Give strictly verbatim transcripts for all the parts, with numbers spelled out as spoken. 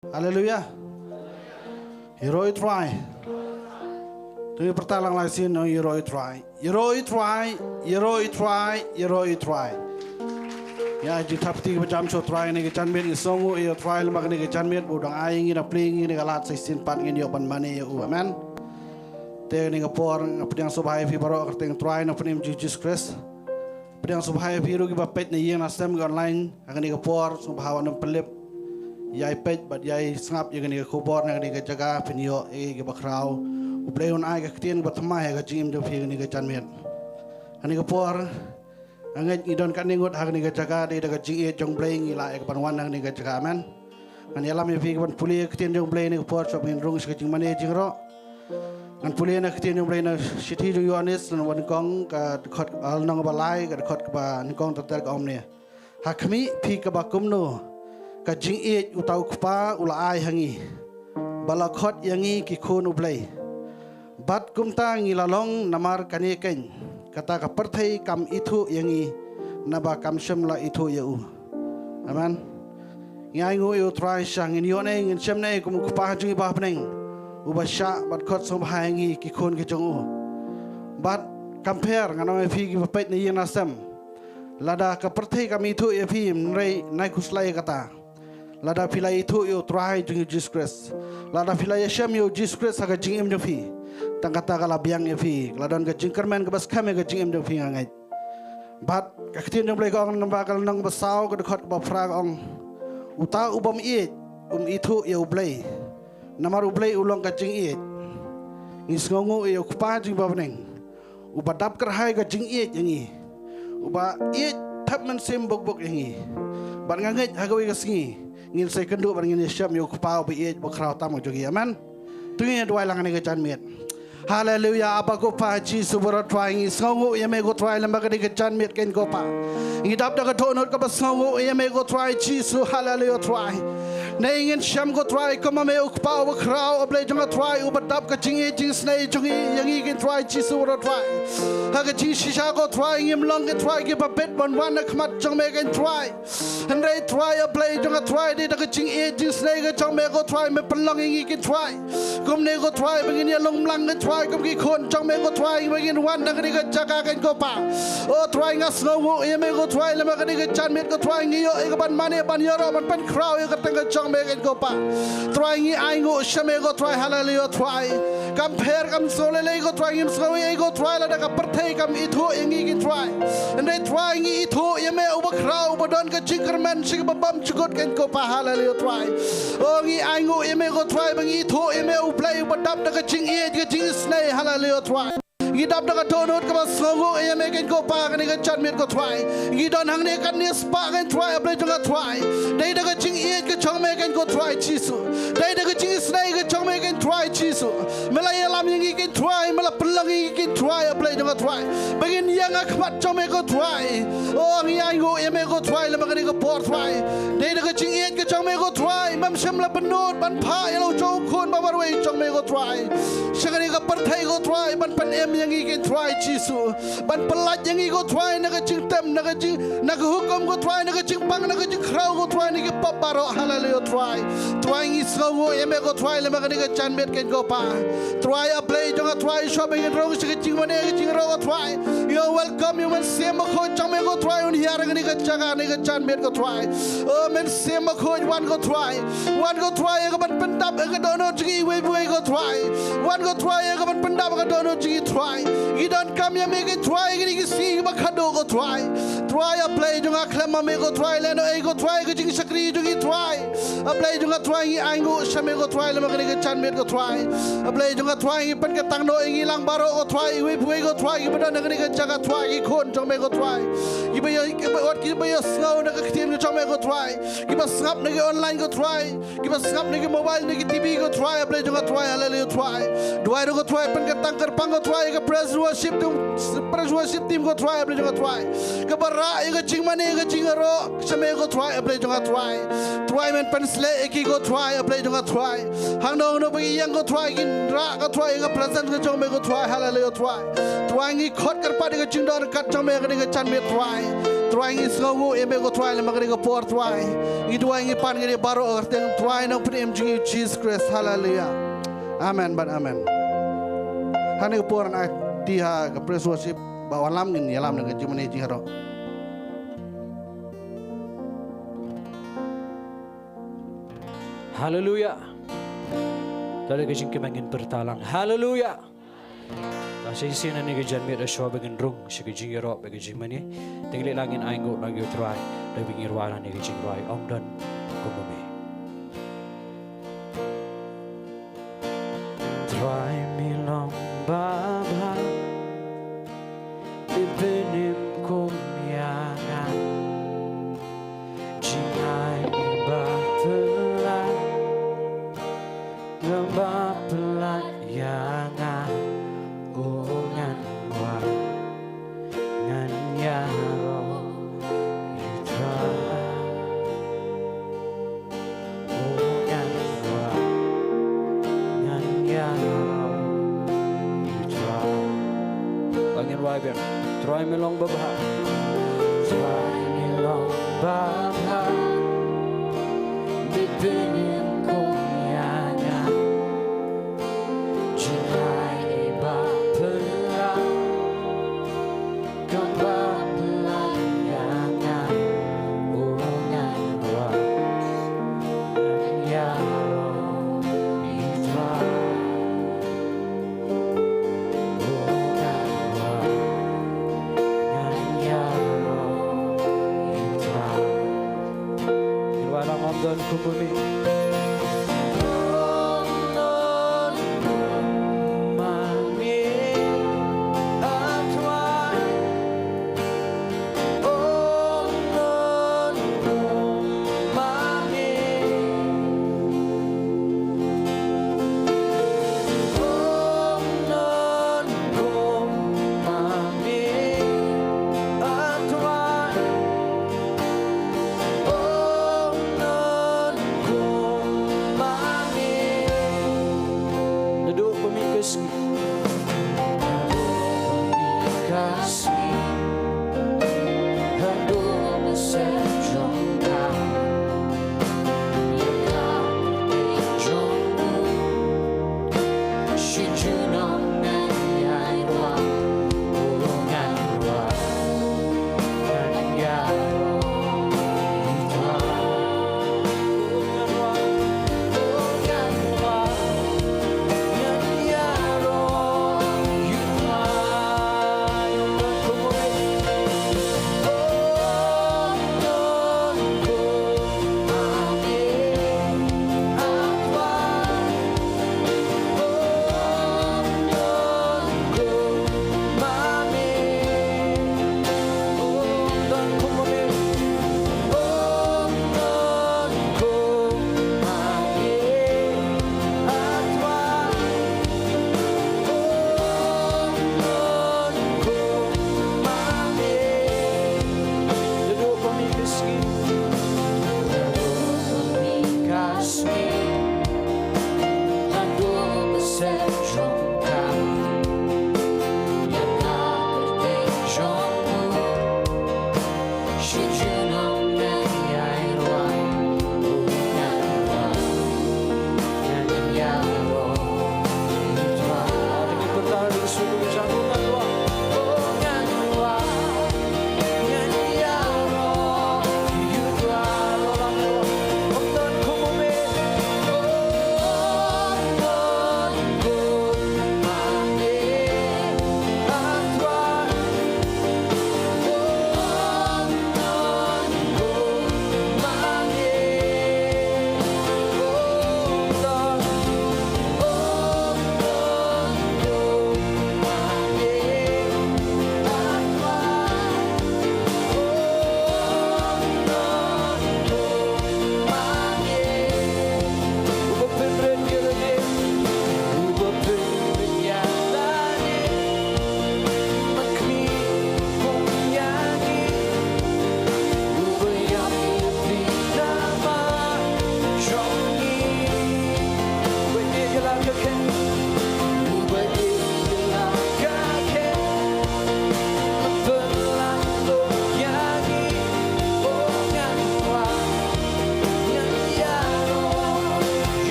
Haleluia. Ïaroh ïa u Trai. To ngin pyrta lang lai sien, ïaroh ïa u Trai. Ïaroh ïa u Trai, ïaroh ïa u Trai, ïaroh ïa u Trai. Ïa, jingthap kti kaba jam sha u Trai ha kane ka janmiet, ngi sngewnguh ïa u Trai lem bad kane ka janmiet, ba u dang ai ïa ngi, da plie ïa ngi kane ka lad sa shisien pat ngin ïoh ban mane ïa u. Amen. Te ha kane ka por nga pdiang sngewbha ïa phi baroh ha ka kyrteng u Trai, na ka bynta u Jisu Khrist. Pdiang sngewbha ïa phi ruh kiba peit na ïing na sem, ki online, ha kane ka por, sngewbha wat nym pynlip. Ïai peit bad ïai sngap ïa kane ka khubor na kane ka jaka, phin ïoh ïa kiba khraw. U Blei un ai ka ktien kaba thymmai ha ka jingim jong phi ha kane ka janmiet. Ha kane ka por, nga ngeit ngi don katne ngut ha kane ka jaka, dei da ka jingïeit jong u Blei ngi lah ïa kaban wan ha kane ka jaka. Amen. Ngan ïalam ïa phi kaban pule ïa ka ktien jong u Blei ha kane ka por, shuwa ba ngin rung sha ka jingmane jingrok. Ngan pule na ka ktien jong u Blei na shithi jong u Ïoannis, lynnong ba nyngkong, ka dkhot, ah, lynnong ba lai, ka dkhot kaba nyngkong ter ter, ka ong kumne: Ha khmih, phi kaba kumno, ka jingïeit uta u Kpa u la ai ha ngi, ba la khot ïa ngi ki khun u Blei. Bad kumta ngi la long namar kane keiñ, kata ka pyrthei kam ithuh ïa ngi, naba kam shym la ithuh ïa u. Amen. Ngi ainguh ïa u Trai sha, ngin ïoh ne, ngin shem ne kum u Kpa jong ngi uba ha bneng, uba shah bad khot sngewbha ïa ngi ki khun ki jong u. Bad kam pher, ngan ong ïa phi kiba peit na ïing na sem, lada ka pyrthei kam ithuh ïa phi, hynrei nai khuslai ïa kata. Lada phi la ithuh ïa u Trai jong ngi u Jisu Khrist, lada phi la ïashem ïa u Jisu Khrist ha ka jingim jong phi, tang kata ka la biang ïa phi, ka la don ka jingkyrmen kaba skhem ha ka jingim jong phi, nga ngeit. Bad ka ktien jong u Blei ka ong, namba ka lynnong ba saw, ka dkhot kaba phra, ka ong: Uta u bym ïeit um ithuh ïa u Blei, namar u Blei u long ka jingïeit. Ngi sngewnguh ïa u Kpa jong ngi uba ha bneng, uba dap kyrhai ka jingïeit ïa ngi, uba ïeit thep mynsiem buk buk ïa ngi. Bad nga ngeit ha kawei ka sngi ngin sa ïakynduh bad ngin ïashem ïa u Kpa uba ïeit, uba khraw tam jong ngi. Amen. To ngin ïa duwai lang ha kane ka janmiet. Haleluia, Aba ko Pa Jisu baroh Trai, ngi sngewnguh ïa me ko Trai lem bad kane ka janmiet keiñ ko Pa. Ngi dap da ka dohnud kaba sngewnguh ïa me ko Trai Jisu, haleluia Trai. Ngi ngin shem ko Trai kum ma me u Kpa uba khraw, A Blei jong nga Trai, uba dap ka jingïeit jingisynei jong ngi ïa ngi keiñ Trai Jisu baroh Trai. Ha ka jingshisha ko Trai ngim long keiñ Trai kiba bit ban wan ha khmat jong me keiñ Trai. Hynrei Trai A Blei jong nga Trai, dei da ka jingïeit jingisynei ka jong me ko Trai, me pynlong ïa ngi keiñ Trai. Kumne ko Trai ba ngin ïalong mlang keiñ Trai kum ki khun jong me ko Trai, ba ngin wan na kane ka jaka keiñ ko Pa. O Trai nga sngewnguh ïa me ko Trai lem bad kane ka janmiet ko Trai, ngi ïoh ïa kaban mane ban ïaroh ban pynkhraw ïa ka kyrteng ka jong me keiñ ko Pa. Trai ngi ainguh sha me ko Trai, haleluia Trai. Kam pher kam sngewlei lei ko Trai, ngim sngew ei ei ko Trai lada ka pyrthei kam ithuh ïa ngi keiñ Trai. Hynrei Trai ngi ithuh ïa me uba khraw, uba don ka jingkyrmen sha kiba bymjukut keiñ ko Pa, haleluia Trai. O ngi ainguh ïa me ko Trai ba ngi ithuh ïa me U Blei uba dap da ka jingïeit ka jingisynei, haleluia Trai. Ngi dap da ka dohnud kaba sngewnguh ïa me keiñ ko Pa ha kane ka janmiet ko Trai. Ngi don hangne katne spah keiñ Trai, A Blei jong nga Trai. Dei da ka jingïeit ka jong me keiñ ko Trai Jisu. Dei da ka jingisynei ka jong me keiñ Trai Jisu. Me la ïalam ïa ngi keiñ Trai, me la pynlong ïa ngi keiñ Trai, A Blei jong nga Trai, ba ngin ïeng ha khmat jong me ko Trai. O ngi ainguh ïa me ko Trai lem bad kane ka por Trai. Dei da ka jingïeit ka jong me ko Trai, mem shym la pynnud ban phah ïa la u jong u khun ba marwei jong me ko Trai sha kane ka pyrthei ko Trai, ban pynim ïa ngi keiñ Trai Jisu. Ban pyllait ïa ngi ko Trai na ka jingtem, na ka jing, na ka hukum ko Trai, na ka jingpang, na ka jingkhraw ko Trai, na ki pop baroh, haleluia Trai. Trai ngi sngewnguh ïa me ko Trai lem bad kane ka janmiet keiñ ko Pa. Trai A Blei jong nga Trai, shuwa ba ngin rung sha ka jingmane ka jingïaroh ko Trai, ïa u welcome ïa u Mynsiem Bakhuid jong me ko Trai, un hiar ha kane ka jaka, kane ka janmiet ko Trai. O Mynsiem Bakhuid, wan ko Trai. Wan ko Trai ïa kaban pyndap ïa ka dohnud jong ngi iwei pa iwei ko Trai. Wan ko Trai ïa kaban pyndap ïa ka dohnud jong ngi Trai. Ngi donkam ïa me keiñ Trai, kine ki sngi kiba khadduh ko Trai. Trai A Blei jong nga, khlem ma me ko Trai, lehnoh ei ko Trai, ka jingshakri jong ngi Trai. A Blei jong nga Trai, ngi ainguh sha me ko Trai lem bad kane ka janmiet ko Trai. A Blei jong nga Trai, ngi pynkyrtang noh ïa ngi lang baroh ko Trai, iwei pa iwei ko Trai, kiba don ha kane ka jaka Trai, ki khun jong me ko Trai. Kiba ïa, kiba wat, kiba ïohsngew na ka ktien ka jong me ko Trai. Kiba sngap na ki online ko Trai. Kiba sngap na ki mobile, na ki T V ko Trai, A Blei jong nga Trai, haleluia Trai. Duwai ruh ko Trai, pynkyrtang kyrpang ko Trai, ka praise worship team, praise worship team ko Trai, A Blei jong nga Trai. Kaba rah ïa ka jingmane ka jingïaroh sha me ko Trai, A Blei jong nga Trai. Trai men pynshlei ïa ki ko Trai, A Blei jong nga Trai. Hangno hangno ba ki ïeng ko Trai, kin rah ko Trai, ka presence ka jong me ko Trai, haleluia Trai. Trai ngi khot kyrpad ïa ka jingdon ryngkat jong me ha kane ka janmiet Trai. Trai ngi sngewnguh ïa me ko Trai lem ha kane ka por Trai. Ngi duwai ngi pan kane baroh ha ka kyrteng Trai Nongpynim jong ngi Jesus Christ. Haleluya. Amen bad amen. Ha kane ka por ngan ai kti ha ka praise worship ba wallam ngin ïalam na ka jingmane jingïaroh. Haleluya. Lada ka jingkmen ngin pyrta lang. Haleluya. Te shisien ha kane ka janmiet hashwa ba ngin rung sha ka jingïaroh bad ka jingmane, te ngin leit lang ngin ainguh lang ïa u Trai da ba ngin rwai lang ïa ka jingrwai Ong Don Kum U Me. Trai me long babha, me pynim kum ïa nga. Jingai ba pynlait, nga ba pynlait ïa nga. O ngan wan, ngan ïaroh ïa u Trai. O ngan wan, ngan ïaroh ïa u Trai. Ba ngin wai biang. Trai me long babha. Trai me long babha. Me pynim kum ïa nga. Jingai ba pynlait, ka ba pynlait ïa nga. O ngan wan, ngan ïaroh ïa u Trai. O ngan wan, ngan ïaroh ïa u Trai. Ngin wan lang Ong Don Kum U Me.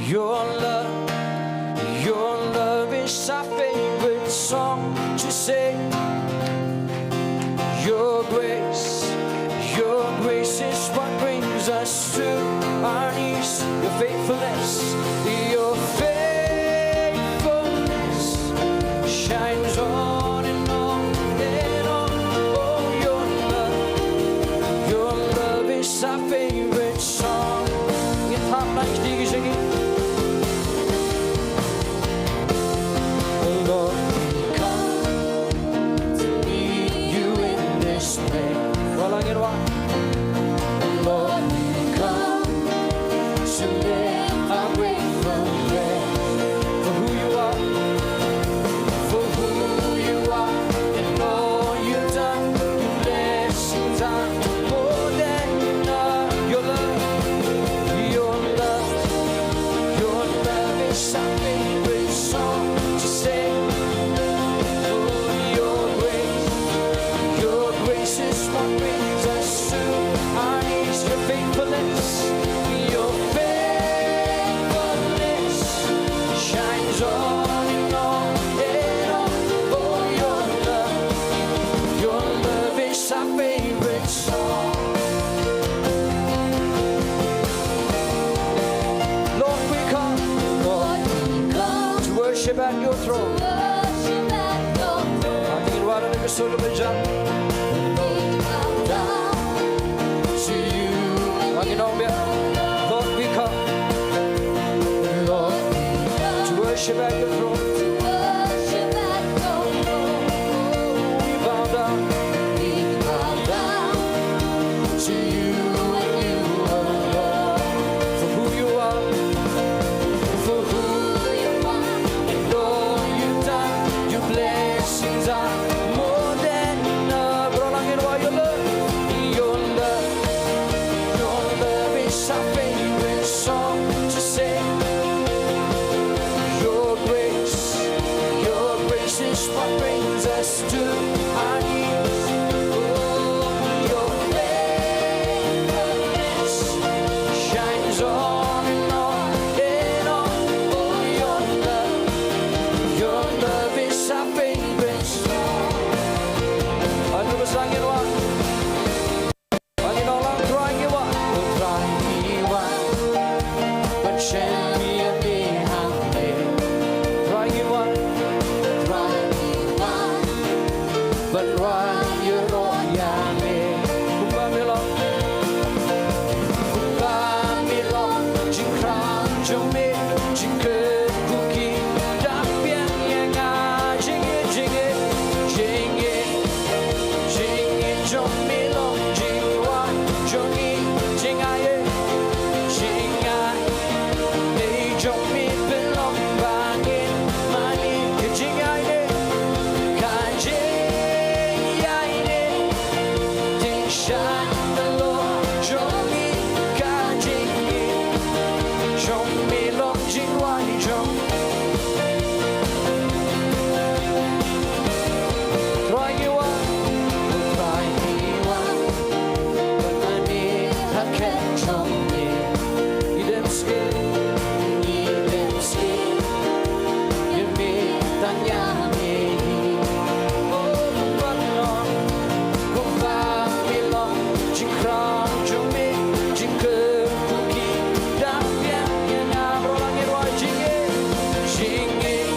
Your love, your love is our favorite song to sing. Your grace, your grace is what brings us to our knees. Your faithfulness, your faithfulness shines on and on and on. Oh, your love, your love is our favorite song. Ngin thap lang kti ki jingim. Lord, we come Worship at your throne. Worship at your throne. Ngin wan na ka sur ka jam. We bow down to you. Ngin ong biang. Lord, we come. Lord, we come to worship at your throne. To worship at your throne. We bow down. We bow down to you and you alone. For who you are, for who you are, and all you've done, your blessings are more than enough. Bro, lang in wa your love, your love, your love is our favorite song to sing. Your grace, your grace is what brings us to our knees. Oh, your faithfulness shines on and on and on. Oh, your love, your love is our favorite song. Anu ba sangin wa. Ani nong lang Trai ngi wan, oh Trai ngi wan, ban shem ïa me hangne. Trai ngi wan, Trai ngi wan, ban wan ïaroh ïa me. Kumba me long, kumba me long, jingkhraw jong me, jingkyrkhu ki dang biang ïa nga, jingïeit, jingïeit, jingïeit. Jingïeit jong me long jingwan jong ngi, jingaiei, jingaiei jong me pynlong ba ngin mane. Ka jingaiei, ka jingaiei, jingshaniah jong ngi, ka jingïeit jong me long jingwan jong Trai ngi wan, Trai ngi wan, ban mane ha khmat jong me. Ngi dem skhem, ngi dem skhem ïa me tang ïa me hi. Oh, kumba me long, kumba me long, jingkhraw jong me, jingkyrkhu ki dang biang ïa nga. Bro, lang ïa wa jingïeit, jingïeit,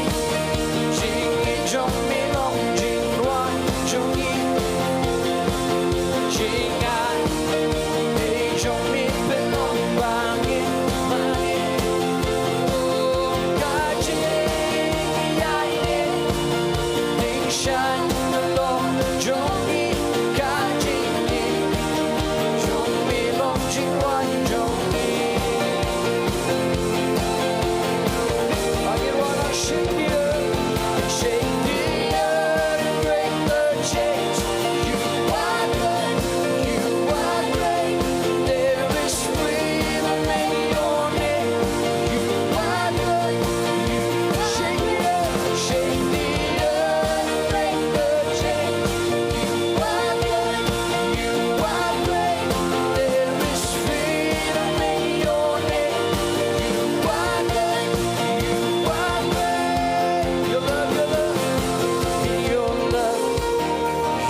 jingïeit jong me long jingwan jong ngi. Jingaiei jong me pynlong ba ngin mane. Oh, ka jingaiei, jingshaniah jong ngi, ka jingïeit jong me long jingwan jong ngi. Are you wanna shake the earth, shake the earth and break the chains? You are good, you are great. There is freedom in your name. You are good, you are great. Shake the earth, shake the earth and break the chains. You are good, you are great. There is freedom in your name. You are good, you are great. Your love, your love, your love,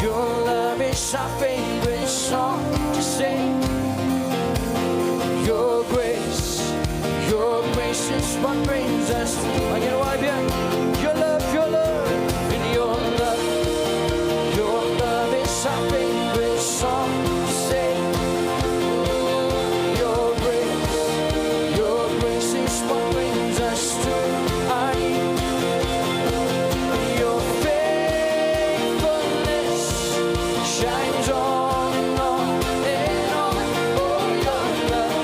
your love is our favorite song to sing. Your grace, your grace is what brings us. Again, why, yeah? Your love, your love, and your love, your love is our favorite song to sing. Your grace, your grace is what brings us to our knees. Your faithfulness shines on and on and on. Oh, your love,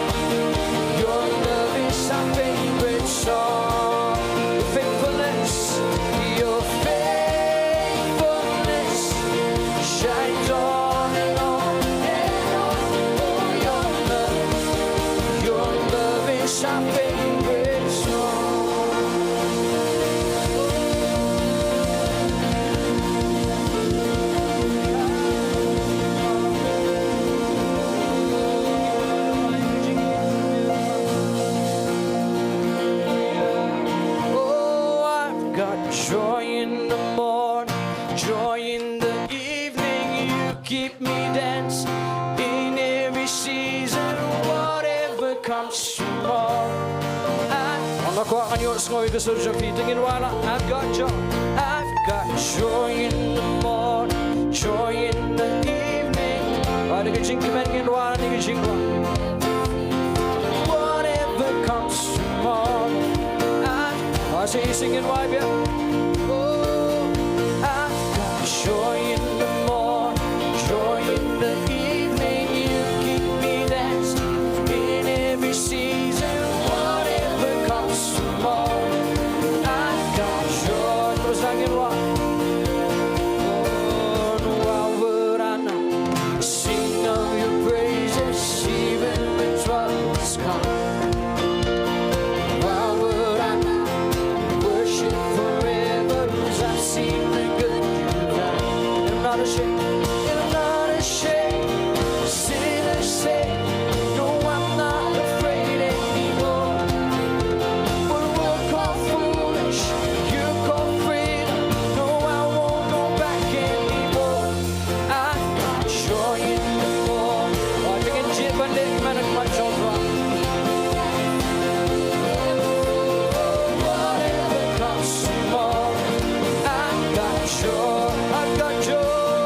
your love is our favorite song. Your faithfulness, your faithfulness shines on and on and on. Oh, your love, your love is our favorite song. Oh, I've got joy in the morning, joy in the evening. You keep me dancing in every season, whatever comes tomorrow. I Ong la kwah, Ngan ïohsngew ïa ka sur jong phi, to ngin wad. I've got joy, I've got joy in the morning, joy in the evening. Wat ïa ka jingkmen, ngin wad ïa ka jingkmen. Whatever comes tomorrow, I've, wat sa shisien, ngin wad biang. Oh, I've got joy in the morning, joy in the evening. You keep me dancing in every season. Whatever comes tomorrow, I've got joy. Terus lagi, wah. Oh, why would I not sing of your praises even when troubles come? Why would I not worship forever? 'Cause I've seen the good you've done. I'm not ashamed, I'm not ashamed. Sinners say, no, I'm not afraid anymore. What we'll call foolish, you call freedom. No, I won't go back anymore. I've got joy in the morning. Wat ïa ka jingkmen, kmen ha khmat jong u Trai. Whatever comes tomorrow, I've got joy, I've got joy,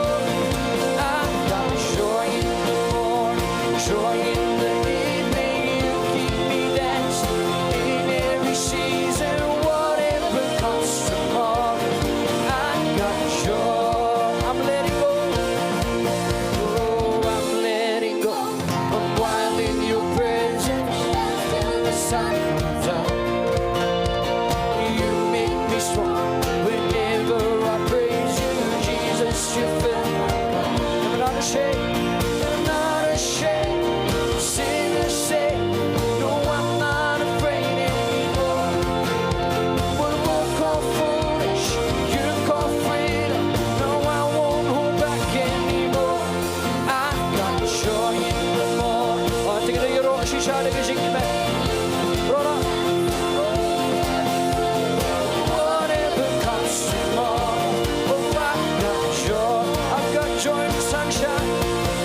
I've got joy in the morning, joy in the evening. You keep me dancing in every season. Whatever comes tomorrow, I've got joy. I'm letting go. Oh, I'm letting go. I'm wild in your presence. Till the sun comes up, you make me strong. Whenever I praise you, Jesus, you fill my cup. I'm not ashamed, I'm not ashamed. Sinners say, no, I'm not afraid anymore. What we'll call foolish, you call freedom. No, I won't hold back anymore. I've got joy in the morning. Wat ïa ka jingïaroh shisha da ka jingkmen. Roh na. Whatever comes tomorrow, oh, I've got joy. I've got joy in the sunshine.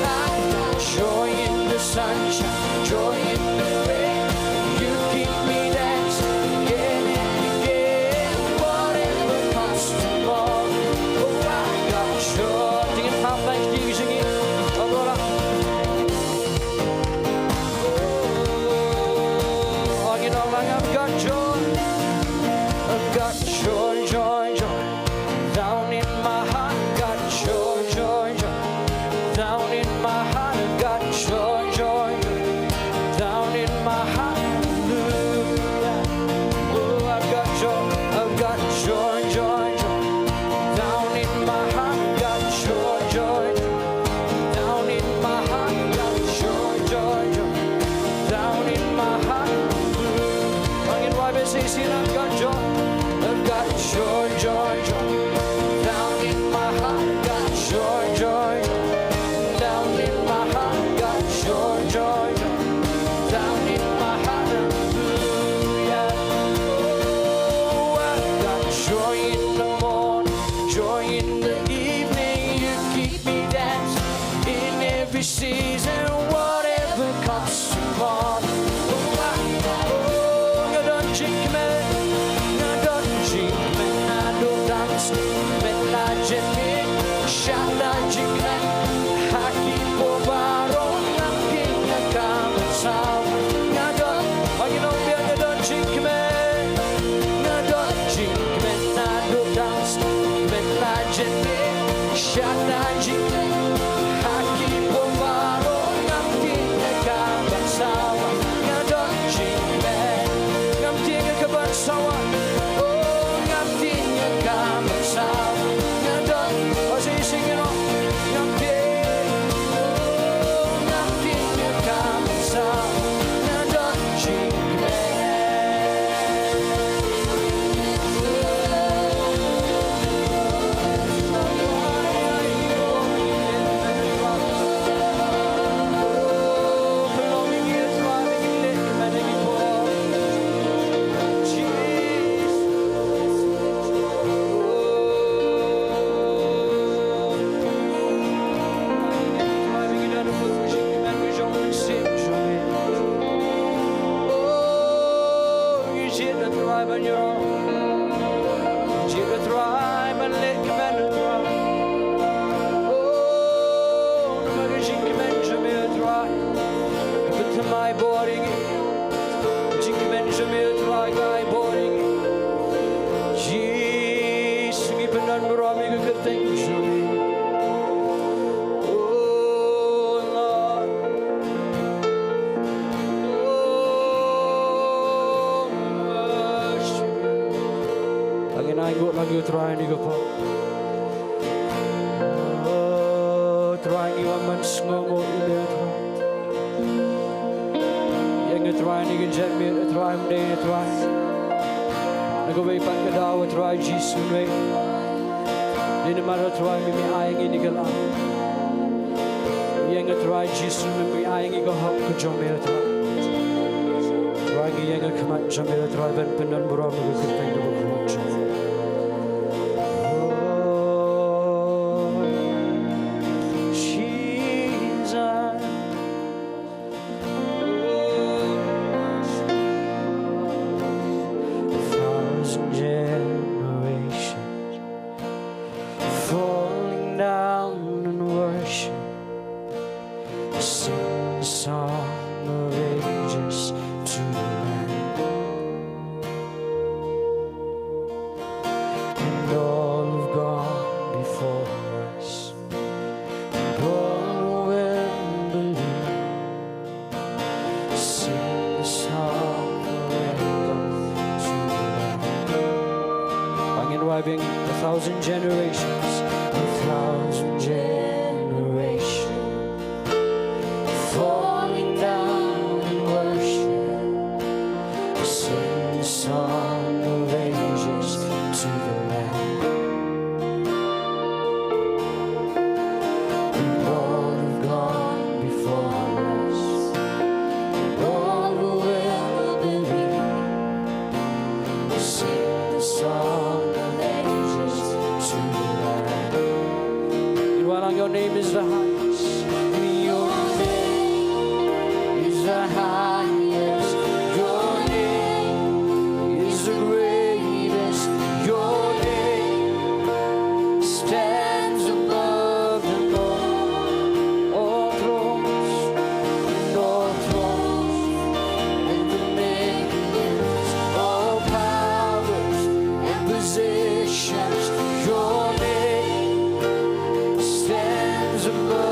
I've got joy in the sunshine. Joy in the rain. You keep me dancing again and again. Whatever comes tomorrow, oh, I've got joy. Ïa ka jingkmen, ïa ka jingkmen. Oh, roh na. Oh, you know, like, I've got joy. I've got joy, joy, joy. Down in my heart, got joy, joy, joy. Down in my heart, I've got joy, joy, joy. Down in my heart, hallelujah. Oh, I've got joy, I've got joy, joy, joy. Down in my heart, got joy, joy, joy. Down in my heart, got joy, joy, joy. Down in my heart, hallelujah. Wan ngin wad biang shisien, I've got joy, I've got joy, joy, joy. Down in my heart, got joy, joy, joy. Down in my heart, got joy, joy, joy. Down in my heart, hallelujah. Oh, I've got joy in the morning, joy in the evening. You keep me dancing in every season, whatever comes tomorrow. Oh, I, oh, nga don jingkmen, nga don jingkmen, nga don Ngin ainguh lang ïa u Trai ha kane ka por. O Trai, ngi wan ban sngewnguh ïa u Trai. Ïa nga Trai, ha kane ka janmiet, Trai, ym dei na Trai na kawei pat ka daw, Trai Jisu, ne. Dei namar, Trai, me me ai ïa ngi kane ka lad. Ïa nga Trai Jisu, me me ai ïa ngi ka hok ka jong me, Trai. Trai, ngi ïeng ha khmat jong me, Trai, ban pyndonburom ïa ka kyrteng kaba khuid jong me. Oh, Jesus. A thousand generations falling down in worship, sing the song of ages to the Lamb. And all who've gone before us, and all who will believe, sing the song of welcome to the Lamb. Ba ngin wai biang, a thousand generations, a thousand generations falling down in worship, sing the song of ages to the Lamb. And all who've gone before us, and all who will believe, sing the song of ages to the Lamb. Ngin wai lang, your name is the highest. Your name is the highest. Your name is the greatest. Your name stands above them all. All thrones and all thrones and dominions, all powers and positions, your name stands above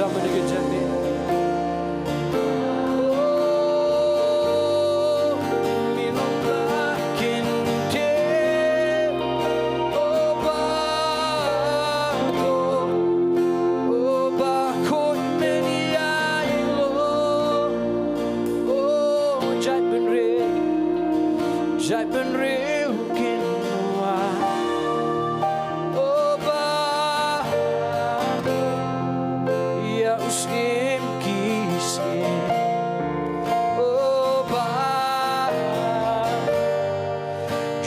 Dam ïa ka jingim. Oh, mi long ba kin te. Oh, ba ko. Oh, ba ko men ïa i lo. Oh, jait bynriew. Jait bynriew kin wan. Oh, ba, ïa u syiem ki syiem. Oh, ba,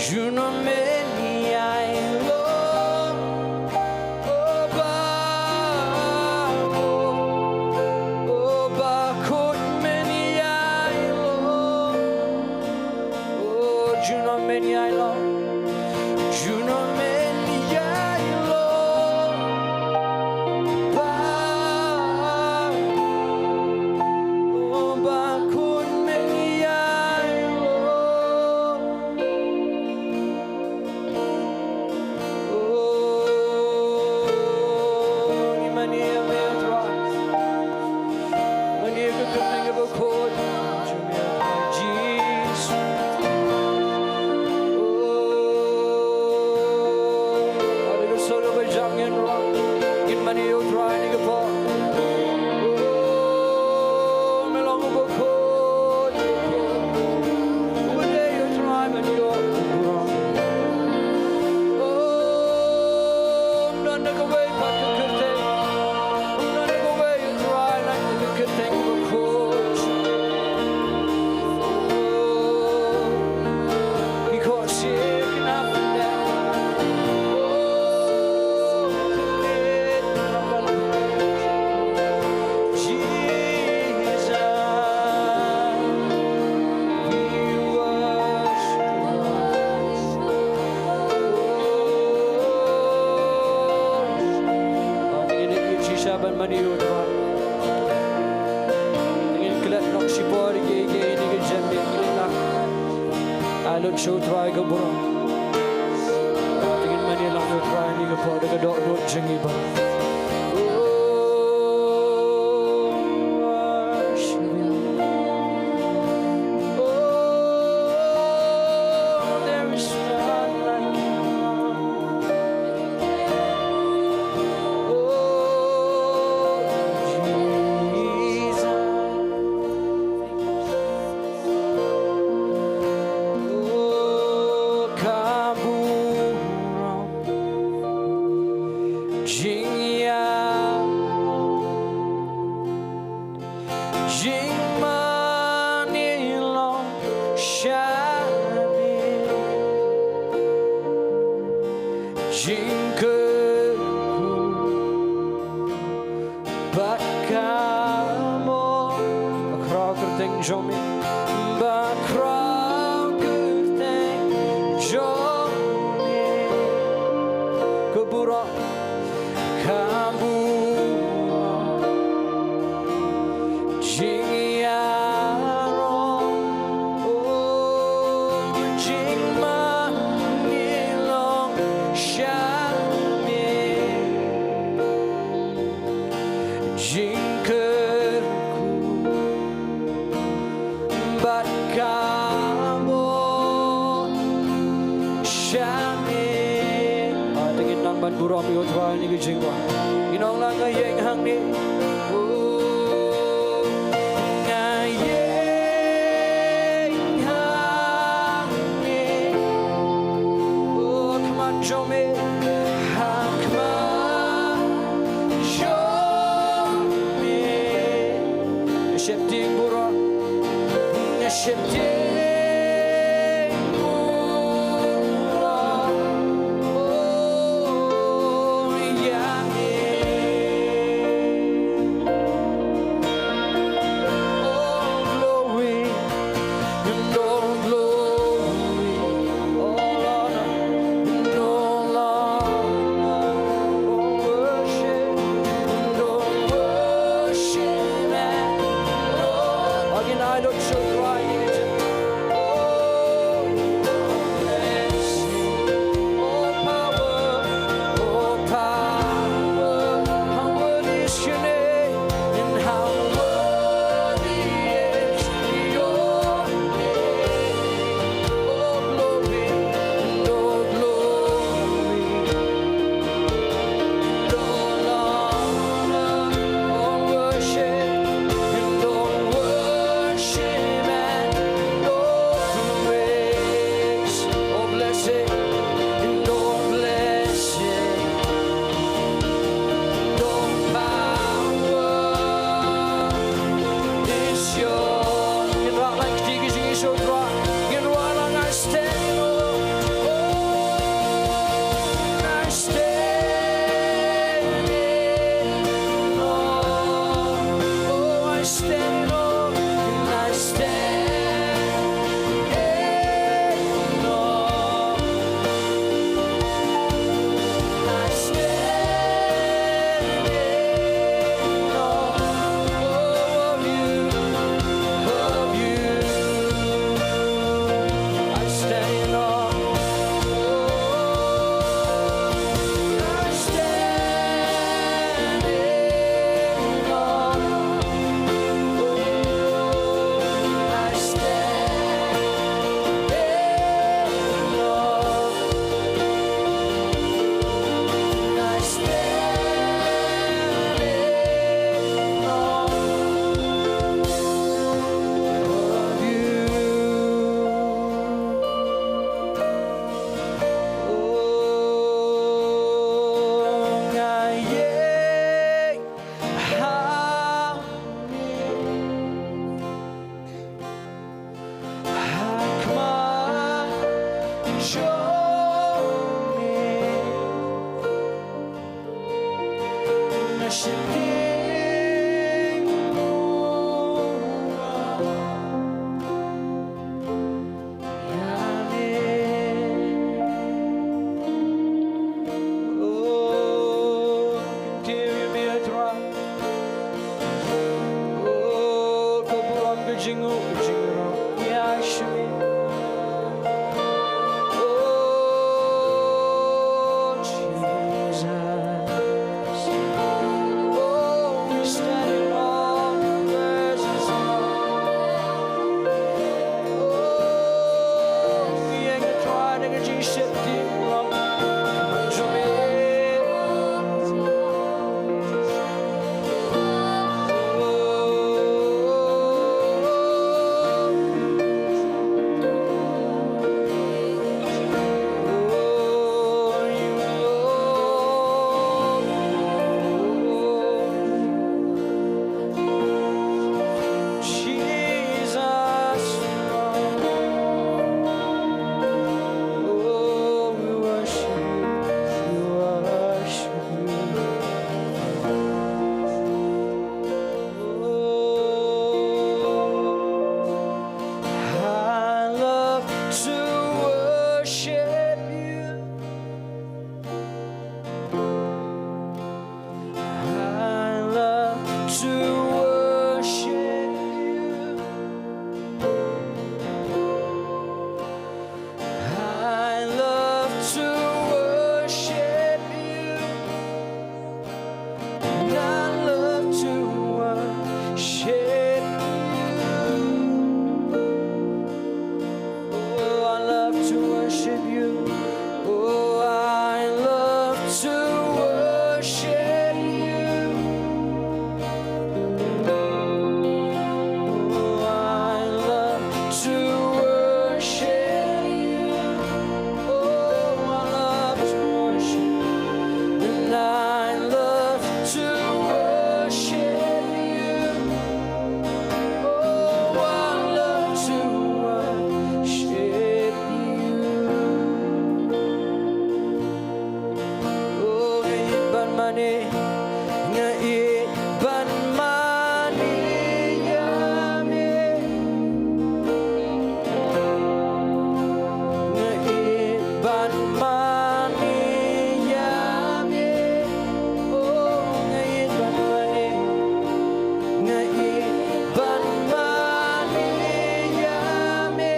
junom men ïa i lo. Oh, ba, oh, ba, kut men ïa i lo. Oh, junom men ïa i lo. Junom men ïa i lo. Ba, oh, ba, kut men ïa i lo. Oh, ngi mane ïa me, Trai. Mane ïa ka kyrteng kaba khuid. Jisu. Oh, ha kane ka sor kaba jam ngin rwai, ngin mane ïa u Trai ha kane ka por. Oh, me long uba khuid. Uba dei ïa u Trai ban ïoh u burom. Oh, ym don da kawei pat ka kyrteng. Ym don da kawei, u Trai, lait na ka kyrteng bakhuid. Oh, ki khohsiew ki nang pynlong. Oh, Jesus. We worship. Te ngin ïa shisha ban mane ïa u Trai. Te ngin klet noh shipor ïa kiei kiei ki jingmut ki jinglah. Ai lut sha u Trai ka burom. Te ngin mane lang ïa u Trai ha kane ka por da ka dohnud jong ngi baroh. Oh, worship you. Oh, there is none like you. Oh, Jesus. Oh, ka burom. Jingïaroh, jingmane long sha me. Jingkyrkhu bad ka burom. Ba khraw kyrteng jong me. Ba khraw kyrteng jong me. Ka burom. Ka burom. Jingïaroh. Oh, jingmane long sha me. Jingkyrkhu bad ka burom sha me. Ah, te ngin nang ban burom ïa u Trai ha kane ka jingrwai. Ngin ong lang, nga ïeng hangne. Oh, nga ïeng hangne. Oh, khmat jong me, ha khmat jong me. Sheptieng burom, sheptieng burom. Oh, ïa me. All glory, and all glory, all honor, and all honor. Oh, ka burom ka jingnguh ka jingrong ïa sha me. Oh, Jesus. Oh, we stand in awe of your presence, Lord. Oh, we ïeng ha ka jingsheptieng, Lord. Jesus, oh, we worship you, we worship you. Oh, I love to worship you. I love to worship you. I love to worship you. And I love to worship you. Oh, I love to worship you. Oh, I love to worship you. Oh, I love to worship you. Oh, I love to worship. And I love to worship you. Oh, I love to worship you. Oh, nga ïeit ban mane, nga ïeit ban mane ïa me. Nga ïeit ban mane ïa me. Oh, nga ïeit ban mane. Nga ïeit ban mane ïa me.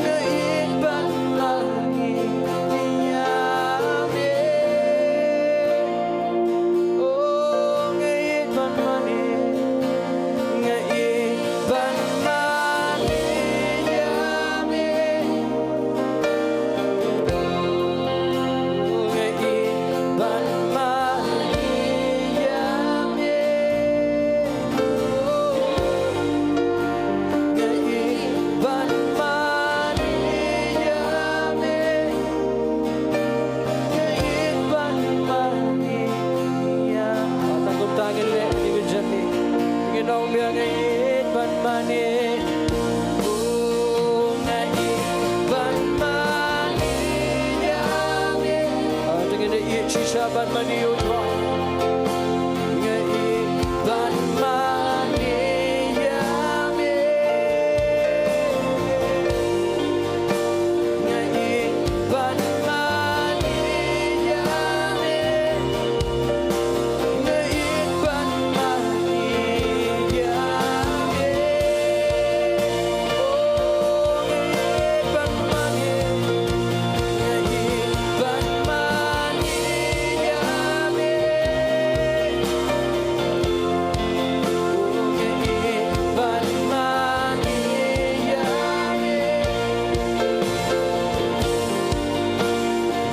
Nga ïeit ban mane ïa me. Oh, nga ïeit ban mane. Nga ïeit ban mane ïa me. Nga ïeit ban mane ïa me. Nga ïeit ban mane ïa me. Nga ïeit ban mane ïa. Tang kumta ngin leh ïa ka jingïeit. Ngin ong biang nga ïeit ban mane. Oh, nga ïeit ban mane ïa me. Ah, to ngin ïeit shisha ban mane ïa u Trai. Nga ïeit ban mane ïa me. Nga ïeit ban mane ïa me. Nga ïeit ban mane ïa me. Oh, nga ïeit ban mane. Nga ïeit ban mane ïa me. Oh, nga ïeit ban mane ïa me.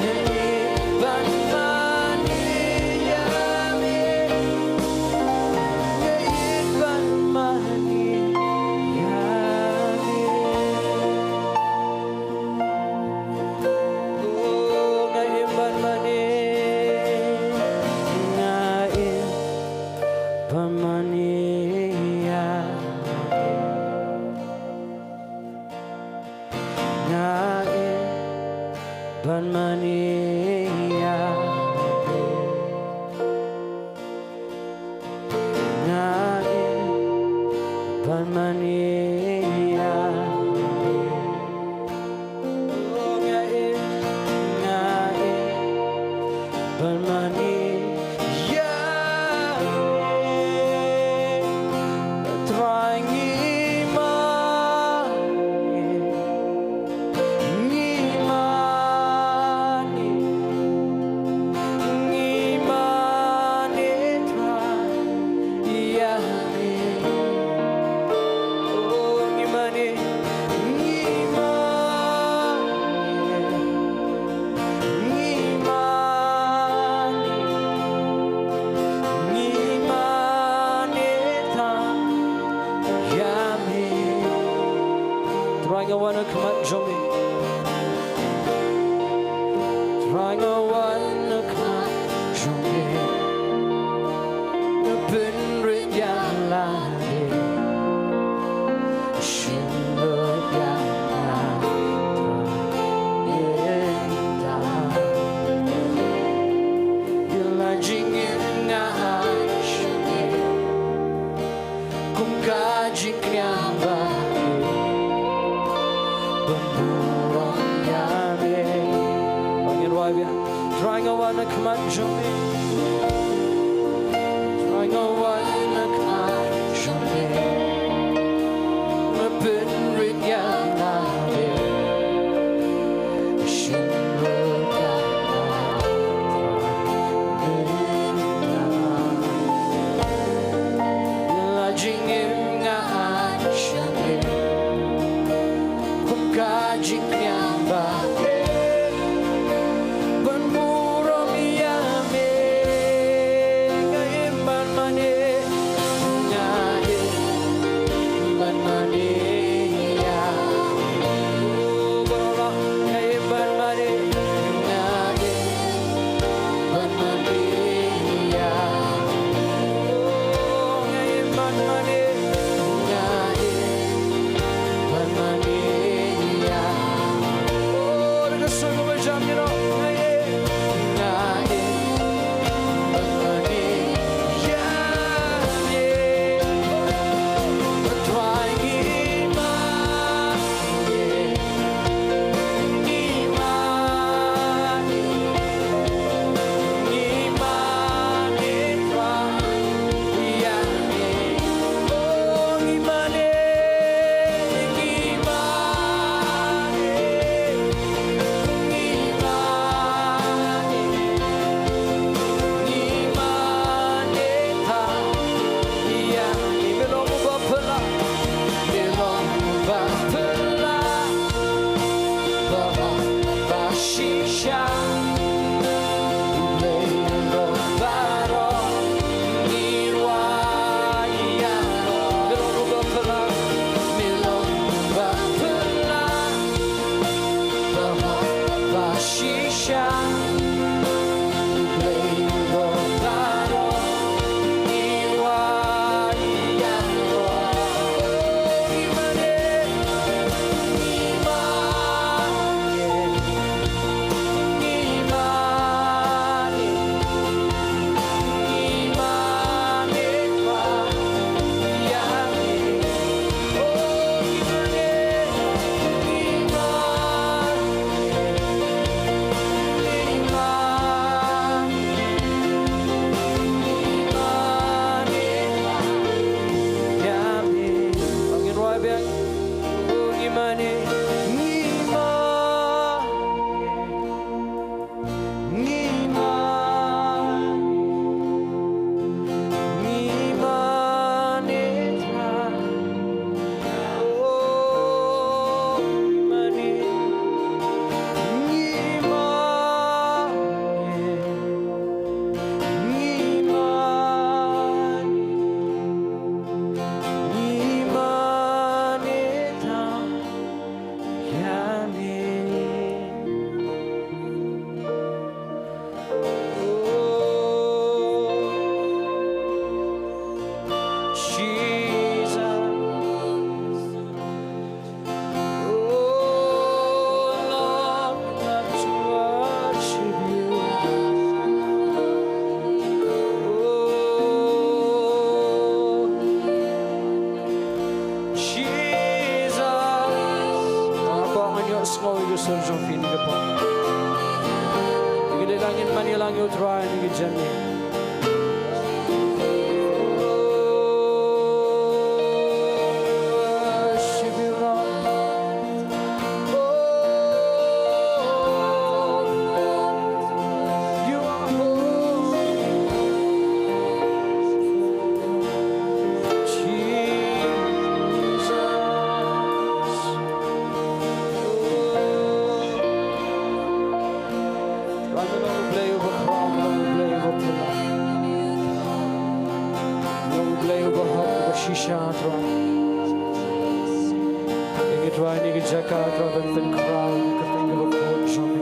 Nga ïeit ban mane ïa me. Nga ïeit ban mane ïa me. Oh, nga ïeit ban mane. Nga ïeit ban mane ïa me. Nga ïeit ban mane ïa me. Trai nga wan ha khmat jong me. Trai nga wan ha khmat jong me. Me pynrit ïa nga. Shim ruh ïa nga. La jingim nga ai sha me. Kum ka jingim ba ban burom ïa me. Nga im ban mane, nga im ban mane ïa me. Oh, baroh nga im ban mane, nga im ban mane ïa me. Oh, nga im ban mane, nga im ban mane ïa me. Oh, da ka sur kaba jam ïa nga, nga im, nga im ban mane ïa me. Ba Trai ngi mane. Ngi mane, ngi mane, ngi mane Trai. Oh, ngi mane, ngi mane, ngi mane, ngi mane Trai. Ïa me. Oh, Jesus. Oh, Lord, I worship you. Oh, Jesus. Nga kwah ban ïohsngew ïa ka sur jong phi ha kane ka por. Ngi dei lang ngin mane lang ïa u Trai ha kane ka janmiet. Worship you, Lord. Shisha, Trai. Ïa ngi, Trai, ha kane ka jaka, Trai, ban pynkhraw ïa ka kyrteng kaba khuid jong me.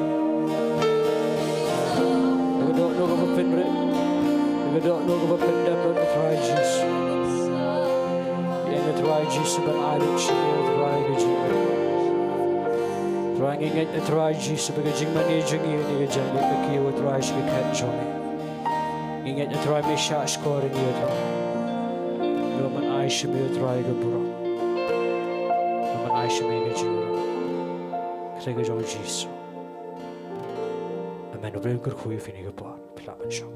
Ïa ka dohnud kaba pynrit, ïa ka dohnud kaba pyndem, Trai Jisu. Ïa ngi, Trai Jisu, ban ai lut sha me, Trai, ka jingim. Trai, ngi ngeit, Trai Jisu, ba ka jingmane jong ngi ha kane ka janmiet ka kiew, Trai, sha ka khet jong me. Ngi ngeit, Trai, me shah shkor ïa ngi, Trai. Ngi wan ban ai sha me, Trai, ka burom. Ngi wan ban ai sha me ka jingburom. Ha ka kyrteng ka jong u Jisu. Ban U Blei un kyrkhu ïa phi ha kane ka por. Phi lah ban shong.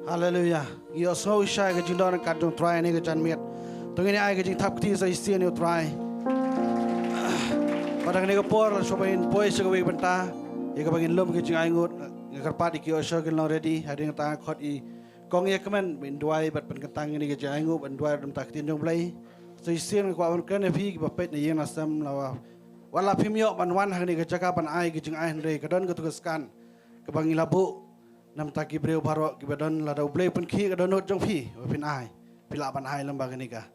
Haleluya. Ïohsngew shisha ïa ka jingdon ryngkat jong U Trai ha kane ka janmiet. To ngin ai ka jingthap kti sa shisien ïa U Trai. Bad ha kane ka por, shuwa ba ngin poi sha kawei ka bynta, ïa kaba ngin lum ka jingainguh, nga kyrpad ïa ki usher kin long ready, hadien kata nga khot ïa i Kong Ïakmen ban duwai bad pynkyntang ïa kane ka jingainguh, ban duwai ruh na ka bynta ka ktien jong U Blei. Sa shisien nga kwah ban kren ïa phi kiba peit na ïing na sem, la wat la phim ïoh ban wan ha kane ka jaka ban ai ka jingai, hynrei ka don katu ka scan kaba ngi la buh na ka bynta ki briew baroh kiba don, lada U Blei u pynkhih ka dohnud jong phi ba phin ai, phi lah ban ai lyngba kane ka,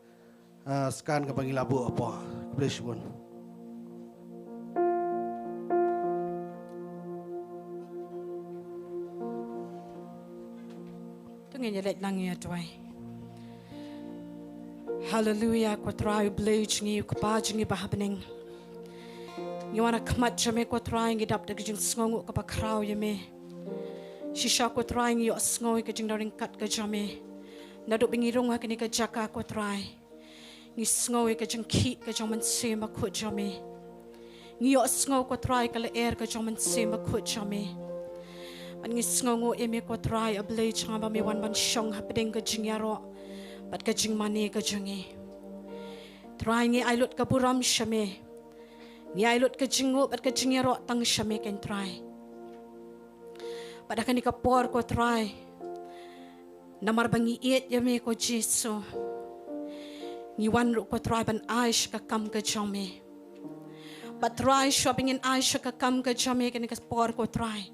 ah, scan kaba ngi la buh hapoh. Khublei shibun. To ngin ïa leit lang ïa duwai. Haleluya, ko Trai U Blei jong ngi, U Kpa jong ngi ba ha bneng. Ngi wan ha khmat jong me ko Trai, ngi dap da ka jingsngewnguh kaba khraw ïa me. Shisha ko Trai ngi ïohsngew ïa ka jingdon ryngkat ka jong me. Naduh ba ngi rung ha kane ka jaka ko Trai, ngi sngew ïa ka jingkhih ka jong U Mynsiem Bakhuid jong me. Ngi ïohsngew ko Trai ka lyer ka jong U Mynsiem Bakhuid jong me. Bad ngi sngewnguh ïa me ko Trai U Blei jong nga ba me wan ban shong hapdeng ka jingïaroh bad ka jingmane ka jong ngi. Trai ngi ai lut ka burom sha me. Ngi ai lut ka jingnguh bad ka jingïaroh tang sha me ko Trai. Bad ha kane ka por ko Trai, namar ba ngi ïeit ïa me ko Jisu, ngi wan ruh ko Trai ban ai sha ka kam ka jong me. Bad Trai shuwa ba ngin ai sha ka kam ka jong me ha kane ka por ko Trai,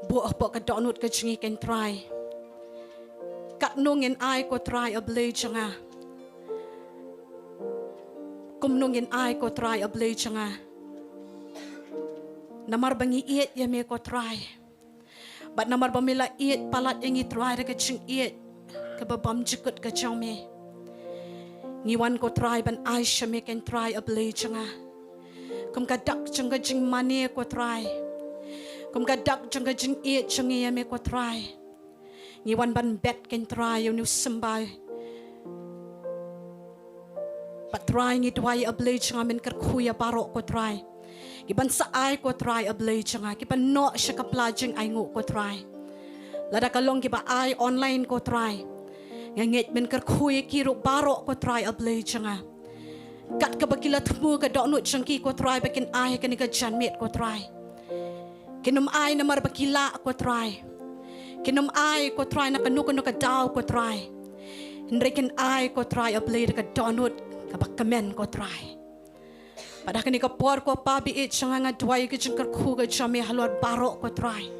buh hapoh ka dohnud ka jong ngi ko Trai. Katno ngin ai ko Trai U Blei jong nga. Kumno ngin ai ko Trai U Blei jong nga. Namar ba ngi ïeit ïa me ko Trai. Bad namar ba me la ïeit palat ïa ngi Trai da ka jingïeit kaba bymjukut ka jong me. Ngi wan ko Trai ban ai sha me ko Trai U Blei jong nga. Kum ka dak jong ka jingmane ko Trai. Kum ka dak jong ka jingïeit jong ngi ïa me ko Trai. Ngi wan ban bet ko Trai ïa une u symbai. Bad Trai ngi duwai U Blei jong nga men kyrkhu ïa baroh ko Trai. Kiban sa ai ko Trai U Blei jong nga, kiban noh sha ka pla jingainguh ko Trai. Lada ka long kiba ai online ko Trai, nga ngeit men kyrkhu ïa ki ruh baroh ko Trai U Blei jong nga. Kat kaba ki la thmu ka dohnud jong ki ko Trai ba kin ai ha kane ka janmiet ko Trai. Kin ym ai namar ba ki lah ko Trai. Kin ym ai ko Trai na kano kano ka daw ko Trai. Hynrei kin ai ko Trai U Blei da ka dohnud kaba kmen ko Trai. Bad ha kane ka por ko Pa ba ïeit jong nga, nga duwai ka jingkyrkhu ka jong me halor baroh ko Trai.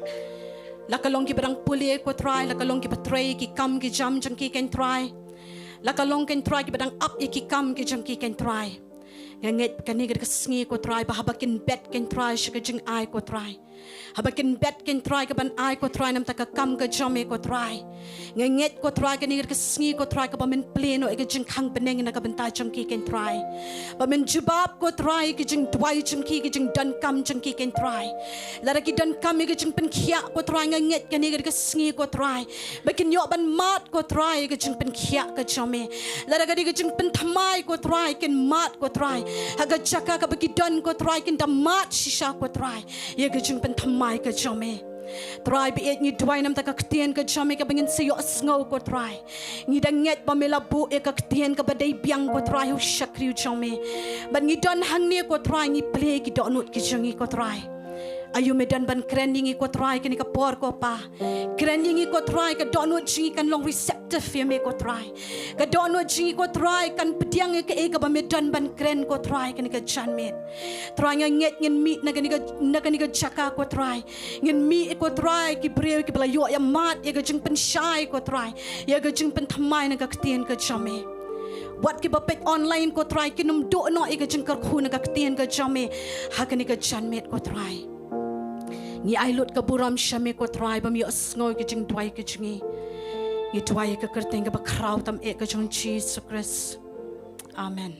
La ka long kiba dang pule ko Trai, la ka long kiba trei ki kam ki jam jong ki ko Trai. La ka long ko Trai kiba dang ap ïa ki kam ki jong ki ko Trai. Nga ngeit kane ka dei ka sngi ko Trai ba haba kin bet ko Trai sha ka jingai ko Trai. Haba kin bet ko Trai kaban ai ko Trai na ka bynta ka kam ka jong me ko Trai. Nga ngeit ko Trai kane ka dei ka sngi ko Trai kaba men plie noh ïa ka jingkhang bneng na ka bynta jong ki ko Trai. Ba men jubab ko Trai ïa ka jingduwai jong ki, ka jingdonkam jong ki ko Trai. Lada ki donkam ïa ka jingpynkhiah ko Trai, nga ngeit kane ka dei ka sngi ko Trai ba kin ïoh ban mad ko Trai ïa ka jingpynkhiah ka jong me. Lada ka dei ka jingpynthymmai ko Trai, kin mad ko Trai. Ha ka jaka kaba ki don ko Trai, kin da mad shisha ko Trai ïa ka jingpynthymmai ka jong me. Trai ba ïeit, ngi duwai na ka bynta ka ktien ka jong me kaba ngin sa ïohsngew ko Trai. Ngi da ngeit ba me la buh ïa ka ktien kaba dei biang ko Trai ha u shakri jong me. Bad ngi don hangne ko Trai, ngi plie ki dohnud ki jong ngi ko Trai. Aïu me don ban kren ïa ngi ko Trai kane ka por ko Pa. Kren ïa ngi ko Trai, ka dohnud jong ngi kan long receptive ïa me ko Trai. Ka dohnud jong ngi ko Trai kan pdiang ïa kaei kaba me don ban kren ko Trai kane ka janmiet. Trai nga ngeit ngin mih na kane ka, na kane ka jaka ko Trai. Ngin mih ko Trai ki briew kiba la ïoh ïa mad ïa ka jingpynshai ko Trai. Ïa ka jingpynthymmai na ka ktien ka jong me. Wat kiba peit online ko Trai kin ym duh noh ïa ka jingkyrkhu na ka ktien ka jong me ha kane ka janmiet ko Trai. Ngi ai lut ka burom sha me ko Trai ba me ïohsngew ïa ka jingduwai ka jong ngi. Ngi duwai ïa ka kyrteng kaba khraw tam eh ka jong Jisu Khrist. Amen.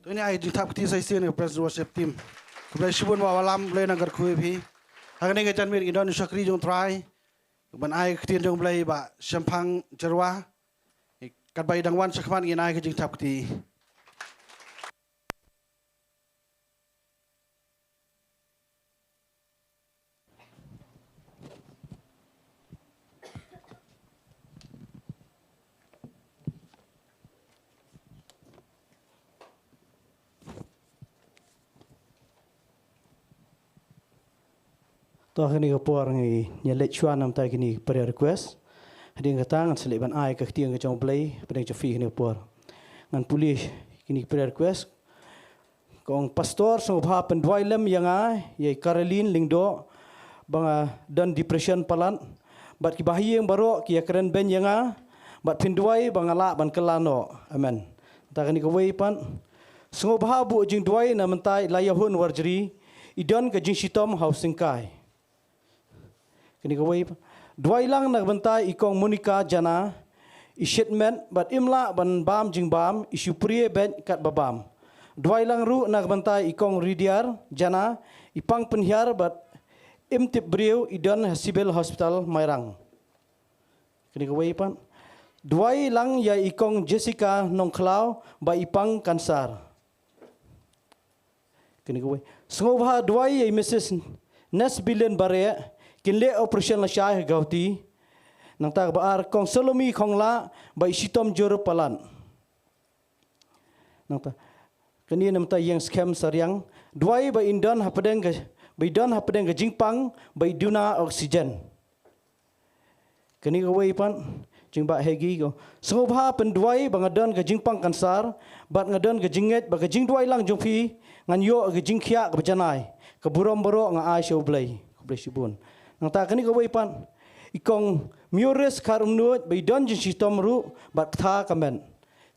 Ini ai jingthap kti sa shisien ka praise worship team. Khublei shibun Bah Wallam, Blei nang kyrkhu ïa phi. Hangne ka janmiet ngi don u shakri jong Trai ban ai ka ktien jong Blei, Bah Shemphang Jyrwa. Katba i dang wan shakhmat ngin ai ka jingthap kti. To ha kane ka por ngi, ngi leit shuwa namar kine prayer request. Hadien kata ngan sa leit ban ai ka ktien ka jong Blei hapdeng jong phi kane ka por. Ngan pule kine prayer request. Ka ong, Pastor, sngewbha pynduwai lem ïa nga, ïa i Caroline Lyngdoh, ba nga don depression palat, bad kiba ha ïing baroh ki ïakren beiñ ïa nga, bad pynduwai ba nga lah ban kylla noh. Amen. Te kane kawei pat, sngewbha buh jingduwai na bynta i Laïahun Warjri, i don ka jingshitom ha u syngkai. Kane kawei pat, duwai lang na ka bynta i Kong Monica Jana, i shit met bad im lah ban bam jingbam, i shu prie beit katba bam. Duwai lang ruh na ka bynta i Kong Ridiar Jana, i pang pynhiar bad im tip briew, i don ha Civil Hospital Mairang. Kane kawei pat, duwai lang ïa i Kong Jessica Nongkhlaw ba i pang kansar. Kane kawei, sngewbha duwai ïa i Missus Nesbillion Bareh, kin leh operation lashai ha Guwahati. Nangta kaba ar, Kong Salome Khonglah ba i shitom jur palat. Nangta kane namar ïing skhem Sariang, duwai ba in don hapdeng ka, ba i don hapdeng ka jingpang ba i duna oxygen. Kane kawei pat, jong i Bah Hegi, ko, sngewbha pynduwai ba nga don ka jingpang kansar bad nga don ka jingngeit ba ka jingduwai lang jong phi ngan ïoh ka jingkhiah kaba janai, ka burom baroh nga ai sha u Blei. Khublei shibun. Nangta kane kawei pat, i Kong Mioris Kharumnuid ba i don jingshitom ruh bad ka tha ka met.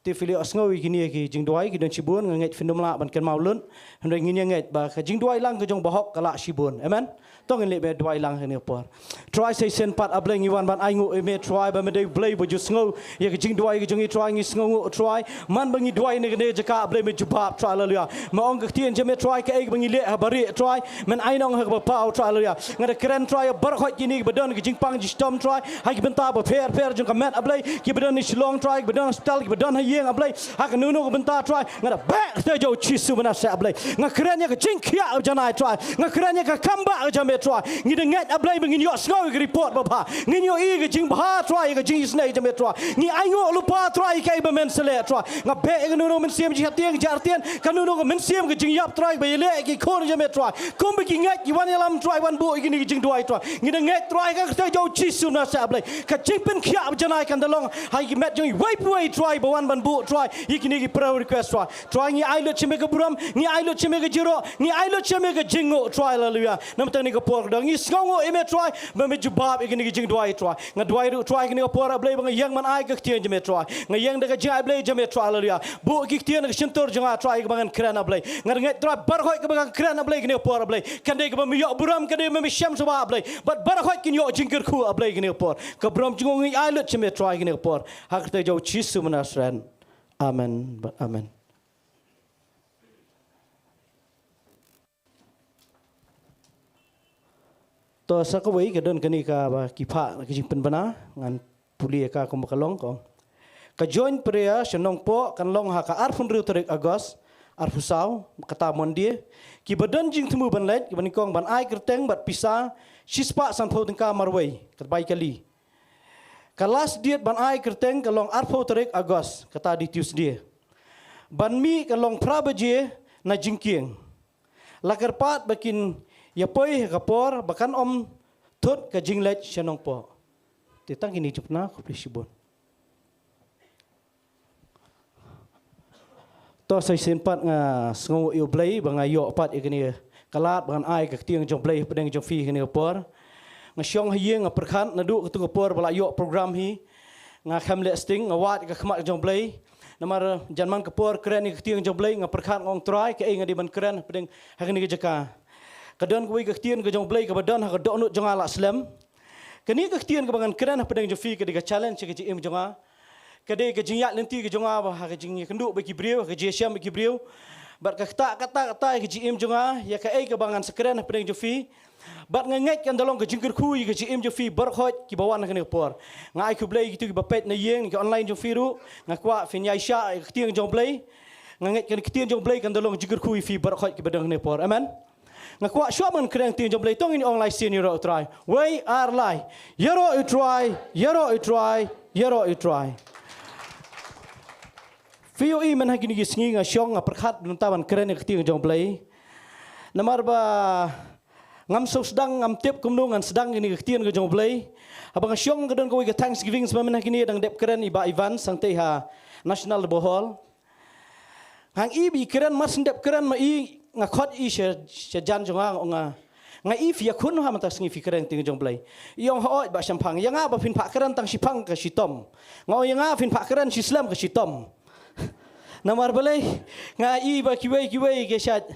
Te phi la ïohsngew ïa kine ki jingduwai, ki don shibun, nga ngeit phin ym lah ban kynmaw lut. Hynrei ngin ïa ngeit ba ka jingduwai lang ka jong u bahok ka lah shibun. Amen. To ngin leit ban duwai lang ha kane ka por. Trai, sa shisien pat A Blei ngi wan ban ainguh ïa me Trai, ba me dei U Blei ba ju sngew ïa ka jingduwai ka jong ngi Trai, ngi sngewnguh Trai. Man ba ngi duwai na kane ka jaka A Blei me jubab Trai, haleluya. Me ong ka ktien jong me Trai, kaei kaba ngi leh ha barieh Trai, men ai nong ha kaba paw Trai, haleluya. Nga da kren Trai ïa baroh kine kiba don ka jingpang jingshitom Trai, ha ki bynta bapher bapher jong ka met A Blei, kiba don ha Shillong Trai, kiba don ha hospital, kiba don ha ïing A Blei, ha kano kano ka bynta Trai, nga da beh ha ka kyrteng jong U Jisu Nasaret A Blei. Nga kren ïa ka jingkhiah kaba janai Trai, nga kren ïa ka kam ba ka jong me Trai. Ngi da ngeit A Blei ba ngin ïohsngew ïa ka report babha, ngin ïohi ïa ka jingbha Trai, ïa ka jingisynei jong me Trai. Ngi ainguh lypa Trai ïa kaei ba men sa leh Trai. Nga beh ïa kano kano mynsiem jingsheptieng jingsheptieng, kano kano mynsiem ka jingïap Trai, ba ïaleh ïa ki khun jong me Trai. Kumba ki ngeit ki wan ïalam Trai, wan buh ïa kine ki jingduwai Trai. Ngi da ngeit Trai ha ka kyrteng jong U Jisu Nasaret A Blei, ka jingpynkhiah ba janai kan da long ha ki met jong iwei pa iwei Trai ba wan ban buh Trai ïa kine ki prayer request Trai. Trai ngi ai lut sha me ka burom, ngi ai lut sha me ka jingïaroh, ngi ai lut sha me ka jingnguh Trai, haleluya. Namar kane ka por ka dang ngi sngewnguh ïa me Trai ba me jubab ïa kine ki jingduwai Trai. Nga duwai ruh Trai kane ka por A Blei ba nga ïeng ban ai ka ktien jong me Trai. Nga ïeng da ka jingai Blei jong me Trai, haleluya. Buh ki ktien ha ka shyntur jong nga Trai kaba ngan kren A Blei. Nga da ngeit Trai baroh kaba ngan kren A Blei kane ka por A Blei, kan dei kaba me ïoh burom, kan dei ba me shem sngewbha A Blei. Bad baroh kin ïoh jingkyrkhu A Blei kane ka por. Ka burom jong ngi ngi ai lut sha me Trai kane ka por. Ha ka kyrteng jong U Jisu Nasaret. Amen. Amen. To sa kawei ka don kane kaba ki phah ka jingpynbna, ngan pule ïa ka kumba ka long, ko. Ka joint prayer sha Nongpoh kan long ha ka arphew hynriew tarik August arphew saw, kata Monday. Kiba don jingthmu ban leit, kiba nyngkong ban ai kyrteng bad pisa shispah sanphew tyngka marwei, kata bai kali. Ka last date ban ai kyrteng ka long arphew tarik August, kata dei Tuesday. Ban mih ka long phra baje na jingkieng. La kyrpad ba kin ïa poi ha ka por ba kan ym thut ka jingleit sha Nongpoh. Te tang kine jingpynbna, khublei shibun. To sa shisien pat nga sngewnguh ïa U Blei ba nga ïoh pat ïa kane ka lad ba ngan ai ka ktien jong U Blei hapdeng jong phi kane ka por. Nga shong ha ïing nga pyrkhat naduh katto ka por ba la ïoh program hi. Nga khlem leh sting, nga wad ïa ka khmat jong U Blei. Namar jan man ka por kren ïa ka ktien jong U Blei, nga pyrkhat nga ong Trai, kaei nga dei ban kren hapdeng ha kane ka jaka. Ka don kawei ka ktien ka jong U Blei kaba don ha ka dohnud jong nga la slem. Kane ka ktien kaba ngan kren hapdeng jong phi ka dei ka challenge ka jingim jong nga. Ka dei ka jingïaid lynti ka jong nga ba ha ka jingïakynduh bad ki briew, ha ka jingïashem bad ki briew. Bad ka kata kata kata ïa ka jingim jong nga, ïa kaei kaba ngan sa kren hapdeng jong phi. Bad nga ngeit kan da long ka jingkyrkhu ïa ka jingim jong phi baroh khoit kiba wan ha kane ka por. Nga ai khublei ïa kito kiba peit na ïing, ïa ka online jong phi ruh. Nga kwah phin ïaishah ïa ka ktien jong U Blei. Nga ngeit kan ka ktien jong U Blei kan da long ka jingkyrkhu ïa phi baroh khoit kiba don ha kane ka por. Amen. Nga kwah shuwa ban kren ïa ka ktien jong U Blei, to ngin ong lai sien: Ïaroh ïa U Trai. Wei ar lai. Ïaroh ïa U Trai, ïaroh ïa U Trai, ïaroh ïa U Trai. Phi ïohi mynta ha kine ki sngi nga shong nga pyrkhat mynta ban kren ïa ka ktien jong U Blei. Namar ba ngam sngewsdang, ngam tip kumno ngan sdang ïa kane ka ktien ka jong U Blei. Haba nga shong ka don kawei ka Thanksgiving, sma mynta ha kine dang dep kren i Bah Ivan sangtei ha National Debor Hall. Nga ong i ba i kren, mar shu dep kren ma i, nga khot i sha, sha jan jong nga, nga ong, nga, nga i phi ïakhun ha mynta ka sngi phi kren ïa ka ktien jong U Blei. I ong hooid Bah Shemphang, ïa nga ba phin phah kren tang shiphang ka shitom. Nga ong ïa nga phin phah kren shislem ka shitom. Namar balei, nga i ba kiwei kiwei ki shait,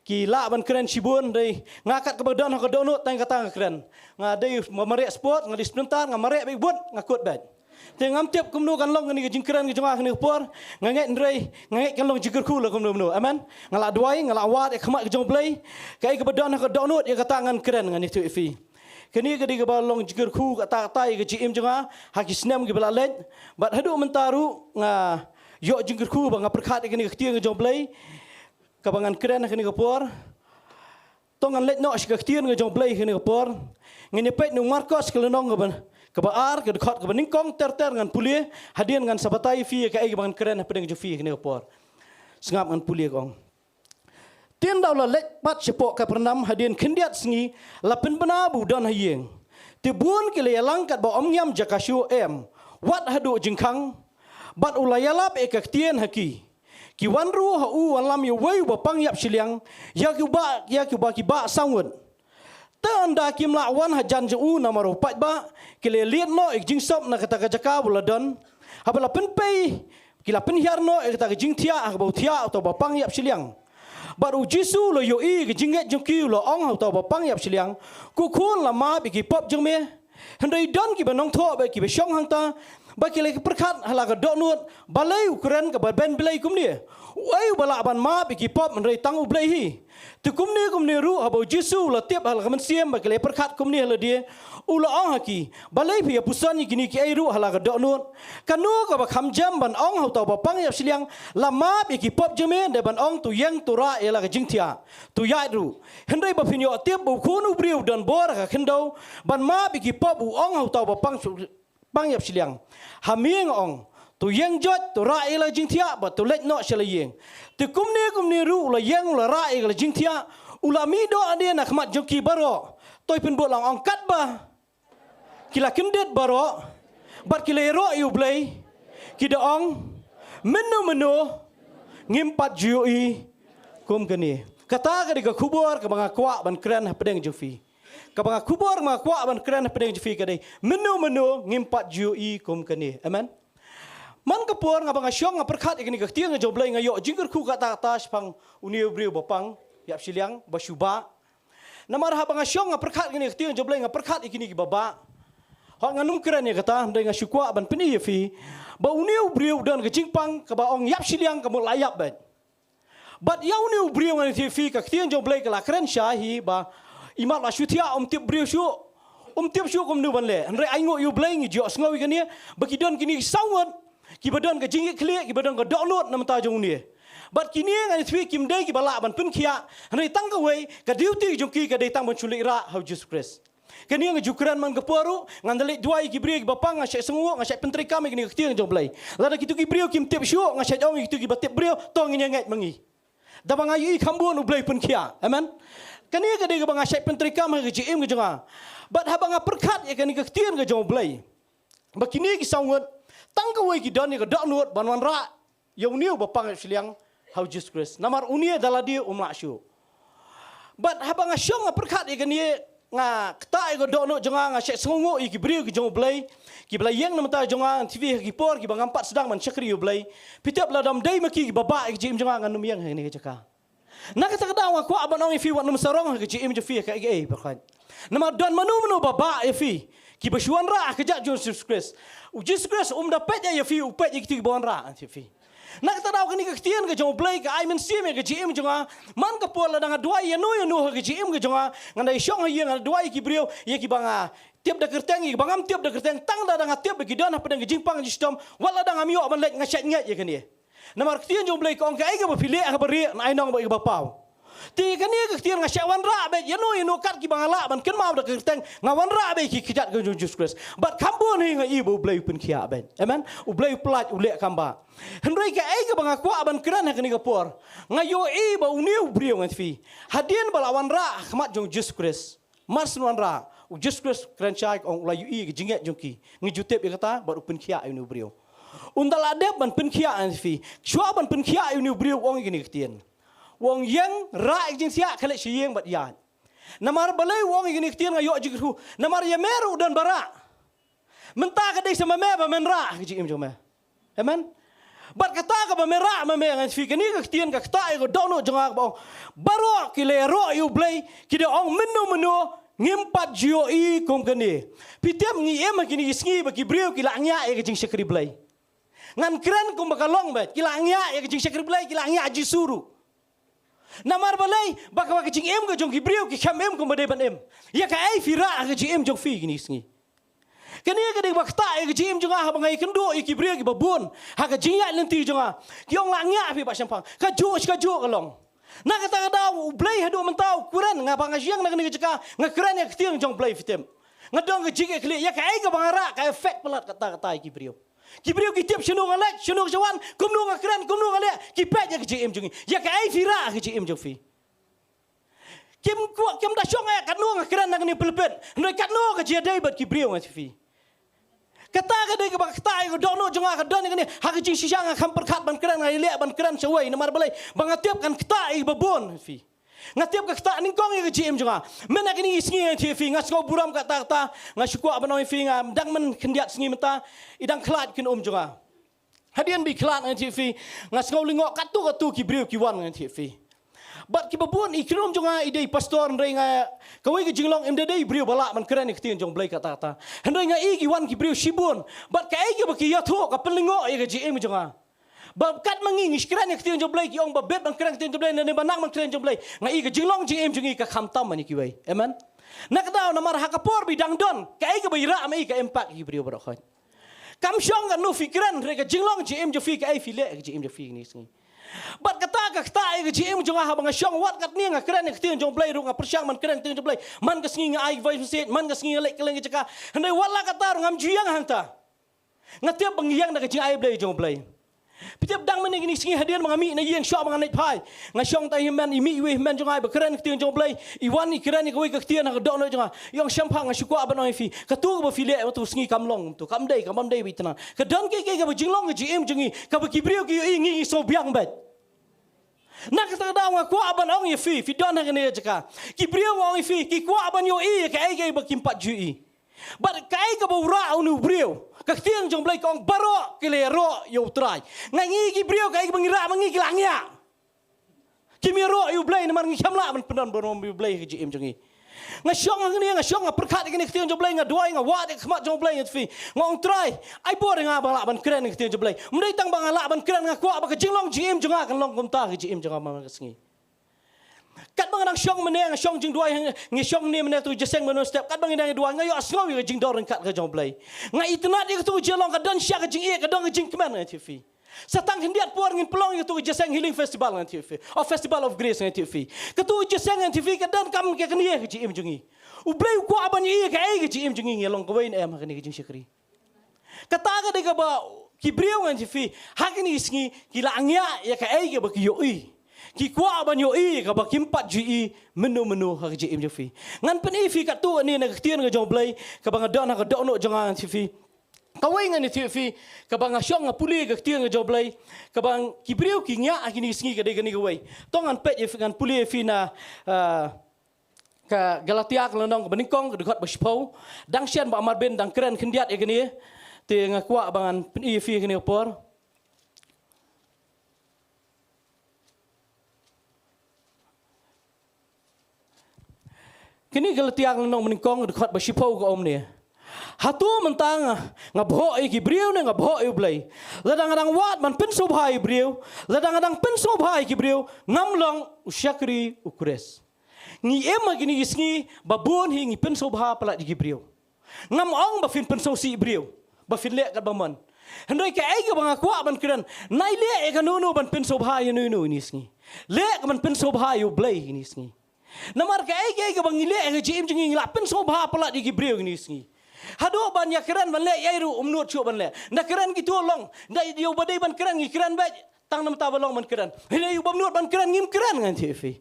ki lah ban kren shibun, dei nga kat kaba don ha ka dohnud tang kata nga kren. Nga dei mareh sport, nga dei splinter, nga mareh beit, but nga kut beit. Te ngam tip kumno kan long kane ka jingkren ka jong nga ha kane ka por. Nga ngeit hynrei nga ngeit kan long jingkyrkhu la kumno kumno. Amen. Nga la duwai, nga la wad ïa ka khmat ka jong U Blei. Kaei kaba don ha ka dohnud ïa kata ngan kren, ngan ïathuh ïa phi. Kane ka dei kaba long jingkyrkhu kata kata ïa ka jingim jong nga ha ki snem kiba la leit. Bad haduh mynta ruh nga ïoh jingkyrkhu ba nga pyrkhat ïa kane ka ktien ka jong U Blei kaba ngan kren ha kane ka por. To ngan leit noh sha ka ktien ka jong U Blei ha kane ka por. Ngin ïa peit na u Markos ka lynnong kaba, kaba ar, ka dkhot kaba nyngkong ter ter ngan pule, hadien ngan sa batai ïa phi ïa kaei kaba ngan kren hapdeng jong phi ha kane ka por. Sngap, ngan pule, ka ong: Te ynda u la leit pat shapoh Kapernaum hadien khyndiat sngi, la pynbna ba u don ha ïing. Te bun ki la ïalang katba ym ngiam jaka shuh, em, wat haduh jingkhang. Bad u la ïalap ïa ka ktien ha ki. Ki wan ruh ha u wallam ïa uwei uba pang ïap shiliang, ïa ki bah, ïa ki bah, ki bah saw ngut. Te ynda kim lah wan hajan jong u namar u paidbah, ki la lied noh ïa ka jingsop na kata ka jaka ba u la don. Haba la pynpei, ki la pynhiar noh ïa kata ka jingthiah ha kaba u thiah uta uba pang ïap shiliang. Bad u Jisu u la ïohi ïa ka jingngeit jong ki, u la ong ha uta uba pang ïap shiliang: Ko khun, la map ïa ki pop jong me. Hynrei don kiba nongthoh bad kiba shong hangta ba ki la pyrkhat ha la ka dohnud, balei u kren kaba ben Blei kumne? Uei uba lah ban map ïa ki pop hynrei tang U Blei hi? Te kumne kumne ruh haba u Jisu u la tip ha la ka mynsiem ba ki la pyrkhat kumne ha lade, u la ong ha ki: Balei phi ïa puson ïa kine kiei ruh ha la ka dohnud? Kano kaba kham jem, ban ong ha uta uba pang ïap shiliang, la map ïa ki pop jong me, ne ban ong, to ïeng, to rah ïa la ka jingthiah, to ïaid ruh? Hynrei ba phin ïoh tip ba u Khun u briew u don bor ha ka khyndew ban map ïa ki pop, u ong ha uta uba pang, pang ïap shiliang: Ha me nga ong, to ïeng joit, to rah ïa la ka jingthiah bad to leit noh sha la ïing. Te kumne kumne ruh u la ïeng, u la rah ïa la ka jingthiah, u la mih doh hadien na khmat jong ki baroh. To pynbud lang, ong: Katba ki la kyndit baroh bad ki la ïaroh ïa U Blei, ki da ong: Mynno mynno ngim pat ju ïohi kum kane. Kata ka dei ka khubor kaba nga kwah ban kren hapdeng jong phi. Kaba nga khubor nga kwah ban kren hapdeng jong phi ka dei: Mynno mynno ngim pat ju ïohi kum kane. Amen. Man ka por nga ba nga shong nga pyrkhat ïa kane ka ktien ka jong U Blei, nga ïoh jingkyrkhu kata kata shaphang une u briew ba pang ïap shiliang, ba shu bah. Namar haba nga shong nga pyrkhat ïa kane ka ktien jong U Blei, nga pyrkhat ïa kine kiba bah. Hooid, ngan ym kren ïa kata, hynrei nga shu kwah ban pyni ïa phi ba une u briew u don ka jingpang kaba ong ïap shiliang, ka mut la ïap beit. Bad ïa une u briew, ngan ïathuh ïa phi, ka ktien jong U Blei ka la kren shai hi ba i mat la shu thiah, um tip briew shuh, um tip shuh kumno ban leh. Hynrei ainguh ïa U Blei, ngi ju ïohsngew ïa kane ba ki don kine ki saw ngut kiba don ka jingïeit khlieh, kiba don ka dohnud na bynta jong une. Bad kine, ngan ïathuh ïa phi, kim dei kiba lah ban pynkhiah, hynrei tang kawei ka duty jong ki ka dei tang ban shu leit rah ha u Jisu Khrist. Kane nga ju kren man ka por ruh, ngan da leit duwai ïa ki briew kiba pang, nga shait sngewnguh, nga shait pyntreikam ïa kane ka ktien jong U Blei. Lada kito ki briew kim tip shuh, nga shait ong ïa kito kiba tip briew, to ngin ïa ngeit ma ngi. Da ba nga ïohi kham bun U Blei u pynkhiah. Amen. Kane ka dei kaba nga shait pyntreikam ha ka jingim ka jong nga. Bad haba nga pyrkhat ïa kane ka ktien ka jong U Blei ba kine ki saw ngut, tang kawei ki don ïa ka dohnud ban wanrah ïa une uba pang ïap shiliang, ha u Jisu Khrist. Namar une da lade um lah shuh. Bad haba nga shong nga pyrkhat ïa kane, nga ktah ïa ka dohnud jong nga, nga shait sngewnguh ïa ki briew ki jong U Blei kiba la ïeng na bynta jong nga. Ngan ïathuh ïa phi, ha ki por kiba ngam pat sdang ban shakri ïa U Blei, phi tip, lada ym dei ma ki kiba bah ïa ka jingim jong nga, ngan ym ïeng ha kane ka jaka. Na kata ka daw nga kwah ban ong ïa phi, wat nym sarong ha ka jingim jong phi ha kaei kaei, pyrkhat. Namar don mano mano ba bah ïa phi, kiba shu wanrah ha ka kjat jong u Jisu Khrist. U Jisu Khrist um da peit ïa phi, u peit ïa kito kiba wanrah, ngan ïathuh ïa phi. Na kata ka daw kane ka ktien ka jong U Blei ka ai mynsiem ïa ka jingim jong nga. Man ka por lada nga duwai ïano ïano ha ka jingim ka jong nga, nga da shong ha ïing nga duwai ïa ki briew, ïa kiba nga tip da kyrteng, ïa kiba ngam tip da kyrteng, tang lada nga tip ba ki don hapdeng ka jingpang jingshitom, wat lada ngam ïoh ban leit nga shait ngeit ïa kane. Namar ka ktien jong U Blei ka ong kaei kaba phi leh ha kaba rieh yn ai nong bad kiba paw. Te kane ka ktien nga shah wanrah beit ïano ïano kat kiba nga lah ban kynmaw da ka kyrteng, nga wanrah beit ki kjat ka jong U Jisu Khrist. Bad kham bun hi nga i ba U Blei u pynkhiah beit. Amen. U Blei u pyllait, u leh kam ba. Hynrei kaei kaba nga kwah ban kren ha kane ka por, nga ïohi ba une u briew, ngan ïathuh phi, hadien ba la wanrah ha khmat jong U Jisu Khrist. Mar shen wanrah, U Jisu Khrist kren shai ka ong u la ïohi ka jingngeit jong ki. Ngi ju tip ïa kata, bad u pynkhiah ïa une u briew. Un da la dep ban pynkhiah, ngan ïathuh phi. Shuwa ban pynkhiah ïa une u briew u ong ïa kane ka ktien. U ong ïeng, rah ïa ka jingsiah, khleh sha ïing bad ïaid. Namar balei u ong ïa kane ka ktien, nga ïoh jingkyrkhu. Namar ïa me ruh u don ba rah. Mynta ka dei sa ma me ba men rah ha ka jingim jong me. Amen. Bad kata kaba me rah ma me, ngan ïathuh phi, kane ka ktien ka ktah ïa ka dohnud jong nga kaba ong, baroh ki la ïaroh ïa U Blei ki da ong mynno mynno, ngim pat ju ïohi kum kane. Phi tip, ngi im ha kine ki sngi ba ki briew ki la ngiah ïa ka jingshakri Blei. Ngan kren kumba ka long beit, ki la ngiah ïa ka jingshakri Blei, ki la ngiah Jisu ruh. Namar balei? Ba ka, ba ka jingim ka jong ki briew ki khlem im kumba dei ban im. Ïa kaei phi rah ha ka jingim jong phi kine ki sngi? Kane ka dei ba ktah ïa ka jingim jong nga haba nga ïakynduh ïa ki briew kiba bun ha ka jingïaid lynti jong nga. Ki ong la ngiah phi Bah Shemphang. Kajuh shi kajuh ka long. Na kata ka daw U Blei haduh mynta u kren, nga ba nga ïeng na kane ka jaka, nga kren ïa ka ktien jong U Blei, phi tip. Nga don ka jingkitkhlieh ïa kaei kaba nga rah ka effect palat katta katta ïa ki briew. Ki briew ki tip shano nga leit, shano nga wan, kumno nga kren, kumno nga leh, ki peit ïa ka jingim jong ngi. Ïa kaei phi rah ha ka jingim jong phi? Kim kwah, kim da shong eh katno nga kren na kane pulpit. Hynrei katno ka jingïadei bad ki briew, ngan ïathuh phi. Kata ka dei kaba ktah ïa ka dohnud jong nga, ka don ïa kane ha ka jingshisha, nga kham pyrkhat ban kren, nga ïaleh ban kren shawei, namar balei? Ba nga tip kan ktah ïa kiba bun, ngan ïathuh phi. Nga tip ka ktah nyngkong ïa ka jingim jong nga. Mynta kine ki sngi, ngan ïathuh ïa phi, nga sngew burom katta katta, nga shu kwah ban ong ïa phi, nga dang man khyndiat sngi mynta, i dang khlad ki kynum jong nga. Hadien ba i khlad, ngan ïathuh ïa phi, nga sngew lyngngoh katto katto ki briew ki wan, ngan ïathuh ïa phi. Bad kiba bun, i kynum jong nga i dei pastor, hynrei nga, kawei ka jinglong im da dei briew ba lah ban kren ïa ka ktien jong U Blei katta katta. Hynrei nga i ki wan ki briew shibun. Bad kaei kaba ki ïathuh ka pynlyngngoh ïa ka jingim jong nga. Ba katba ngi ngi kren ïa ka ktien jong U Blei, ki ong ba bit ban kren ïa ka ktien jong U Blei, ne ba nang ban kren jong U Blei. Nga i ka jinglong jingim jong ngi ka khamtam man ïa kiwei. Amen. Na ka daw namar ha ka por ba i dang don, kaei kaba i rah ma i ka impact ïa ki briew baroh khoit. Kam shong katno phi kren, hynrei ka jinglong jingim jong phi, kaei phi leh ïa ka jingim jong phi kine ki sngi. Bad kata ka ktah ïa ka jingim jong nga, haba nga shong wat katne nga kren ïa ka ktien jong U Blei ruh, nga pyrshang ban kren ïa ka ktien jong U Blei. Man ka sngi nga ai voice message, man ka sngi nga leit kylleng ki jaka. Hynrei wat la katta ruh ngam ju ïeng hangta. Nga tip ba ngi ïeng da ka jingai Blei jong U Blei. Phi tip, dang mynne kine ki sngi hadien ba nga mih na ïing, shuwa ba nga leit phai, nga shong tai hynmen, i mih iwei i hynmen jong nga iba kren ïa ka ktien jong U Blei. I wan i kren ïa kawei ka ktien ha ka dohnud jong nga. I ong, Shemphang, nga shu kwah ban ong ïa phi, kato kaba phi leh mynta ka sngi kam long kumto, kam dei, kam dei ba itynnad. Ka don kiei kiei kaba jinglong ka jingim jong ngi, kaba ki briew ki ïohi, ngi ngi sngew biang beit. Na kata ka daw nga kwah ban ong ïa phi, phi don ha kane ka jaka. Ki briew, nga ong ïa phi, ki kwah ban ïohi ïa kaei kaei ba kim pat ju ïohi. Bad kaei kaba u rah une u briew, ka ktien jong U Blei ka ong baroh ki la ïaroh ïa U Trai. Nga ngi ki briew, kaei kaba ngi rah ma ngi ki la ngiah. Kim ïaroh ïa U Blei namar ngi khlem lah ban pyndon burom ïa U Blei ha ka jingim jong ngi. Nga shong hangne, nga shong, nga pyrkhat ïa kane ka ktien jong U Blei, nga duwai, nga wad ïa ka khmat jong U Blei, nga ïathuh ïa phi, nga ong, Trai, ai bor ïa nga ba nga lah ban kren ïa ka ktien jong U Blei. Ym dei tang ba nga lah ban kren, nga kwah ba ka jinglong jingim jong nga kan long kumta ha ka jingim jong nga man ka sngi. Katba nga dang shong mynne, nga shong jingduwai, ngi shong ne mynne tu jingïaseng mynno step. Katba ngi dang ïaduwai, nga ïohsngew ïa ka jingdon ryngkat ka jong U Blei. Nga itynnad ïa katu ka jinglong, ka don shisha ka jingeh, ka don ka jingkmen, nga ïathuh ïa phi. Sa tang khyndiat por ngin pynlong ïa katu ka jingïaseng Healing Festival, nga ïathuh ïa phi. O Festival of Grace, nga ïathuh ïa phi. Katu ka jingïaseng, nga ïathuh ïa phi, ka don kam ka kane ka jingim jong ngi. U Blei u kwah ban ïohi ïa kaei ka jingim jong ngi, ngi long kawei ne em ha kane ka jingshakri. Kata ka dei kaba ki briew, nga ïathuh ïa phi, ha kine ki sngi ki la ngiah ïa kaei kaba ki ïohi. Ki kwah ban ïohi ïa kaba kim pat ju ïohi mynno mynno ha ka jingim jong phi. Ngan pyni ïa phi katto katne na ka ktien ka jong U Blei kaba nga don ha ka dohnud jong nga, nga ïathuh ïa phi. Kawei, ngan ïathuh ïa phi, kaba nga shong nga pule ka ktien ka jong U Blei, kaba ki briew ki ngiah ha kine ki sngi, ka dei kane kawei. To ngan peit ïa phi, ngan pule ïa phi na, ah, ka Galatia ka lynnong kaba nyngkong, ka dkhot ba shiphew. Dang shen Bah Marbin dang kren khyndiat ïa kane. Te nga kwah ba ngan pyni ïa phi ha kane ka por. Kane Galatia ka lynnong ba nyngkong, ka dkhot ba shiphew, ka ong kumne: Hato mynta nga, nga bhoh ïa ki briew ne nga bhoh ïa u Blei? Lada nga dang wad ban pynsngewbha ïa u briew, lada nga dang pynsngewbha ïa ki briew, ngam long u shakri u Khrist. Ngi im ha kine ki sngi ba bun hi ngi pynsngewbha palat ïa ki briew. Ngam ong ba phin pynsngewsih briew, ba phin leh katba mon. Hynrei kaei kaba nga kwah ban kren, nai leh ïa kano kano ban pynsngewbha ïa uno uno ïa kine ki sngi. Leh ka ban pynsngewbha ïa u Blei ïa kine ki sngi. Namar kaei kaei kaba ngi leh ha ka jingim jong ngi, ngi la pynsngewbha palat ïa ki briew ïa kine ki sngi. Haduh ban ïa kren ban leh ïa ruh um nud shuh ban leh. Nda kren kito long, nda ïa uba dei ban kren ngi kren beit. Tang namar ba long ban kren. Hynrei ïa uba nud ban kren ngim kren, ngan ïathuh ïa phi.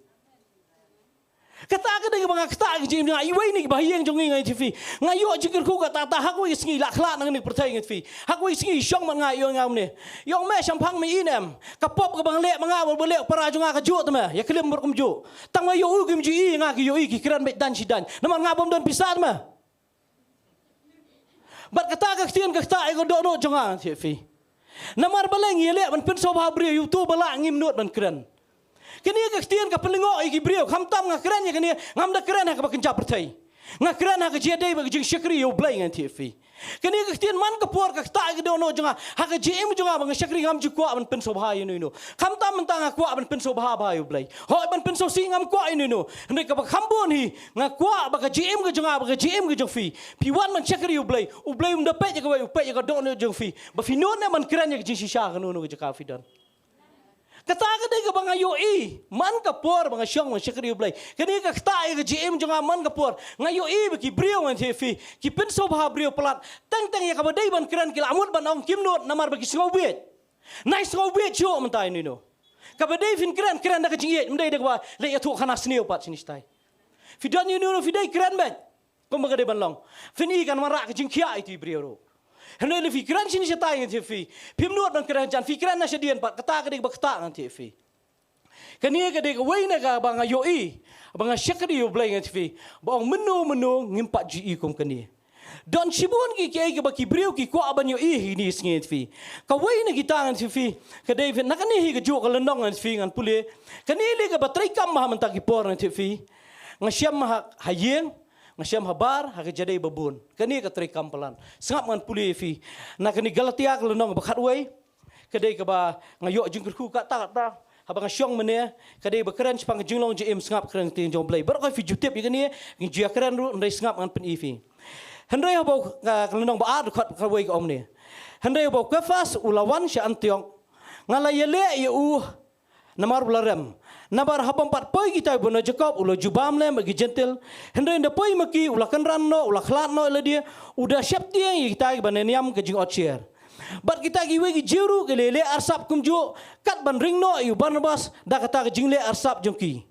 Kata ka dei kaba nga ktah ha ka jingim jong nga, iwei na kiba ha ïing jong ngi, ngan ïathuh ïa phi. Nga ïoh jingkyrkhu kata kata ha kawei ka sngi la khlad na kane ka pyrthei, ngan ïathuh ïa phi. Ha kawei ka sngi i shong bad nga, i ong ïa nga kumne, i ong, "Me shemphang me, i ne em? Ka pop kaba nga leh ma nga bad ba leh u para jong nga kajuh te me, ïa khlem bor kumjuh. Tang ma ïoh u kim ju i, nga ki ïoh i, ki kren beit dang shi dang. Namar nga bym don pisa te me." Bad kata ka ktien ka ktah ïa ka dohnud jong nga, ngan ïathuh ïa phi. Namar balei ngi leh ban pynsngewbha briew, ïa uto ba lah ngim nud ban kren. Kane ka ktien ka pynlyngngoh ïa ki briew, khamtam nga kren ïa kane, ngam da kren ha kaba kynja pyrthei. Nga kren ha ka jingïadei bad ka jingshakri ïa u Blei, ngan ïathuh ïa phi. Kane ka ktien man ka por ka ktah ïa ka dohnud jong nga, ha ka jingim jong nga ba nga shakri ngam ju kwah ban pynsngewbha ïa uno uno. Khamtam mynta nga kwah ban pynsngewbha bha ïa u Blei. Hooid, ban pynsngewsih ngam kwah ïa uno uno. Hynrei kaba kham bun hi, nga kwah ba ka jingim ka jong nga, ba ka jingim ka jong phi, phi wan ban shakri ïa u Blei, u Blei um da peit ïa kawei, u peit ïa ka dohnud jong phi. Ba phi nud ne em ban kren ïa ka jingshisha ha kano kano ka jaka phi don. Kata ka dei kaba nga ïohi man ka por ba nga shong ban shakri ïa u Blei. Kane ka ktah ïa ka jingim jong nga man ka por. Nga ïohi ba ki briew, ngan ïathuh ïa phi, ki pynsngewbha briew palat. Teng teng ïa kaba dei ban kren ki la mut ban ong kim nud namar ba ki sngewbieit. Nai sngewbieit shuh mynta ïa uno uno. Kaba dei phin kren, kren da ka jingïeit, ym dei da kaba leh ïathuh khana sniew pat shane shatai. Phi don ïa uno uno, phi dei kren beit. Kumba ka dei ban long. Phin i kan wanrah ka jingkhiah ïa uto u briew ruh. Hynrei lada phi kren shane shatai, ngan ïathuh ïa phi, phim nud ban kren jan, phi kren na shadien pat, kata ka dei kaba ktah, ngan ïathuh ïa phi. Kane ka dei kawei na kaba nga ïohi ba nga shakri ïa u Blei, ngan ïathuh ïa phi, ba ong mynno mynno ngim pat ju i kum kane. Don shibun ki, kiei kiba ki briew ki kwah ban ïohi ha kine ki sngi, ngan ïathuh ïa phi. Kawei na kita, ngan ïathuh ïa phi, ka dei phi na kane hi kajuh ka lynnong, ngan ïathuh ïa phi, ngan pule. Kane lei kaba treikam ha mynta ki por, ngan ïathuh ïa phi. Nga shem ha, ha ïing, nga shem ha bar, ha ka jadei ba bun. Kane ka treikam palat. Sngap ngan pule ïa phi. Na kane Galatia ka lynnong ba khatwei, ka dei kaba nga ïoh jingkyrkhu kata kata haba nga shong mynne, ka dei ba kren shaphang ka jinglong jingim, sngap, kren ktien jong u Blei. Baroh khoit phi ju tip ïa kane, ngi ju ïa kren ruh, hynrei sngap ngan pyni ïa phi. Hynrei haba u, ka, ka lynnong ba ar dkhot khatwei ka ong ne. Hynrei haba u Kephas u la wan sha Antiok, nga la ïaleh ïa u namar u la rem. Namar haba ym pat poi kita kiba na Jakob, u la jubab lem bad ki Jentil. Hynrei ynda poi ma ki, u la kynran noh, u la khlad noh ïa lade, u da sheptieng ïa kita kiba na niam ka jingotsher. Bad kita kiwei ki Jiw ruh ki la ïaleh arsap kumjuh, kat ban ring noh ïa u Barnabas da kata ka jingleh arsap jong ki.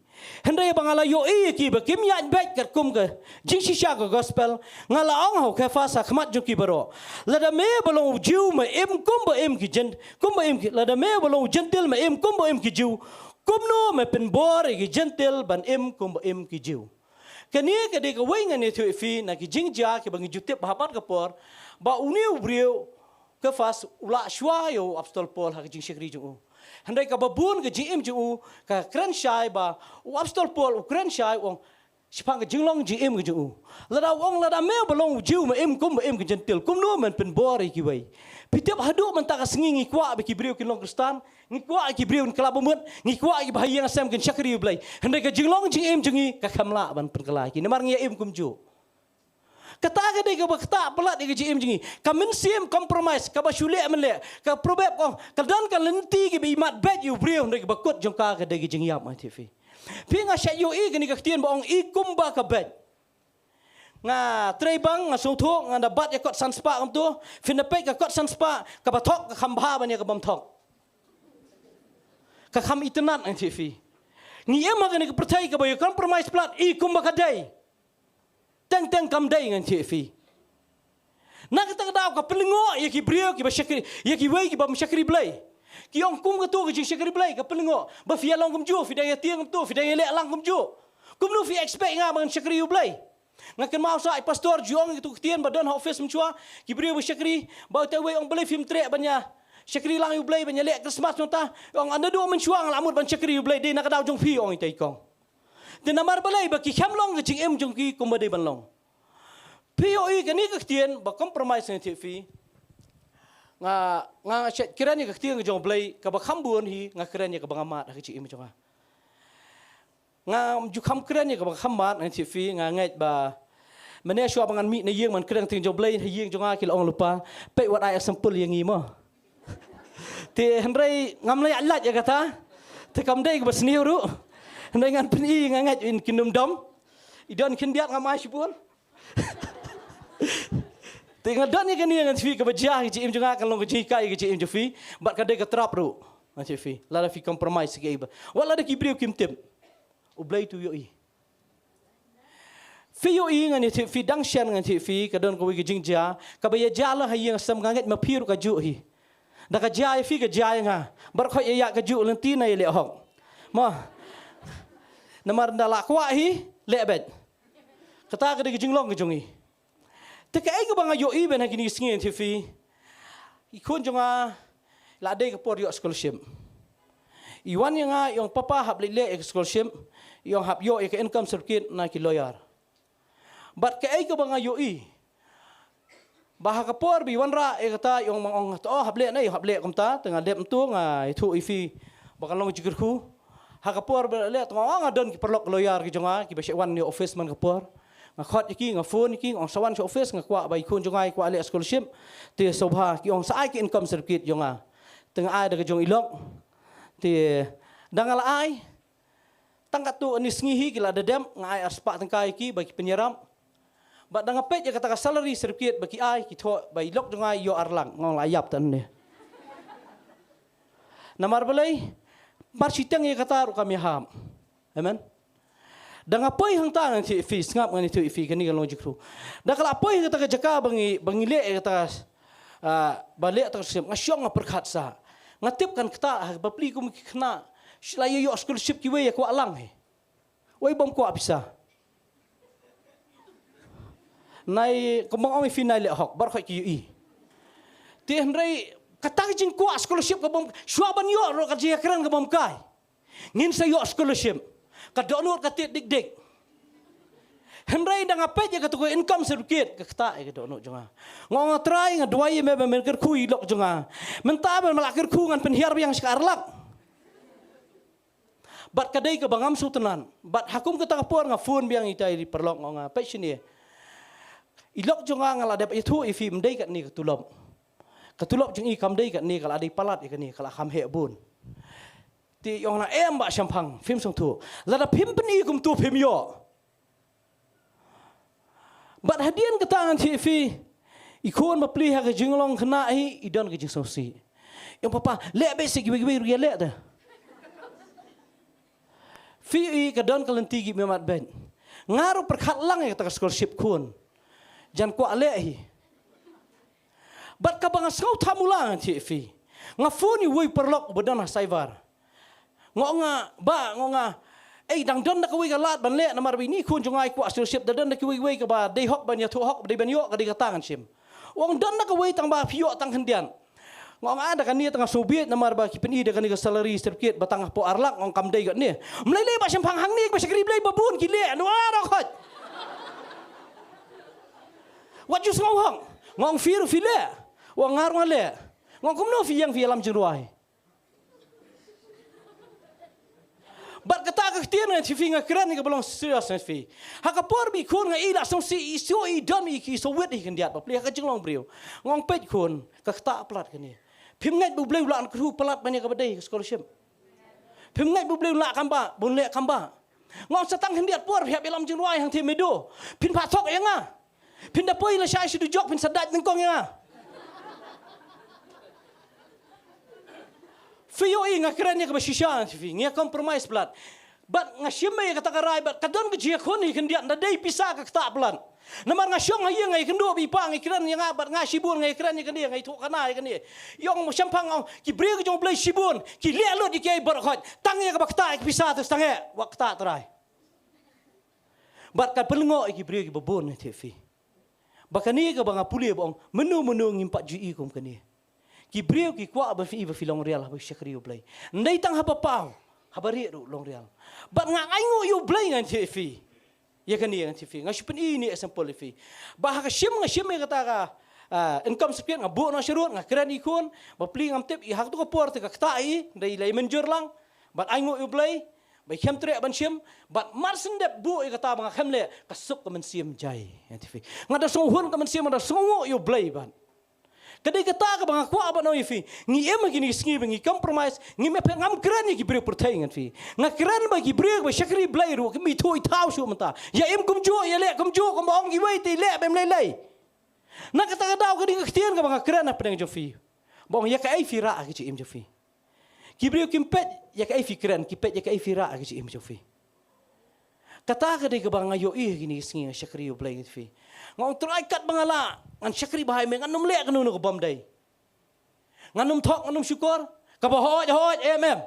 Hynrei ba nga la ïohi ïa ki ba kim ïaid beit katkum ka jingshisha ka gospel, nga la ong ha u Kephas ha khmat jong ki baroh, lada me ba long u Jiw me im kumba im ki Jen-, kumba im ki, lada me ba long u Jentil me im kumba im ki Jiw, kumno me pynbor ïa ki Jentil ban im kumba im ki Jiw? Kane ka dei kawei, ngan ïathuh ïa phi, na ki jingjia kiba ngi ju tip ha mat ka por, ba une u briew Kephas u lah shuwa ïa u Apostol Paul ha ka jingshakri jong u. Hynrei kaba bun ka jingim jong u ka kren shai ba u Apostol Paul u kren shai, u ong shaphang ka jinglong jingim ka jong u. Lada u ong, lada me ba long u Jiw me im kumba im ki Jentil, kumno men pynbor ïa kiwei? Phi tip, haduh mynta ka sngi ngi kwah ba ki briew kin long Khristan, ngi kwah ki briew kin kylla ba mut, ngi kwah ki ba ha ïing ha sem kin shakri ïa u Blei. Hynrei ka jinglong jingim jong ngi ka kham lah ban pynkylla ïa ki namar ngi ïa im kumjuh. Kata ka dei kaba ktah palat ïa ka jingim jong ngi. Ka mynsiem compromise, kaba shu leh mynleh. Ka proverb ka ong, ka don ka lynti kiba ïmat beit ïa u briew, hynrei kaba kut jong ka ka dei ka jingïap, ngan ïathuh ïa phi. Phi, nga shait ïohi kane ka ktien ba ong i kumba ka beit. Nga trei bank, nga sngewthuh, nga da bat ïa kot san spah kumto. Phin da peit ka kot san spah, kaba thok ka kham bha ban ïa ka bym thok. Ka kham itynnad, ngan ïathuh ïa phi. Ngi im ha kane ka pyrthei kaba ïa compromise palat, i kumba ka dei. Teng teng kam dei, ngan ïathuh ïa phi. Na kata ka daw ka pynlyngngoh ïa ki briew kiba shakri, ïa kiwei kiba ym shakri Blei. Ki ong kum kato ka jingshakri Blei ka pynlyngngoh. Ba phi ïa long kumjuh, phi dang ïa tieng kumto, phi dang ïa leh lang kumjuh. Kumno phi expect nga ban shakri ïa u Blei? Nga kynmaw sa i pastor ju ong ïa kato ka ktien ba don ha office mynshuwa, ki briew ba shakri, ba uta uwei u ong balei phim treh ban ïa shakri lang ïa u Blei, ban ïa leh Christmas nangta. U ong naduh mynshuwa nga la mut ban shakri ïa u Blei, dei na ka daw jong phi, u ong ita i kong. Te namar balei? Ba ki khlem long ka jingim jong ki kumba dei ban long. Phi ïohi kane ka ktien ba compromise ngan ïathuh ïa phi. Nga, nga shet kren ïa ka ktien ka jong U Blei, kaba kham bun hi nga kren ïa kaba nga mad ha ka jingim jong nga. Ngam ju kham kren ïa kaba kham mad, ngan ïathuh ïa phi, nga ngeit ba mynne shuwa ba ngan mih na ïing, ban kren ktien jong U Blei, ha ïing jong nga ki la ong lypa, peit wat ai example ïa ngi mo. Te hynrei ngam lah lait ïa kata. Te kam dei kaba sniew ruh. Hynrei ngan pyni, nga ngeit ïa kin ym dom. I don khyndiat ngam ai shibun. Te nga don ïa kane, ngan ïathuh ïa phi, kaba jia ha ka jingim jong nga kan long ka jinghikai ha ka jingim jong phi. Bad ka dei ka trap ruh, ngan ïathuh ïa phi. Lada phi compromise ïa kiei ba, wat lada ki briew kim tip, U Blei u ïohi. Phi ïohi, ngan ïathuh ïa phi, dang shen ngan ïathuh ïa phi, ka don kawei ka jingjia kaba ïa jia la ha ïing ha sem, nga ngeit ma phi ruh kajuh hi. Da ka jia ïa phi ka jia ïa nga. Baroh khoit ïa ïa kajuh lynti na ïa leh hok. Ma. Namar ynda la kwah hi, leh beit. Kata ka dei ka jinglong ka jong i. Te kaei kaba nga ïohi ban ha kine ki sngi, ngan ïathuh ïa phi. I khun jong nga la dei ka por ïoh scholarship. I wan ïa nga, i ong papa, hap leit leh ïa ka scholarship. I ong hap ïoh ïa ka income certificate na ki lawyer. Bad kaei kaba nga ïohi, ba ha ka por ba i wanrah ïa kata, i ong, ma nga ong, to hap leh na, hap leh kumta, te nga dep mynta nga ïathuh ïa phi ba kan long ka jingkyrkhu. Ha ka por ba leh, to nga ong, nga don ki paralok lawyer ki jong nga kiba shah wan na office man ka por. Nga khot ïa ki, nga phone ïa ki, nga ong sa wan sha office, nga kwah ba i khun jong nga i kwah leh scholarship. Te sngewbha, ki ong sa ai ki income certificate jong nga. Te nga ai da ka jong i lok. Te da nga la ai, tang katto katne sngi hi ki la da dep, nga ai arspah tyngka ïa ki ba ki pynïarap. Bad da nga peit ïa kata ka salary certificate ba ki ai, ki thoh ba i lok jong nga i ïoh ar lak, nga ong la ïap ta ne. Namar balei? Mar shiteng ïa kata ruh kam ïahap. Amen. Da nga poi hangta, ngan ïathuh ïa phi, sngap, ngan ïathuh ïa phi, kane ka long jingkyrkhu. Da ka la poi ha kata ka jaka ba ngi, ba ngi leh ïa kata, ah, ba leh kata ka scholarship, nga shong nga pyrkhat sa. Nga tip kan ktah, ha bapli kum ki khynnah, shu la ïa ïoh scholarship kiwei ïa kwah lang hi. Wei bym kwah pisa. Nai, kumba nga ong ïa phi, nai leh hok, baroh khoit ki ïohi. Te hynrei kata ka jingkwah scholarship ka bym, shuwa ban ïoh ruh ka jingkren ka bym kai. Ngin sa ïoh scholarship. Ka dohnud ka tied dik dik. Hynrei da nga peit ïa kata ka income certificate, ka ktah ïa ka dohnud jong nga. Nga ong, Trai, nga duwai ïa me ba men kyrkhu ïa i lok jong nga. Mynta ba me la kyrkhu, ngan pynhiar biang sha ka ar lak. Bad ka dei kaba ngam sngewtynnat. Bad ha kum kata ka por nga phone biang ïa ita i paralok, nga ong, peit shane. I lok jong nga, nga la dep ïathuh ïa phi, ym dei katne ka tulop. Ka tulop jong i kam dei katne, ka la dei palat ïa kane, ka la kham heh bun. Te i ong, na em Bah Shemphang, phim sngewthuh. Lada phim pyni kumto phim ïoh. Bad hadien kata, ngan ïathuh ïa phi, i khun bapli ha ka jinglong khynnah hi, i don ka jingsngewsih. I ong, papa, leh beit seh, kiwei kiwei ruh ïaleh te. Phi ïohi, ka don ka lynti ki mihmat beit. Nga ruh pyrkhat lang ïa kata ka scholarship khun. Jan kwah leh hi. Bad kaba nga sngew thamula, ngan ïathuh ïa phi, nga phone ïa uwei u paralok uba don ha Saibhar. Nga ong, ah, Bah, nga ong, ah, ei, dang don da kawei ka lad ban leh, namar ba ine i khun jong nga i kwah scholarship, da don da kiwei kiwei kaba dei hok ban ïathuh hok, ba dei ban ïoh, ka dei kata ngan shim. U ong, don da kawei, tang ba phi ïoh tang khyndiat. Nga ong, ah, da kane tang nga sngewbieit, namar ba ki pyni da kane ka salary certificate ba tang hapoh ar lak, nga ong kam dei katne. Ym lei lei Bah Shemphang, hangne kiba shakri Blei ba bun ki leh, nwa ro khot. Wat ju sngew hok. Nga ong, phi ruh phi leh? U ong, nga ruh nga leh. Nga ong, kumno phi ïeng phi ïalam jingrwai? Bad kata ka ktien, ngan ïathuh ïa phi, nga kren ïa kaba long serious, ngan ïathuh ïa phi. Ha ka por ba i khun nga i la sngewsih, i shu i don i ki shu wit i khyndiat bapli ha ka jinglong briew. Nga ong, peit khun, ka ktah palat kane. Phim ngeit ba U Blei u lah ban kyrkhu palat ban ïa kaba dei ka scholarship? Phim ngeit ba U Blei u lah kam ba, bun leh kam ba? Nga ong, sa tang khyndiat por phi hap ïalam jingrwai hangtei Medo, phin phah thok ïa nga. Phin da poi lashai sha dujok, phin sa dait nyngkong ïa nga. Phi ïohi, nga kren ïa kaba shisha, ngan ïathuh ïa phi, ngi ïa compromise palat. Bad nga shim ïa kata ka rai, bad ka don ka jingïakhun hi khyndiat, nda dei pisa ka ktah palat. Namar nga shong ha ïing, nga ïakynduh bad i pa, nga ïakren ïa nga, bad nga shibun nga ïakren ïa kane, nga ïathuh khana ïa kane. I ong, Bah Shemphang, ong, ki briew ki jong U Blei shibun ki leh lut ïa kiei baroh khoit. Tang ïa kaba ktah ïa ka pisa te, tang ïa, wat ktah Trai. Bad ka pynlyngngoh ïa ki briew kiba bun, ngan ïathuh ïa phi. Ba kane kaba nga pule ba ong, mynno mynno ngim pat ju i kum kane. Ki briew ki kwah ba phi i ba phi long rial haba shakri U Blei. Ym dei tang haba paw, haba rieh ruh long rial. Bad nga ainguh ïa U Blei, ngan ïathuh ïa phi. Ïa kane ngan tip phi, nga shu pyni ïa kane example ïa phi. Ba ha ka shim nga shim ïa kata ka, ah, income certificate, nga buh noh sharud, nga kren ïa i khun, ba plie ngam tip, ïa ha kato ka por te ka ktah ïa i, dei la mynjur lang, bad ai nguh ïa u Blei, ba i khlem treh ban shim, bad mar shen dep buh ïa kata ba nga khlem leh, ka suk ka mynsiem jai, ngan tip phi. Nga da sngew hun ka mynsiem, nga da sngew nguh ïa u Blei bad. Ka dei kata kaba nga kwah ban ong ïa phi. Ngi im ha kine ki sngi ba ngi compromise, ngim ïa phet, ngam kren ïa ki briew pyrthei ngan tip phi. Nga kren ba ki briew ba shakri Blei ruh, kim ithuh ithaw shuh mynta. Ïa im kumjuh, ïa leh kumjuh, kumba ong iwei te i leh ba im lei lei. Na kata ka daw ka dei ka ktien kaba nga kren hapdeng jong phi. Ba ong ïa kaei phi rah ha ka jingim jong phi. Ki briew kim peit ïa kaei phi kren, ki peit ïa kaei phi rah ha ka jingim jong phi. Kata ka dei kaba nga ïohi ha kine ki sngi nga shakri ïa u Blei ngan tip phi. Nga ong Trai katba nga lah, ngan shakri bha ïa me, ngan ym leh kano kano kaba ym dei. Ngan ym thok, ngan ym shukor, kaba hooid hooid, em em.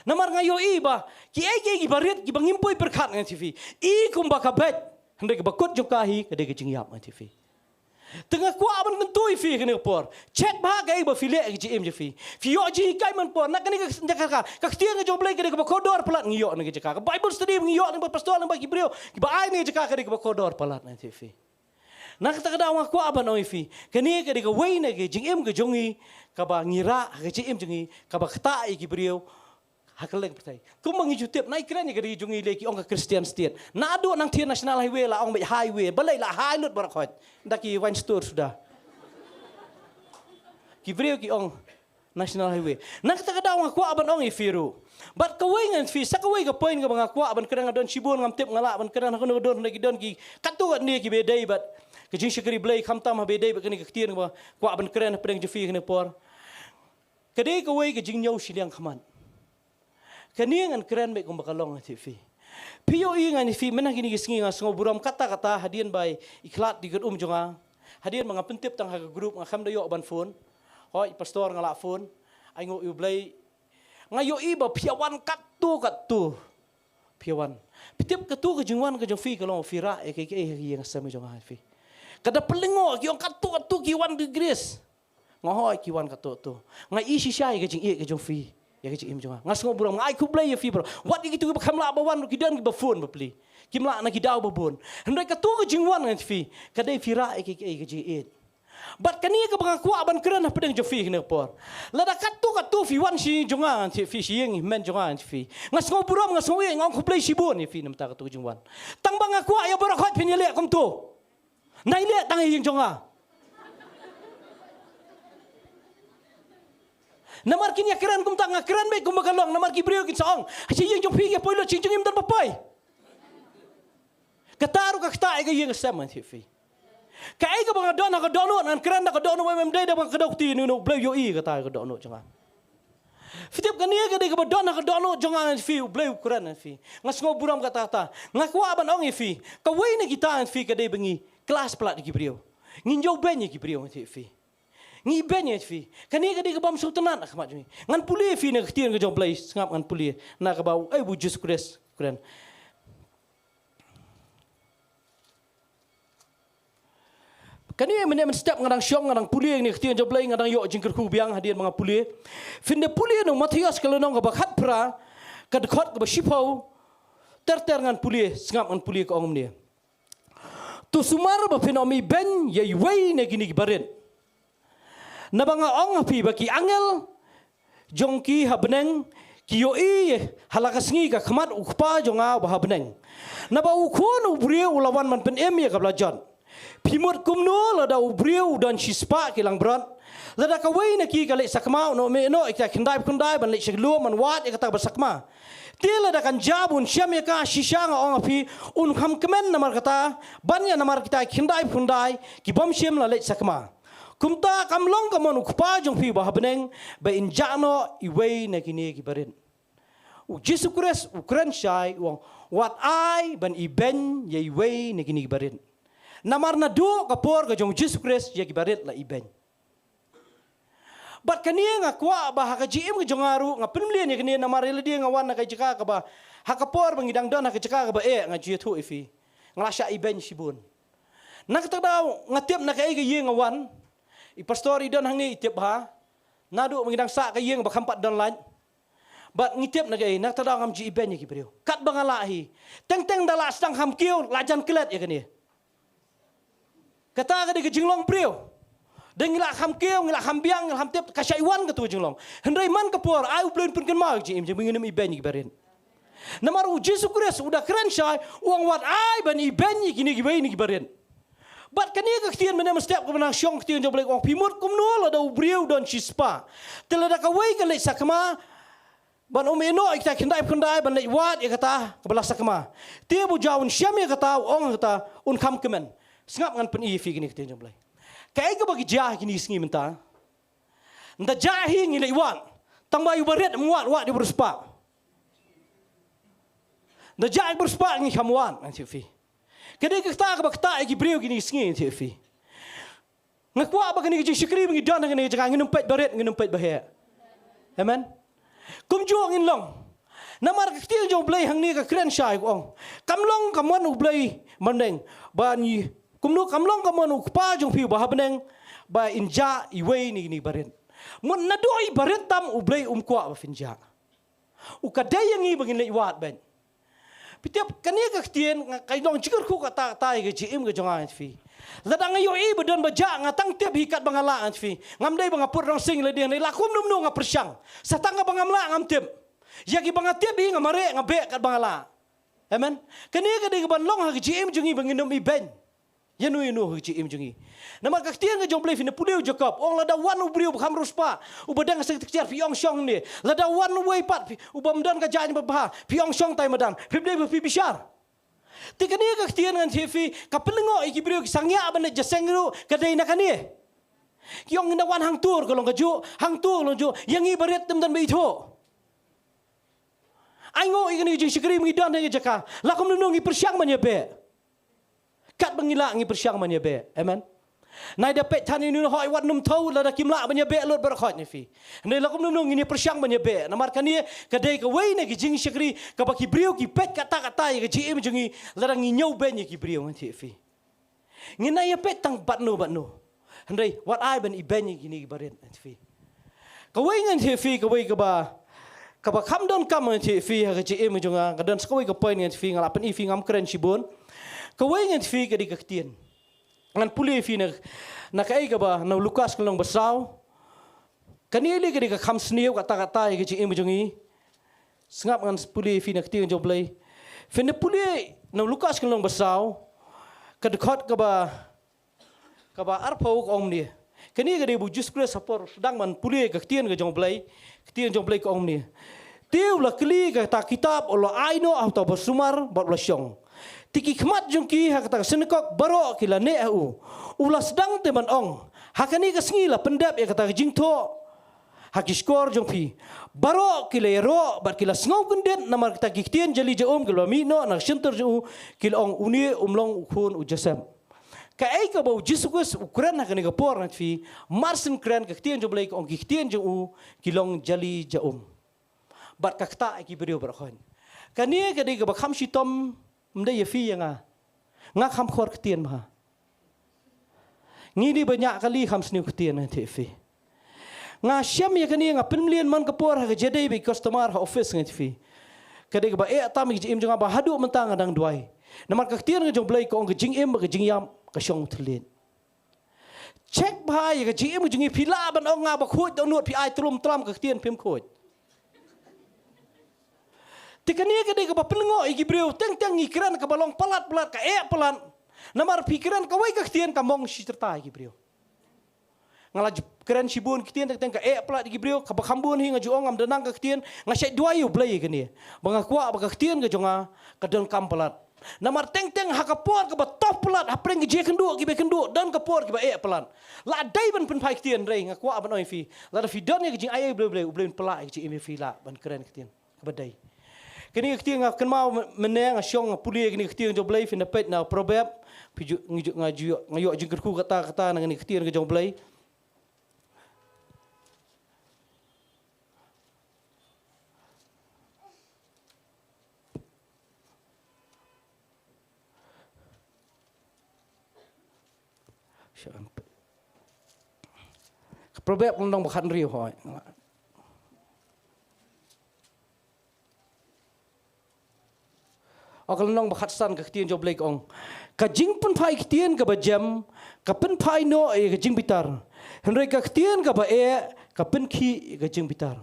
Namar nga ïohi ba kiei kiei kiba rit kiba ngim poi pyrkhat ngan tip phi. I kumba ka beit, hynrei kaba kut jong ka hi ka dei ka jingïap ngan tip phi. Te nga kwah ban kyntu ïa phi kane ka por. Check bha kaei ba phi leh ha ka jingim jong phi. Phi ïoh jinghikai man por. Na kane ka jaka ka, ka ktien ka jong u Blei ka dei kaba kordor palat ngi ïoh na ka jaka. Ka Bible study ngi ïoh na ka pastor na ka ki briew kiba ai na ka jaka ka dei kaba kordor palat ngan tip phi. Na kata ka daw nga kwah ban ong ïa phi. Kane ka dei kawei na ka jingim ka jong ngi kaba ngi rah ha ka jingim jong ngi kaba ktah ïa ki briew. Ha kylleng pyrthei. Kumba ngi ju tip, nai kren ïa ka ri jong ngi lei ki ong ka Christian State. Naduh nangthied National Highway la ong beit highway, balei la high lut baroh khoit. Da ki wine store suda. Ki briew ki ong National Highway. Na kata ka daw nga kwah ban ong ïa phi ruh. Bad kawei ngan tip phi, sa kawei ka point kaba nga kwah ban kren, nga don shibun ngam tip nga lah ban kren ha kano ka dur, na ki don ki katto katne kiba dei bad ka jingshakri Blei, khamtam haba dei bad kane ka ktien kaba kwah ban kren hapdeng jong phi kane por. Ka dei kawei ka jingñiew shiliang khmat. Kane ngan kren beit kumba ka long ngan tip phi. Phi ïohi ngan tip phi, mynta kine ki sngi nga sngewburom katta katta hadien ba i khlad i kut um jong nga. Hadien ba nga pyntip tang ha ka group nga khlem da ïoh ban phone. Hooid pastor nga lah phone. Ai nguh ïa u Blei. Nga ïohi ba phi ïa wan katto katto. Phi ïa wan. Phi tip katto ka jingwan ka jong phi ka long phi rah ïa kiei kiei ha ka ïing ha sem jong nga ngan tip phi. Ka da pynlyngngoh ki ong katto katto ki wan da grace. Nga hooid ki wan katto katto. Nga i shisha ïa ka jingïeit ka jong phi. Ïa ka jingim jong nga. Nga sngewburom, nga ai khublei ïa phi baroh. Wat ïa kito kiba kham lah ba wan ruh ki don kiba phone ba plie. Kim lah na ki daw ba bun. Hynrei katto ka jingwan ngan tip phi. Ka dei phi rah ïa kiei kiei ka jingïeit. Bad kane kaba nga kwah ban kren hapdeng jong phi kane ka por. Lada katto katto phi wan sha ïing jong nga ngan tip phi, sha ïing i hynmen jong nga ngan tip phi. Nga sngewburom, nga sngewïeit, nga ong khublei shibun ïa phi namar kata ka jingwan. Tang ba nga kwah ïa baroh khoit phin ïaleh kumto. Nai leh tang ha ïing jong nga. Namar kin ïa kren kumta, nga kren beit kumba ka long, namar ki briew kin sa ong, ha sha ïing jong phi ïa poi lut, sha ïing jong ngi ym don ba poi. Kata ruh ka ktah ïa ka ïing ka sem ngan tip phi. Kaei kaba nga don ha ka dohnud ngan kren da ka dohnud, ym dei da ba nga kdew kti, ïa u Blei u ïohi kata ha ka dohnud jong nga. Phi tip kane ka dei kaba don ha ka dohnud jong nga ngan tip phi, u Blei u kren ngan tip phi. Nga sngewburom kata kata. Nga kwah ban ong ïa phi, kawei na kita ngan tip phi ka dei ba ngi clash palat ïa ki briew. Ngi ñiew beiñ ïa ki briew ngan tip phi. Ngi beiñ ïa phi. Kane ka dei ka bym sngewtynnat ha khmat jong ngi. Ngan pule ïa phi na ka ktien ka jong u Blei, sngap ngan pule. Na kaba u, eh, u Jisu Khrist u kren. Kane mynne mynstep nga dang shong, nga dang pule ïa kane ka ktien jong u Blei, nga dang ïoh jingkyrkhu biang hadien ba nga pule. Phin da pule na u Mathaios ka lynnong kaba khatphra, ka dkhot kaba shiphew. Ter ter ngan pule, sngap ngan pule, ka ong mynne. To sumar ba phin ym ibeiñ ïa iwei na kine kiba rit. Naba nga ong ha phi ba ki angel jong ki ha bneng ki ïohi ha la ka sngi ka khmat u Kpa jong nga uba ha bneng. Naba u Khun u briew u la wan ban pynim ïa kaba la jot. Phi mut kumno lada u briew u don shispah ki langbrot, lada kawei na ki ka leit sakma, u noh mih noh ïa kita khyndai khyndai ban leit sha ka lum ban wad ïa kata kaba sakma? Te lada kan jia ba un shem ïa ka, shisha nga ong ha phi, un kham kmen namar kata, ban ïa namar kita khyndai khyndai ki bym shim la leit sakma. Kumta kam long ka mon u Kpa jong phi uba ha bneng ba in jah noh iwei na kine kiba rit. U Jisu Khrist u kren shai u ong, wat ai ban ibeiñ ïa iwei na kine kiba rit. Namar naduh ka por ka jong u Jisu Khrist ïa kiba rit la ibeiñ. Bad kane nga kwah ba ha ka jingim ka jong nga ruh nga pynmlien ïa kane, namar ïa lade nga wan na ka jaka kaba, ha ka por ba ngi dang don ha ka jaka kaba eh, nga ju ïathuh ïa phi, nga la shah ibeiñ shibun. Na kata ka daw nga tip na kaei ka ïing nga wan. I pastor i don hangne i tip bha. Naduh ba ngi dang sah ka ïing ba kham pat don light. Bad ngi tip na kaei, na kata ka daw ngam ju ibeiñ ïa ki briew. Katba nga lah hi. Teng teng da lah sdang kham kiew, lah jan klet ïa kane. Kata ka dei ka jinglong briew. Dei ngi lah kham kiew, ngi lah kham biang, ngi lah kham tip, ka shah wan katu ka jinglong. Hynrei man ka por, ai U Blei un pynkynmaw ïa ka jingim jong ngi, ngin ym ibeiñ ïa ki barit. Namar U Jisu Khrist u da kren shai, u ong wat ai ban ibeiñ ïa kine kiwei na ki barit. Bad kane ka ktien mynne mynstep kaba nang shong, ka ktien jong U Blei ka ong, phi mut kumno lada u briew u don shispah, te lada kawei ka leit sakma, ban ym ïehnoh ïa kita khyndai khyndai ban leit wad ïa kata kaba la sakma. Te ba u jaw un shem ïa kata, u ong ïa kata, un kham kmen. Sngap, ngan pyni ïa phi kane ka ktien jong U Blei. Kaei kaba ki jia ha kine ki sngi mynta. Nda jah hi ngi leit wad. Tang ba ïa u barit ym wad, wad ïa u riewspah. Nda jah ïa u riewspah ngi kham wad, ngan tip phi. Ka dei kata kaba ktah ïa ki briew kine ki sngi, ngan tip phi. Nga kwah ba kane ka jingshakri ba ngi don ha kane ka jaka, ngin ym peit barit, ngin ym peit baheh. Amen. Kumjuh ngin long. Namar ka ktien jong U Blei hangne ka kren shai, ka ong, kam long ka mon U Blei ha bneng, ba ngi, kumno kam long ka mon U Kpa jong phi uba ha bneng, ba in jah iwei na kine ki barit. Mut naduh i barit tam U Blei um kwah ba phin jah. U ka dei ïa ngi ba ngin leit wad beit. Phi tip, kane ka ktien, nga, ka long jingkyrkhu katta katta ïa ka jingim ka jong nga, ngan tip phi. Lada nga ïohi ba don ba jah, nga tang tip hi katba nga lah, ngan tip phi. Ngam dei ba nga put rong sing lade, hynrei la kumno kumno nga pyrshang. Sa tang kaba ngam lah ngam tip. Ïa kiba nga tip hi nga mareh, nga beh katba nga lah. Amen. Kane ka dei kaban long ha ka jingim jong ngi ba ngin ym ibeiñ ïano ïano ha ka jingim jong ngi. Namar ka ktien ka jong U Blei, phin da pule u Jakob, ong lada wan u briew ba kham riewspah, uba dang seng tykjer, phi ong shong ne. Lada wan uwei pat, phi, uba ym don ka jaiñ babha, phi ong shong tai madan. Phim dei ba phi bishar. Te kane ka ktien, ngan tip phi, ka pynlyngngoh ïa ki briew ki sangeh ban leit jingïaseng ruh, ka dei na kane. Ki ong ngi da wan hangto ka long kajuh, hangto ka long kajuh, ïa ngi barit te ym don ba ithuh. Ai nguh ïa kane ka jingshakri ba ngi don ha kane ka jaka. La kumno kumno ngi pyrshang ban ïabeh. Katba ngi lah ngi pyrshang ban ïabeh. Amen. Nai da peit than ïa une u hok, wat nym thew, lada kim lah ban ïabeh lut baroh khoit, ngan tip phi. Hynrei la kumno kumno ngin ïa pyrshang ban ïabeh. Namar kane ka dei kawei na ki jingshakri kaba ki briew ki peit katta katta ïa ka jingim jong ngi, lada ngi ñiewbeiñ ïa ki briew, ngan tip phi. Ngin nai ïa peit tang bad no bad no. Hynrei wat ai ban ibeiñ ïa kine ki barit, ngan tip phi. Kawei, ngan tip phi, kawei kaba, kaba kham donkam, ngan tip phi, ha ka jingim jong nga, ka don sa kawei ka point, ngan tip phi, nga la pyni ïa phi, ngam kren shibun. Kawei, ngan tip phi, ka dei ka ktien. Ngan pule ïa phi na, na kaei kaba, na u Lukas ka lynnong ba saw. Kane lei ka dei ka kham sniew katta katta ïa ka jingim jong ngi. Sngap, ngan pule ïa phi na ka ktien jong U Blei. Phin da pule na u Lukas ka lynnong ba saw, ka dkhot kaba, kaba arphew, ka ong kumne. Kane ka dei ba u Jisu Khrist ha por sdang ban pule ka ktien ka jong U Blei. Ka ktien jong U Blei ka ong kumne. Te u la kylli kata ka kitab, u la ai noh ha uta uba sumar bad u la shong. Te ki khmat jong ki ha kata ka synagog baroh ki la neh ha u. U la sdang te ban ong, ha kane ka sngi la pyndep ïa kata ka jingthoh ha ki shkor jong phi. Baroh ki la ïaroh bad ki la sngew kyndit namar kita ki ktien jali ja um ki la mih noh na ka shyntur jong u, ki la ong, une um long u khun u Joseph. Kaei kaba u Jisu Khrist u kren ha kane ka por, ngan tip phi, mar syn kren, ka ktien jong U Blei ka ong ki ktien jong u ki long jali ja um. Bad ka ktah ïa ki briew baroh khoit. Kane ka dei kaba kham shitom, ym dei ïa phi ïa nga. Nga kham khor ktien bha. Ngi dei ba ñiah kali, kham sniew ktien, ngan tip phi. Nga shem ïa kane, nga pynmlien man ka por ha ka jingïadei bad ki customer ha office, ngan tip phi. Ka dei kaba eh tam ïa ka jingim jong nga ba haduh mynta nga dang duwai. Namar ka ktien ka jong U Blei ka ong ka jingim bad ka jingïap ka shong thylliej. Check bha ïa ka jingim jong ngi, phi lah ban ong nga ba khuid dohnud, phi ai tlum tlam ka ktien phim khuid. Te kane ka dei kaba pynlyngngoh ïa ki briew, teng teng ngi kren kaba long palat palat, ka eh palat. Namar phi kren kawei ka ktien ka mong shi rta ïa ki briew. Nga la ju kren shibun ki ktien, teng teng ka eh palat ïa ki briew, kaba kham bun hi nga ju ong ngam da nang ka ktien, nga shait duwai ïa U Blei ïa kane. Ba nga kwah ba ka ktien ka jong nga ka donkam palat. Namar teng teng ha ka por kaba tough palat, hapdeng ki jingkynduh kiba kynduh, don ka por kiba eh palat. La dei ban pynphai ktien, hynrei nga kwah ban ong ïa phi, lada phi don ïa ka jingai ïa U Blei, U Blei un pynlah ïa ka jingim ïa phi, lah ban kren ktien kaba dei. Kane ka ktien nga kynmaw mynne, nga shong nga pule kane ka ktien jong U Blei, phin da peit na Proverb, phi ju, nga ju, nga ju, nga ïoh jingkyrkhu katta katta na kane ka ktien ka jong U Blei. Ka Proverb lynnong ba khathynriew, hooid. Ka lynnong ba khatsan ka ktien jong U Blei ka ong, ka jingpynphai ktien kaba jem ka pynphai noh ïa ka jingbitar, hynrei ka ktien kaba eh ka pynkhih ïa ka jingbitar.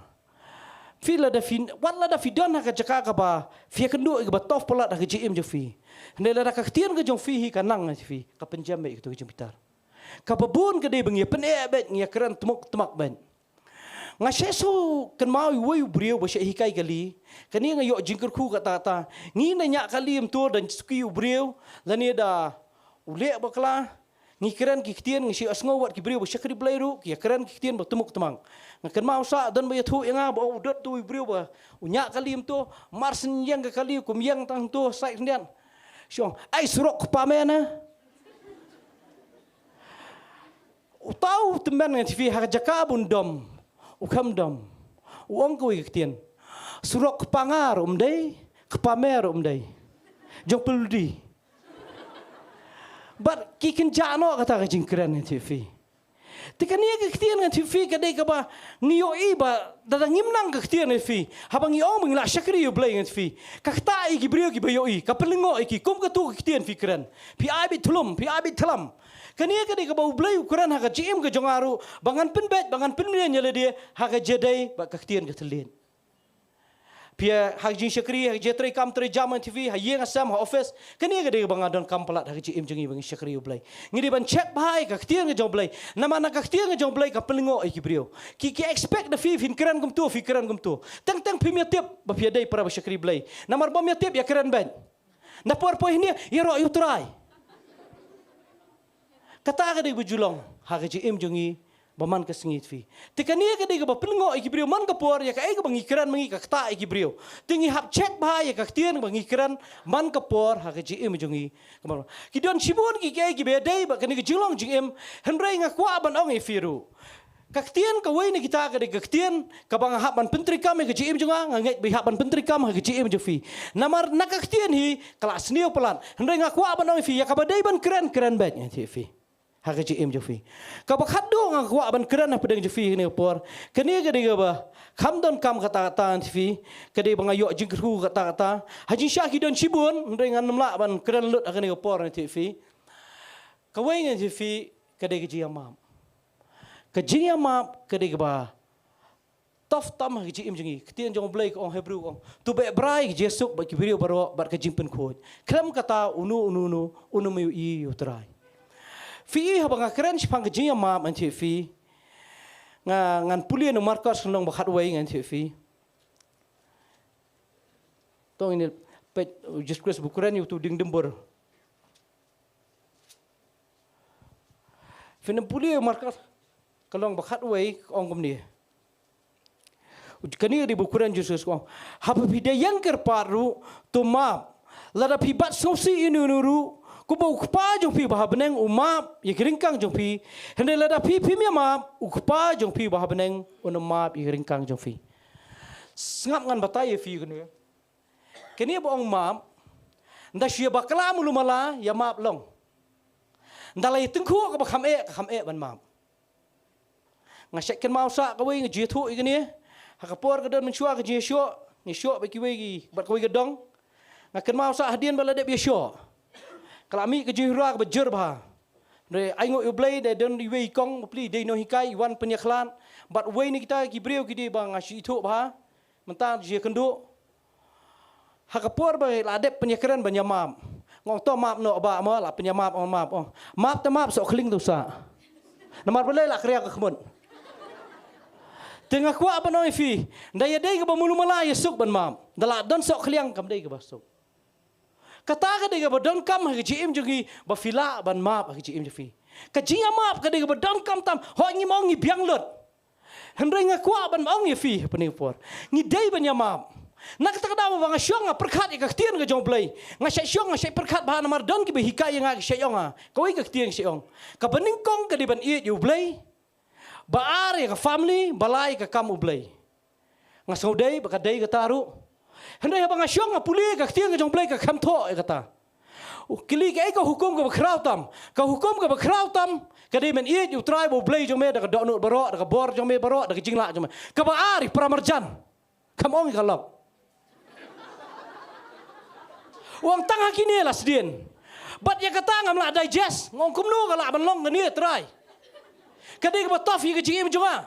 Phi lada phi, wat lada phi don ha ka jaka kaba phi ïakynduh ïa kaba tough palat ha ka jingim jong phi, hynrei lada ka ktien ka jong phi hi ka nang ha phi, ka pynjem ïa kato ka jingbitar. Kaba bun ka dei ba ngi ïa pyneh beit, ngi ïa kren tmuk tmak beit. Nga shait shu kynmaw ïa uwei u briew ba shait hikai kali. Kane nga ïoh jingkyrkhu kata kata. Ngi na ñiah kali mynta da suki u briew, lane da u leh bakla. Ngi kren ki ktien, ngi shait sngew wat ki briew ba shakri Blei ruh ki ïa kren ki ktien ba tmuk tmak. Nga kynmaw sa don ba ïathuh ïa nga ba u dot tu u briew ba u ñiah kali mynta, mar syn ïeng ka kali kum ïeng tang tu sai khyndiat. Shong, ai surok kpa me na. Uta u tymmen ngan ïathuh ïa phi ha ka jaka ba un dom, u kham dom. U ong kawei ka ktien. Surok kpa nga ruh ym dei, kpa me ruh ym dei. Jong phi ludi. Bad ki kynjah noh kata ka jingkren ngan ïathuh ïa phi. Te kane ka ktien ngan ïathuh ïa phi ka dei kaba ngi ïohi ba lada ngim nang ka ktien ngan ïathuh ïa phi, haba ngi ong ba ngi la shakri ïa U Blei ngan ïathuh ïa phi, ka ktah ïa ki briew kiba ïohi, ka pynlyngngoh ïa ki kum katu ka ktien phi kren. Phi ai beit thlum, phi ai beit thlam. Kane ka dei kaba U Blei u kren ha ka jingim ka jong nga ruh, ba ngan pynbeit, ba ngan pynmlien ïa lade ha ka jingïadei bad ka ktien ka thylliej. Phi ha ka jingshakri, ha ka jingtrei kam trei jam ngan ïathuh ïa phi, ha ïing ha sem, ha office. Kane ka dei kaba nga donkam palat ha ka jingim jong ngi ba ngi shakri U Blei. Ngi dei ban check bha ïa ka ktien ka jong U Blei. Namar na ka ktien ka jong U Blei ka pynlyngngoh ïa ki briew. Ki, ki expect da phi phin kren kumtu, phi kren kumtu. Teng teng phim ïatip ba phi ïadei para ba shakri Blei. Namar bym ïatip ïa kren beit. Na por poi hangne, ïaroh ïa U Trai. Kata ka dei ba ju long ha ka jingim jong ngi ba man ka sngi ïathuh ïa phi. Te kane ka dei kaba pynlyngngoh ïa ki briew man ka por, ïa kaei kaba ngi kren ma ngi ka ktah ïa ki briew. Te ngi hap check bha ïa ka ktien ba ngi kren man ka por ha ka jingim jong ngi. Ki don shibun ki, kiei kiba ïadei bad kane ka jinglong jingim, hynrei nga kwah ban ong ïa phi ruh. Ka ktien kawei na kita ka dei ka ktien kaba nga hap ban pyntreikam ha ka jingim jong nga, nga ngeit ba hap ban pyntreikam ha ka jingim jong phi. Namar na ka ktien hi ka la sniew palat. Hynrei nga kwah ban ong ïa phi, ïa kaba dei ban kren, kren beit ngan ïathuh ïa phi. Ha ka jingim jong phi. Kaba khatduh nga kwah ban kren hapdeng jong phi kane ka por. Kane ka dei kaba kham donkam kata kata ngan ïathuh ïa phi. Ka dei ba nga ïoh jingkyrkhu kata kata. Ha jingshisha ki don shibun, hynrei ngan ym lah ban kren lut ha kane ka por ngan ïathuh ïa phi. Kawei ngan ïathuh ïa phi, ka dei ka jingïamap. Ka jingïamap ka dei kaba tough tam ha ka jingim jong ngi. Ka ktien jong U Blei ka ong, Hebru ka ong, to beh brai ka jingsuk bad ki briew baroh bad ka jingpynkhuid. Khlem kata uno uno uno uno um ïohi ïa U Trai. Phi i haba nga kren shaphang ka jingïamap ngan ïathuh ïa phi. Nga, ngan pule na u Markos lynnong ba khatwei ngan ïathuh ïa phi. To ngin ïa peit, u Jisu Khrist ba u kren ïa uto u dieng dumbur. Phin ym pule u Markos ka lynnong ba khatwei ka ong kumne. Kane ka dei ba u kren Jisu Khrist ka ong, haba phi dei ïeng kyrpad ruh, to map. Lada phi bat sngewsih ïa uno uno ruh, kumba u Kpa jong phi uba ha bneng u map ïa ki ryngkang jong phi, hynrei lada phi phim ïamap, u Kpa jong phi uba ha bneng un ym map ïa ki ryngkang jong phi. Sngap ngan batai ïa phi kane. Kane ba ong map, ynda shu ïa bakla mulu mala, ïamap long. Ynda la ïa tyngkhuh kaba kham eh, ka kham eh ban map. Nga shait kynmaw sa kawei, nga ju ïathuh ïa kane. Ha ka por ka don mynshuwa ka jingïashoh, ngi ïashoh bad kiwei ki, bad kawei ka dong. Nga kynmaw sa hadien ba la dep ïashoh, ka la mih ka jinghura kaba jur bha. Hynrei ainguh ïa U Blei, da don iwei i kong bapli dei nonghikai, i wan pynïakhlad. Bad uwei na kita ki briew ki dei ba nga shu ithuh bha. Mynta ju ïakynduh. Ha ka por ba la dep pynïakren ban ïamap, nga ong to map noh bah mo, la pynïamap, ong map, ong map te map, soh khlieng to sah. Namar balei la kriang ka khmut. Te nga kwah ban ong ïa phi, ynda ïadei kaba mulu mala ïasuk ban map. Ynda la don soh khlieng kam dei kaba suk. Kata ka dei kaba donkam ha ka jingim jong ngi, ba phi lah ban map ha ka jingim jong phi. Ka jingïamap ka dei kaba donkam tam, hooid ngim ong ngi biang lut. Hynrei nga kwah ban ong ïa phi hapdeng ka por, ngi dei ban ïamap. Na kata ka daw ba nga shong nga pyrkhat ïa ka ktien ka jong U Blei, nga shait shong nga shait pyrkhat bha namar don kiba hikai ïa nga ki shait ong ha kawei ka ktien ki shait ong, kaba nyngkong ka dei ban ïeit ïa U Blei, ba ar ïa ka family, ba lai ïa ka kam U Blei. Nga sngewdei ba ka dei kata ruh. Hynrei haba nga shong nga pule ka ktien ka jong U Blei ka kham thoh ïa kata. U kylli kaei ka hukum kaba khraw tam. Ka hukum kaba khraw tam ka dei men ïeit ïa U Trai ba U Blei jong me da ka dohnud baroh, da ka bor jong me baroh, da ka jinglah jong me. Kaba ar ïa para marjan. Kham ong ïa ka lok. U ong tang ha kine la sdien. Bad ïa kata ngam lah digest. Nga ong kumno ka lah ban long kane Trai. Ka dei kaba tough ïa ka jingim jong nga.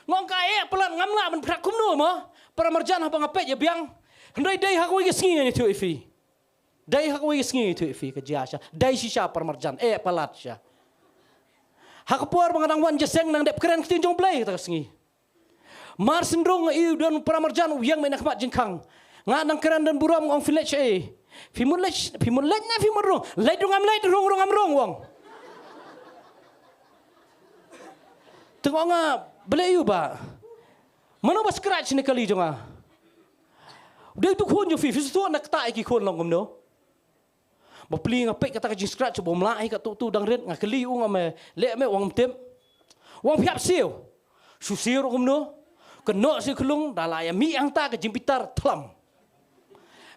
Nga ong ka eh palat ngam lah ban phriang kumno mo. Para marjan haba nga peit ïa biang. Hynrei dei ha kawei ka sngi ngan ïathuh ïa phi. Dei ha kawei ka sngi ngan ïathuh ïa phi ka jia shisha. Dei shisha para marjan eh palat shisha. Ha ka por ba nga dang wan jingïaseng nang dep kren ktien jong U Blei kata ka sngi. Mar shen rung nga ïohi u don para marjan u ïeng beit na khmat jingkhang. Nga nang kren don burom nga ong phi leit shaei. Phi mut leit, phi mut leit ne phi mut rung. Leit rung ngam leit, rung rung ngam rung u ong. Te nga ong nga balei u bah. Mano ba scratch ne kali jong nga. Dei tu khun jong phi, phi shu tuh na kata ïa ki khun long kumno. Bapli nga peit kata ka jingskrat shu bym lah hi katto tu dang rit nga kylli u nga me leh me u ong tip. U ong phi hap siew. Shu siew ruh kumno. Ka noh siew khlung da la ïa mih hangta ka jingbitar thlam.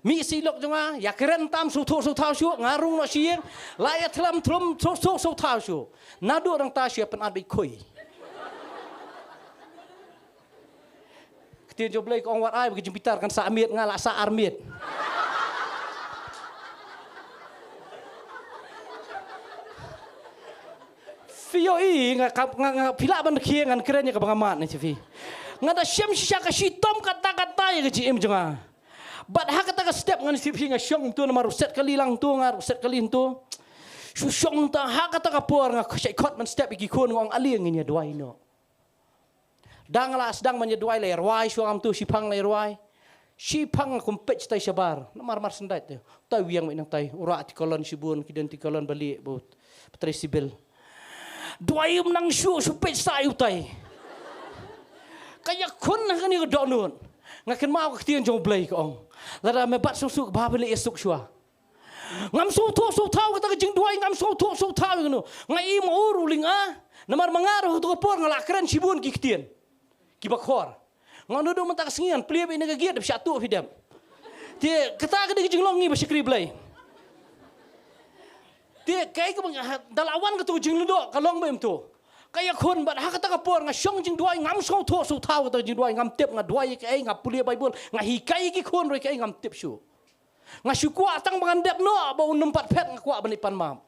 Mih siew lok jong nga ïa kren tam shu thuh shu thaw shu nga rung noh shu ïeng. La ïa thlam thlam shu thuh shu thaw shu. Naduh dang ta shu ïa pynat beit khui. Ktien jong U Blei ka ong wat ai ba ka jingbitar kan sah miet nga la sah ar miet. Phi ïohi nga ka nga nga phi lah ban khie ngan kren ïa kaba nga mad na phi. Nga da shem shisha ka shitom kata kata ïa ka jingim jong nga. Bad ha kata ka step ngan sip hi nga shong tu namar u set kali lang tu nga u set kali tu. Shu shong ta ha kata ka por nga shait khot ban step ïa ki khun nga ong ale ngin ïa duwai noh. Dang la sdang ban ïa duwai la ïa rwai shuwa ngam tu shiphang la ïa rwai. Shiphang kum peit tai shabar. Namar mar sendait te. Tai wiang mei nang tai. Ura ti kolon shibun ki den ti kolon bali bu. Petri sibil. Duwai um nang shu shu peit sa yu tai. Ka ïa khun na kani ka dohnud. Nga kynmaw ka ktien jong U Blei ka ong. Lada me bat suk suk ba bali ïa suk shuwa. Ngam sngewthuh sngewthaw kata ka jingduwai ngam sngewthuh sngewthaw ïa kano. Nga im ur u ling a. Namar ma nga ruh kata ka por nga la kren shibun ki ktien. Kiba khor. Nga naduh mynta ka sngi ngan plie beit na ka giat da phi shah tuh phi dep. Te kata ka dei ka jinglong ngi ba shakri Blei. Te kaei kaba nga da la wan kata ka jinglong ka long beit mynta. Ka ïa khun bad ha kata ka por nga shong jingduwai ngam sngewthuh sngewthaw kata ka jingduwai ngam tip nga duwai ïa kaei nga pule Baibl nga hikai ïa ki khun ruh ïa kaei ngam tip shuh. Nga shu kwah tang ba ngan dep noh ba un ym pat phet nga kwah ban ïa pan map.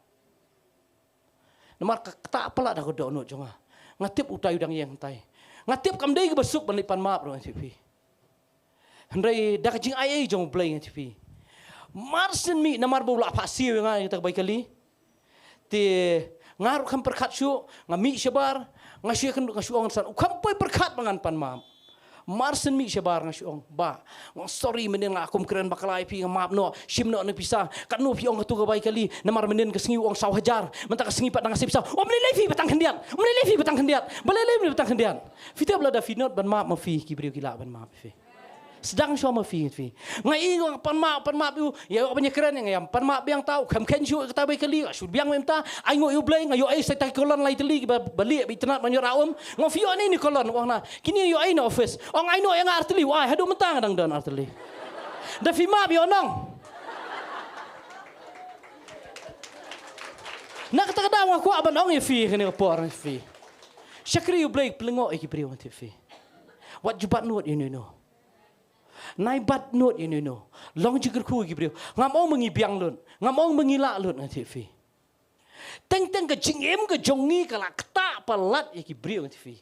Namar ka ktah palat ha ka dohnud jong nga. Nga tip utai u dang ïeng tai. Nga tip kam dei kaba suk ban ïa pan map ruh nga tip phi. Hynrei da ka jingai ei jong U Blei nga tip phi. Mar shen mih namar ba u la phah siew ïa nga ïa kata ka bai kali. Te nga ruh kham pyrkhat shuh nga mih shabar nga shu ïa kynduh nga shu ong san u kham poi pyrkhat ba ngan pan map. Mar shen mih shabar nga shu ong ba nga ong sorry mynnin nga kum kren bakla ïa phi nga map noh shim noh na pisa katno phi ong katu ka bai kali namar mynnin ka sngi u ong saw hajar mynta ka sngi pat dang ka sip saw. Ym lei lei phi ba tang khyndiat ym lei lei phi ba tang khyndiat ba lei lei phi ba tang khyndiat. Phi tip lada phi not ban map ma phi ki briew ki lah ban map phi. Sdang shuwa ma phi phi. Nga i nga pan map pan map ïa u ïa ban ïa kren nga ïa pan map biang tau kham khein shuh kata bai kali shu biang mem ta ai ngo ïa U Blei nga ïoh ai sai ta ki kolon lai tylli ba ba lieh ba itynnat ban ïoh ra um. Nga phi ïoh ni ni kolon ong na kini ïoh ai na office ong ai noh ïa nga ar tylli u ai haduh mynta nga dang don ar tylli. Da phi map ïoh nong. Na kata ka daw nga kwah ban ong ïa phi kane ka por ïa phi. Shakri U Blei pynlyngngoh ïa ki briew nga tip phi. Wat ju bat nud ïa u no. Nai bat nud ïa u no. Long jingkyrkhu ïa ki briew. Ngam ong ba ngi biang lut. Ngam ong ba ngi lah lut nga tip phi. Teng teng ka jingim ka jong ngi ka la ktah palat ïa ki briew nga tip phi.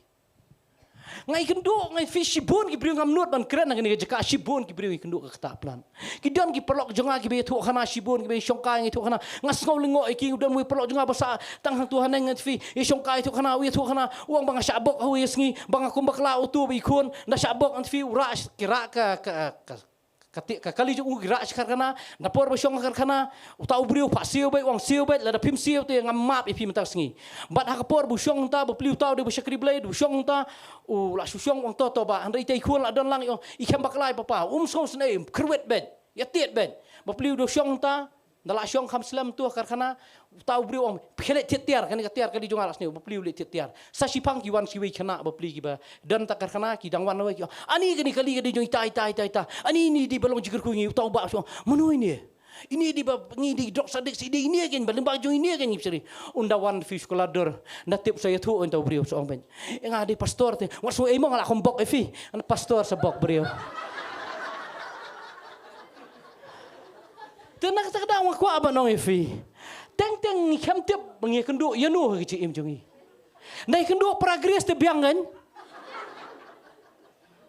Nga ïakynduh nga phi shibun ki briew ngam nud ban kren ha kane ka jaka shibun ki briew ïakynduh ka ktah palat. Ki don ki paralok jong nga kiba ïathuh khana shibun kiba ïashongkai ïathuh khana nga sngew lyngngoh ïa ki u don wei paralok jong nga ba sah tang hangtu haneng nga phi ïashongkai ïathuh khana u ïathuh khana u ong ba nga shah bok ha u ïa sngi ba nga kum bakla utu ba i khun da shah bok nga phi u rah ki rah ka ka ka ka ti ka kali jong u ki rah shi karkhana da por ba shong karkhana uta u briew pha siew beit u ong siew beit lada phim siew te ngam map ïa phi mynta sngi. Bad ha ka por ba u shong ta ba pliw ta u dei ba shakri Blei u shong ta u la shu shong u ong to to ba hynrei te i khun la don lang i ong i khem bakla i papa um sngew sngewsih kyrwit beit. Ïa tied beit. Ba pliw da u shong ta da la shong kham slem tu ha karkhana uta u briew ong phi leit thied tiar kane ka tiar ka dei jong nga la sniew ba pliw leit thied tiar sa shiphang ki wan shiwei khana ba pli kiba don ta karkhana ki dang wan wei ki ong ani kane kali ka dei jong ita ita ita ita ani ni dei ba long jingkyrkhu ngi uta u ba shong mano ini ini dei ba ngi dei drok sadik si dei ini ken ba lembang jong ini ken ngi psari unda wan fi sekolah dor na tip saya tu unda u briew song ben nga dei pastor te wat so emo nga la kombok e fi ana pastor sa bok briew. Te na kata ka daw nga kwah ban ong ïa phi, teng teng ngi khlem tip ba ngi kynduh ïano ha ka jingim jong ngi. Nda kynduh para Grace te biang kan.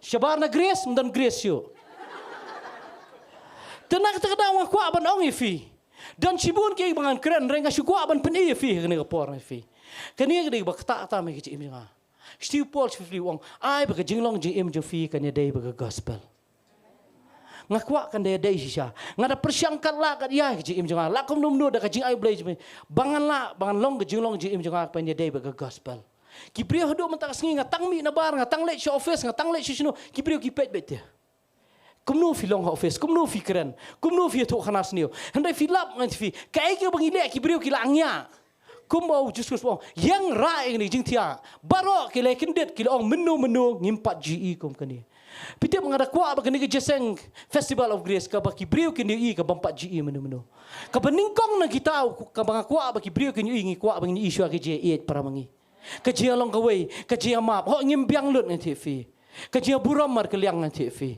Shabar na Grace, ym don Grace shuh. Te na kata ka daw nga kwah ban ong ïa phi, don shibun kiei ba ngan kren, hynrei nga shu kwah ban pyni ïa phi ha kane ka por ïa phi. Kane ka dei ba kata kata me ka jingim jong nga. Shu Paul shu phi ong, ai ba ka jinglong jingim jong phi kan ïadei bad ka gospel. Nga kwah kan da ïadei shisha. Nga da pyrshang kat lah kat ïa ka jingim jong nga, lah kumno kumno da ka jingai Blei jong phi, ba ngan lah, ba ngan long ka jinglong jingim jong nga kan ïadei bad ka gospel. Ki briew haduh mynta ka sngi nga tang mih na bar, nga tang leit sha office, nga tang leit sha shano, ki briew ki peit beit te. Kumno phi long ha office, kumno phi kren, kumno phi ïathuh khana sniew. Hynrei phi lap ngan ïa phi, kaei kaba ngi leh ki briew ki la ngiah. Kumba u Jisu Khrist u ong, ïeng rah ïa kane ka jingthiah. Baroh ki la kyndit, ki la ong, mynno mynno ngim pat ju ïohi kum kane. Phi tip, nga da kwah ba kane ka jingïaseng Festival of Grace kaba ki briew kin ïohi ka bym pat ju ïohi mynno mynno. Kaba nyngkong na kita kaba nga kwah ba ki briew kin ïohi, ngi kwah ba ngin ïohi shuwa ka jingïaieit para ma ngi. Ka jingïalong kawei, ka jingïamap. Hooid ngim biang lut ngan ïathuh ïa phi. Ka jingïaburom markylliang ngan ïathuh ïa phi.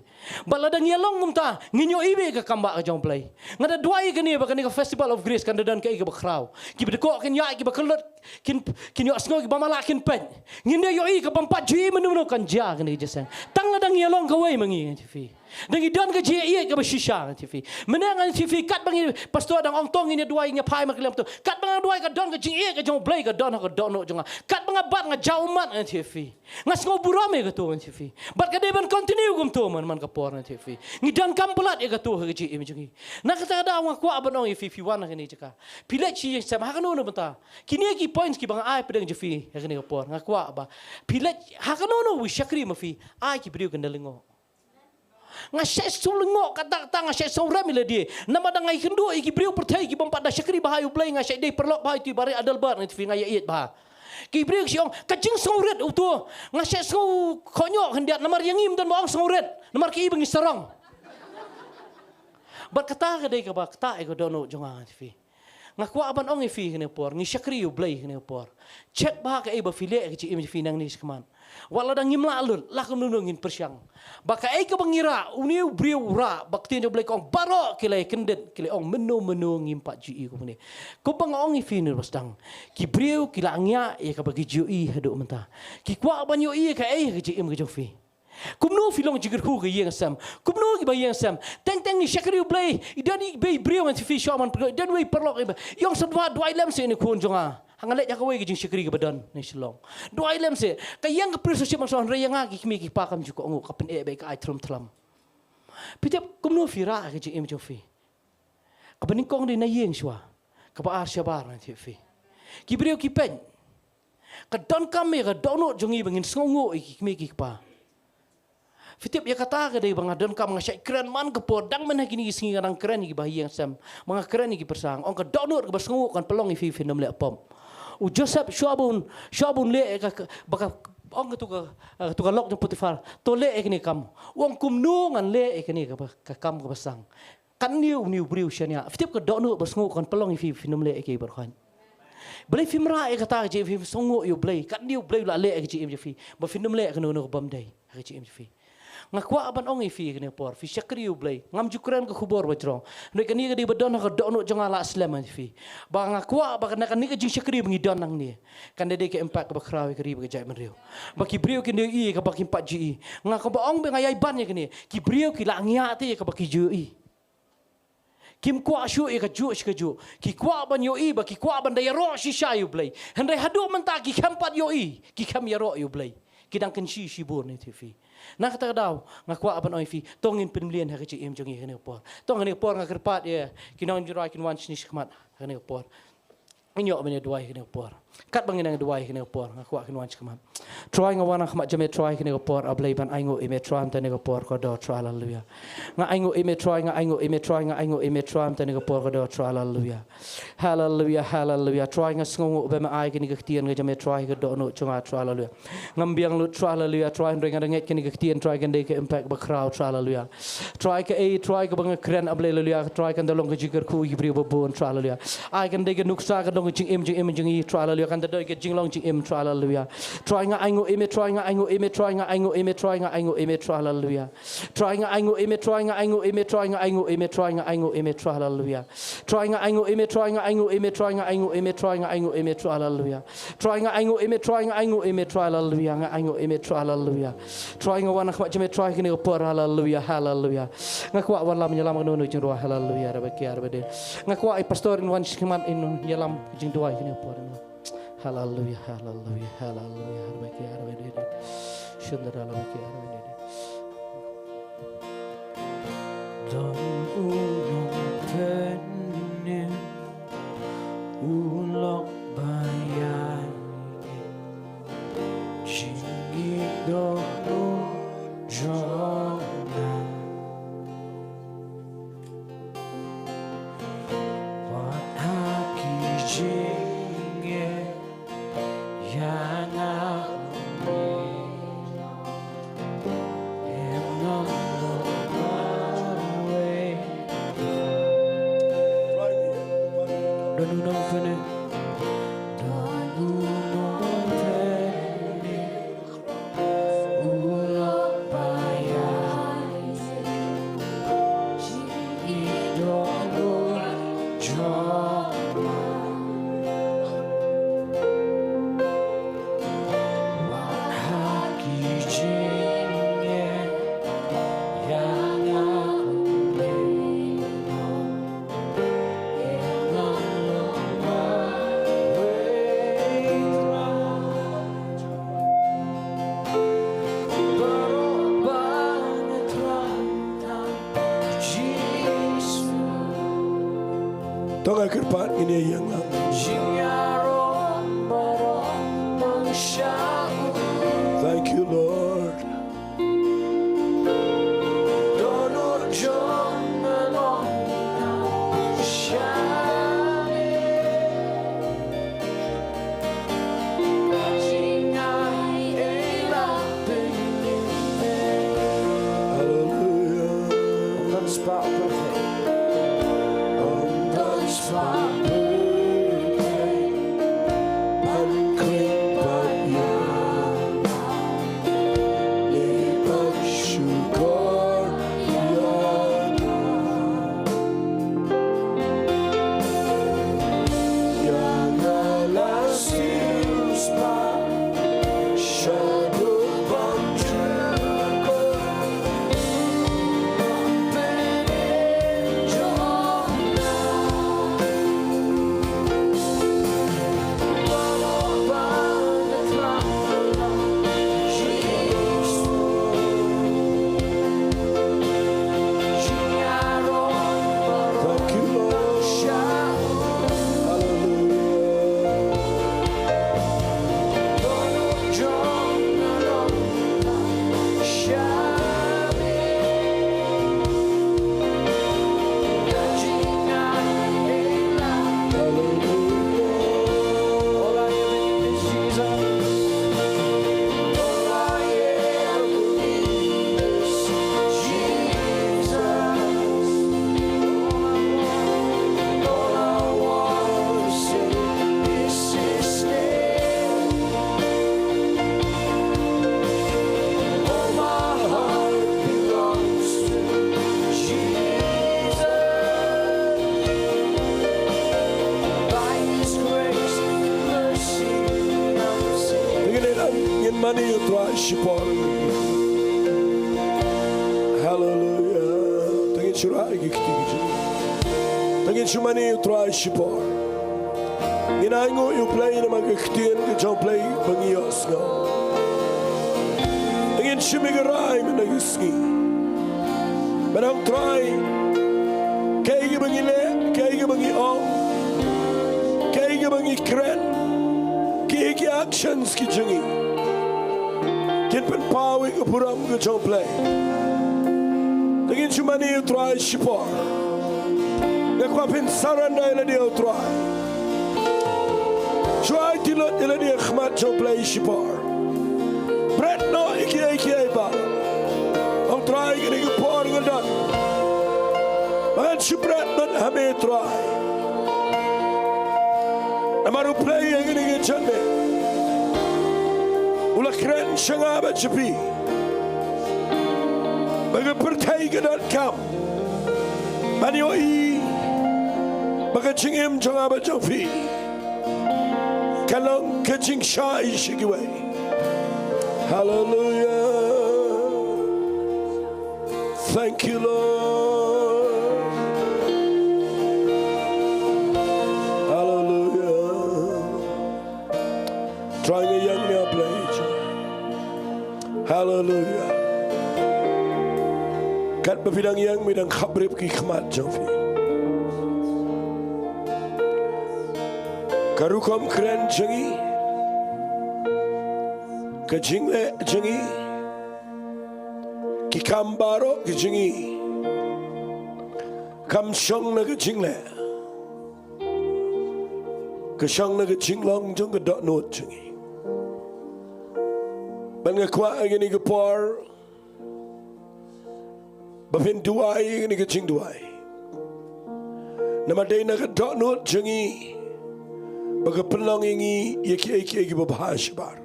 Bad lada ngi ïalong kumta, ngin ïohi beit ka kam ba ka jong U Blei. Nga da duwai kane ba kane ka Festival of Grace kan da don kaei kaba khraw. Kiba dkoh kin ïaid, kiba kyllut kin, kin ïohsngew, kiba malah kin peit. Ngin da ïohi ka bym pat ju ïohi mynno mynno kan jia kane ka jingïaseng. Tang lada ngi ïalong kawei ma ngi ngan ïathuh ïa phi. Da ngi don ka jingïaieit kaba shisha ngan ïathuh ïa phi. Mynne ngan ïathuh ïa phi, katba ngi pastor dang ong to ngin ïa duwai, ngin ïa phai markylliang to. Katba nga duwai ka don ka jingïaieit ka jong U Blei ka don ha ka dohnud jong nga. Katba nga bat nga jaw ummat ngan ïathuh ïa phi. Nga sngew burom ïa kato ngan ïathuh ïa phi. Bad ka dei ban continue kumto man man ka por ngan ïathuh ïa phi. Ngi donkam palat ïa kato ha ka jingim jong ngi. Na kata ka daw nga kwah ban ong ïa phi, phi wan ha kane ka jaka. Phi leit shi ïing sem ha kano kano bynta. Kine ki points kiba nga ai pdeng jong phi ha kane ka por. Nga kwah ba phi leit ha kano kano wi shakri ma phi. Ai ki briew kin da lyngngoh. Nga shait sngew lyngngoh katta katta, nga shait sngew rem ïa lade. Namar da nga ïakynduh ïa ki briew pyrthei ki bym pat da shakri bha ïa U Blei, nga shait dei paralok bha ïa uto i Bah Adelbert, ngan ïathuh ïa phi, nga ïaieit bha. Ki briew ki ong ka jingsngewrit uto. Nga shait sngew khohñioh khyndiat namar ïa ngi ym don ba ong sngewrit. Namar ki i ba ngi sarong. Bad kata ka dei kaba ktah ïa ka dohnud jong nga, ngan ïathuh ïa phi. Nga kwah ban ong ïa phi kane ka por, ngi shakri ïa U Blei kane ka por. Check bha kaei ba phi leh ha ka jingim jong phi nangne shakhmat. Wat lada ngim lah lut, lah kumno ngin pyrshang. Ba kaei kaba ngi rah, une u briew u rah, ba ka ktien jong U Blei ka ong baroh ki la kyndit, ki la ong mynno mynno ngim pat ju ïohi kumne. Kumba nga ong ïa phi ne ba sdang. Ki briew ki la ngiah ïa kaba ki ju ïohi haduh mynta. Ki kwah ban ïohi ïa kaei ha ka jingim ka jong phi. Kumno phi long jingkyrkhu ka ïing sem. Kumno kiba ïing sem. Teng teng ngi shakri U Blei. I don i bei briew ngan ïathuh ïa phi shuwa man pyrkhat. I don wei paralok iba ong sa duwai, duwai lem seh ïa une u khun jong nga. Ha nga leit ha kawei ka jingshakri kaba don na Shillong. Duwai lem seh. Ka ïeng ka priesthood ship man shuwa hynrei ïa nga ki kmie ki kpa kam ju kohnguh, ka pyneh beit ka ai thlum thlam. Phi tip kumno phi rah ha ka jingim jong phi. Kaba nyngkong dei na ïing shuwa. Kaba ar shabar ngan ïathuh ïa phi. Ki briew ki peit. Ka donkam ïa ka dohnud jong ngi ba ngin sngewnguh ïa ki kmie ki kpa. Phi tip ïa kata ka dei ba nga donkam, nga shait kren man ka por, dang mynne kine ki sngi nga dang kren ïa kiba ha ïing sem. Ba nga kren ïa ki pyrsa, nga ong ka dohnud kaba sngewnguh kan pynlong ïa phi, phin ym leh pop. U Joseph shuwa ba un, shuwa ba un leh ïa ka, ka, ba ka, ong kato ka, kato ka lok jong u Potiphar, to leh ïa kane ka kam. U ong kumno ngan leh ïa kane ka, ka kam kaba sdang. Katne une u briew shaniah. Phi tip ka dohnud ba sngewnguh kan pynlong ïa phi, phin ym leh ïa kaei baroh. Balei phim rah ïa kata ka jingim, phim sngewnguh ïa U Blei. Katne U Blei u la leh ïa ka jingim jong phi. Ba phin ym leh kano kano ka bymdei ha ka jingim jong phi. Nga kwah ban ong ïa phi kane ka por, phi shakri ïa U Blei. Ngam ju kren ka khubor ba jrong. Hynrei kane ka dei ba don ha ka dohnud jong nga, lah slem ïa phi. Ba nga kwah ba kane, kane ka jingshakri ba ngi don nangne, kan da dei ka impact kaba khraw ïa ka ri bad ka jaitbynriew. Ba ki briew kin da ïohi ïa kaba kim pat ju ïohi. Nga kwah ban ong ba nga ïai ban ïa kane. Ki briew ki la ngiah te ïa kaba ki ju ïohi. Kim kwah shuh ïa kajuh shi kajuh. Ki kwah ban ïohi bad ki kwah ban da ïaroh shisha ïa U Blei. Hynrei haduh mynta ki khlem pat ïohi, ki khlem ïaroh ïa U Blei. Ki dang kynshi shibun, ngan ïathuh ïa phi. Na kata ka daw nga kwah ban ong ïa phi, to ngin pynmlien ha ka jingim jong ngi ha kane ka por. To ha kane ka por nga kyrpad ïa ki nongjngohei kin wan shane shakhmat ha kane ka por. Ngin ïoh ban ïa duwai ha kane ka por. Katba ngin nang duwai ha kane ka por, nga kwah kin wan shakhmat. Trai, nga wan ha khmat jong me Trai ha kane ka por, A Blei, ban ainguh ïa me Trai mynta ha kane ka por kaba doh Trai, haleluya. Nga ainguh ïa me Trai, nga ainguh ïa me Trai, nga ainguh ïa me Trai mynta ha kane ka por kaba doh Trai, haleluya. Haleluya, haleluya. Trai, nga sngewnguh ba me ai kane ka ktien ka jong me Trai ha ka dohnud jong nga Trai, haleluya. Ngam biang lut Trai, haleluya. Trai, hynrei nga da ngeit kane ka ktien Trai kan dei ka impact ba khraw Trai, haleluya. Trai, kaei Trai kaba nga kren, A Blei, haleluya, Trai kan da long ka jingkyrkhu ïa ki briew ba bun Trai, haleluya. Ai kan dei ka nuksa ka long ka jingim, jingim jong ngi Trai, haleluya. Kan da dei ka jinglong jingim, Trai, haleluya. Trai, nga ainguh ïa me, Trai, nga ainguh ïa me, Trai, nga ainguh ïa me, Trai, nga ainguh ïa me, Trai, haleluya. Trai, nga ainguh ïa me, Trai, nga ainguh ïa me, Trai, nga ainguh ïa me, Trai, nga ainguh ïa me, Trai, haleluya. Trai, nga ainguh ïa me, Trai, nga ainguh ïa me, Trai, nga ainguh ïa me, Trai, nga ainguh ïa me, Trai, haleluya. Trai, nga ainguh ïa me, Trai, nga ainguh ïa me, Trai, haleluya, nga ainguh ïa me, Trai, haleluya. Trai, nga wan ha khmat jong me, Trai, kane ka por, haleluya, haleluya. Nga kwah wan lam ïalam kano kano ka jingrwai, haleluya, Rebecca, Rebecca. Nga kwah i pastor in wan shakhmat in ïalam ka jingduwai kane ka por. Haleluya, haleluya, haleluya, Rebecca, Rebecca. Shundra, Rebecca, Rebecca. Don u nongpynim u lok ba ïaid, jingïeit don u jong nga. Wat ha ki jingeh ïa nga, em ngam long marwei. Don u nongpynim, don u nongpynim. To nga kyrpad ngin ïa ïeng lang. Thank you, Lord. Haleluya. Ym don spah pyrthei. Ym don spah pyrthei ban kren bad ïa nga. Leh ban shukor ïa nga. Ïa nga la siew spah shaduh ban jukut. Thank you, Lord. Hallelujah. Ngin ïa, ngin mane ïa u Trai shipor. Haleluya. To ngin shu rah ïa ki kti ki jong ngi. To ngin shu mane ïa u Trai shipor. Ngin ainguh ïa u Blei namar ka ktien ka jong u Blei ba ngi ïohsngew. Ngin shim ïa ka rai mynta ka sngi. Ban ong Trai, kaei kaba ngi leh, kaei kaba ngi ong, kaei kaba ngi kren, kiei ki actions ki jong ngi kin pynpaw ïa ka burom ka jong u Blei. To ngin shu mane ïa u Trai shipor. Nga kwah phin surrender ïa lade ïa u Trai. Shu aiti lut ïa lade ha khmat jong u Blei shipor. Bret noh ïa kiei kiei ba, ong Trai, kane ka por nga don ba ngan shu bret lut ha me Trai. Namar U Blei ha kane ka janmiet u la kren sha nga bad sha phi ba ka pyrthei ka donkam ban ïohi ba ka jingim jong nga bad jong phi ka long ka jingshai sha kiwei. Haleluia. Thank you, Lord. Haleluia. Trai, nga ïeng ïa U Blei. Haleluia. Katba phi dang ïeng, phi dang khapbrip ki khmat jong phi. Ka rukom kren jong ngi, ka jingleh jong ngi, ki kam baroh ki jong ngi kam shong na ka jingleh, ka shong na ka jinglong jong ka dohnud jong ngi. Bad nga kwah ha kane ka por ba phin duwai ha kane ka jingduwai. Namar dei na ka dohnud jong ngi ba ka pynlong ïa ngi ïa kiei kiei kiba bha shabar.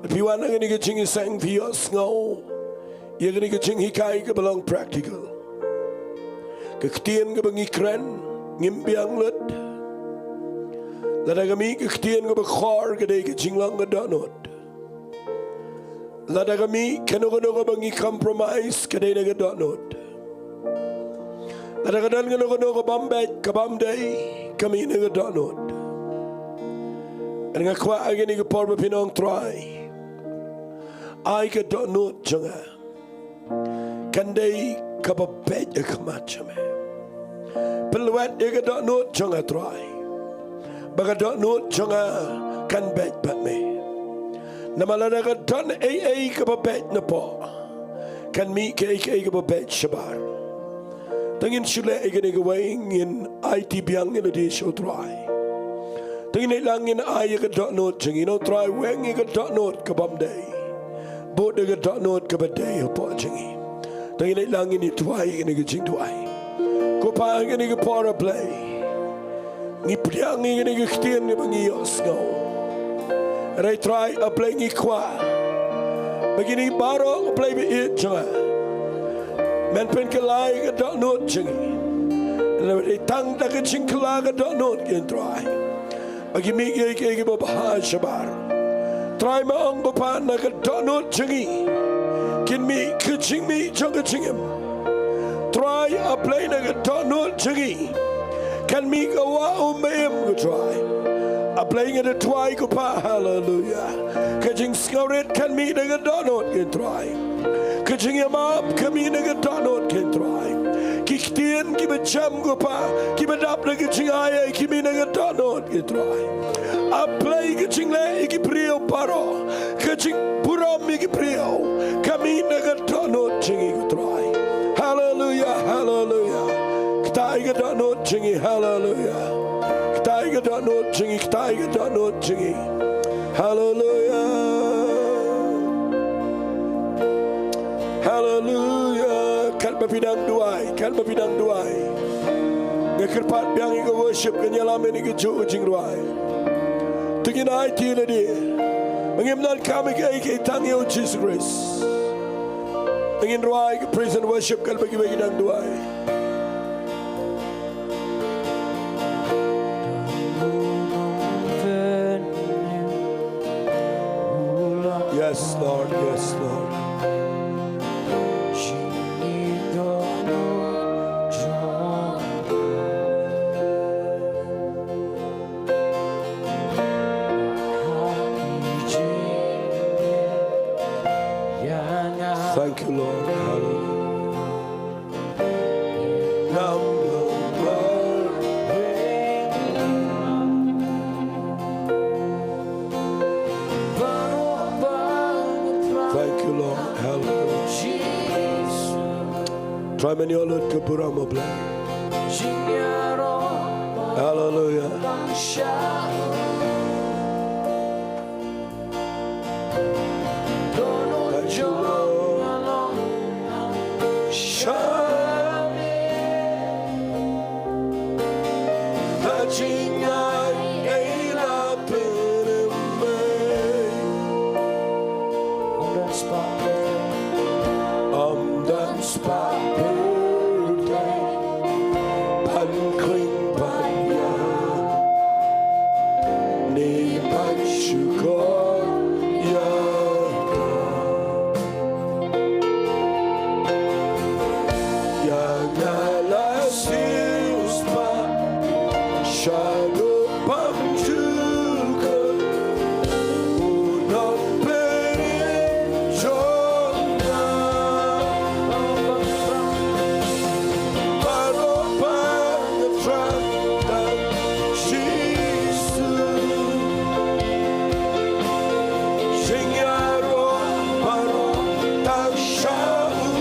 Phi wan ha kane ka jingïaseng, phi ïohsngew ïa kane ka jinghikai kaba long practical. Ka ktien kaba ngi kren, ngim biang lut. Lada ka mih ka ktien kaba khor, ka dei ka jinglong ka dohnud. Lada ka mih kano kano kaba ngi compromise, ka dei na ka dohnud. Lada ka don kano kano ka bym beit, ka bym dei, ka mih na ka dohnud. Nga kwah ha kane ka por ba phin ong, Trai, ai ka dohnud jong nga kan dei kaba beit ha khmat jong me. Pynlwet ïa ka dohnud jong nga, Trai, ba ka dohnud jong nga kan beit bad me. Namar lada ka don ei ei kaba beit napoh, kan mih kaei kaei kaba beit shabar. To ngin shu leh ïa kane kawei, ngin aiti biang ïa lade sha U Trai. To ngin ïalang, ngin ai ïa ka dohnud jong ngi. Ong, Trai, weng ïa ka dohnud ka bym dei, bud da ka dohnud kaba dei hapoh jong ngi. To ngin ïalang, ngin ïa duwai ïa kane ka jingduwai. Ko Pa, ha kane ka por, A Blei, ngi pdiang ïa kane ka ktien kaba ngi ïohsngew. Hynrei Trai, A Blei, ngi kwah ba kine baroh, A Blei ba ïeit jong nga, men pynkylla ïa ka dohnud jong ngi. Namar dei tang da ka jingkylla ka dohnud kein, Trai, ba kin mih kiei kiei kiba bha shabar. Trai, me ong, Ko Pa, na ka dohnud jong ngi kin mih ka jingmih jong ka jingim. Trai, A Blei, na ka dohnud jong ngi kan mih ka wah um ba im, ko Trai. A Blei, nga da duwai, Ko Pa, haleluia, ka jingsngewrit kan mih na ka dohnud kein, Trai. Ka jingïamap ka mih na ka dohnud kein, Trai. Ki ktien kiba jem, Ko Pa, kiba dap da ka jingai ei ei, ki mih na ka dohnud kein, Trai. A Blei, ka jingleh ïa ki briew baroh, ka jingburom ïa ki briew, ka mih na ka dohnud jong ngi, ko Trai. Haleluia, haleluia. Kata ïa ka dohnud jong ngi, haleluia. Kata ïa ka dohnud jong ngi, kata ïa ka dohnud jong ngi. Haleluia. Haleluia. Katba phi dang duwai, katba phi dang duwai, nga kyrpad biang ïa ka worship kan ïalam ïa kane kajuh ka jingrwai. To ngin aiti lade ba ngim donkam ïa kaei kaei, tang ïa U Jisu Khrist. To ngin rwai ka praise and worship katba kiwei ki dang duwai. Yes, Lord. Yes, Lord. Thank you, Lord. Hallelujah. Thank you, Lord. Hallelujah. Trai, men ïoh lut ka burom, A Blei. Hallelujah. Thank you, Lord. Shine. Ka jing Spah pyrthei, ban khring ban ïa, ne ban shukor ïa ka. Ïa nga la siew spah sha u pang jong ka, u nongpynim jong nga. Baroh ba nga thrang tang Jisu, jingïaroh baroh tang sha u.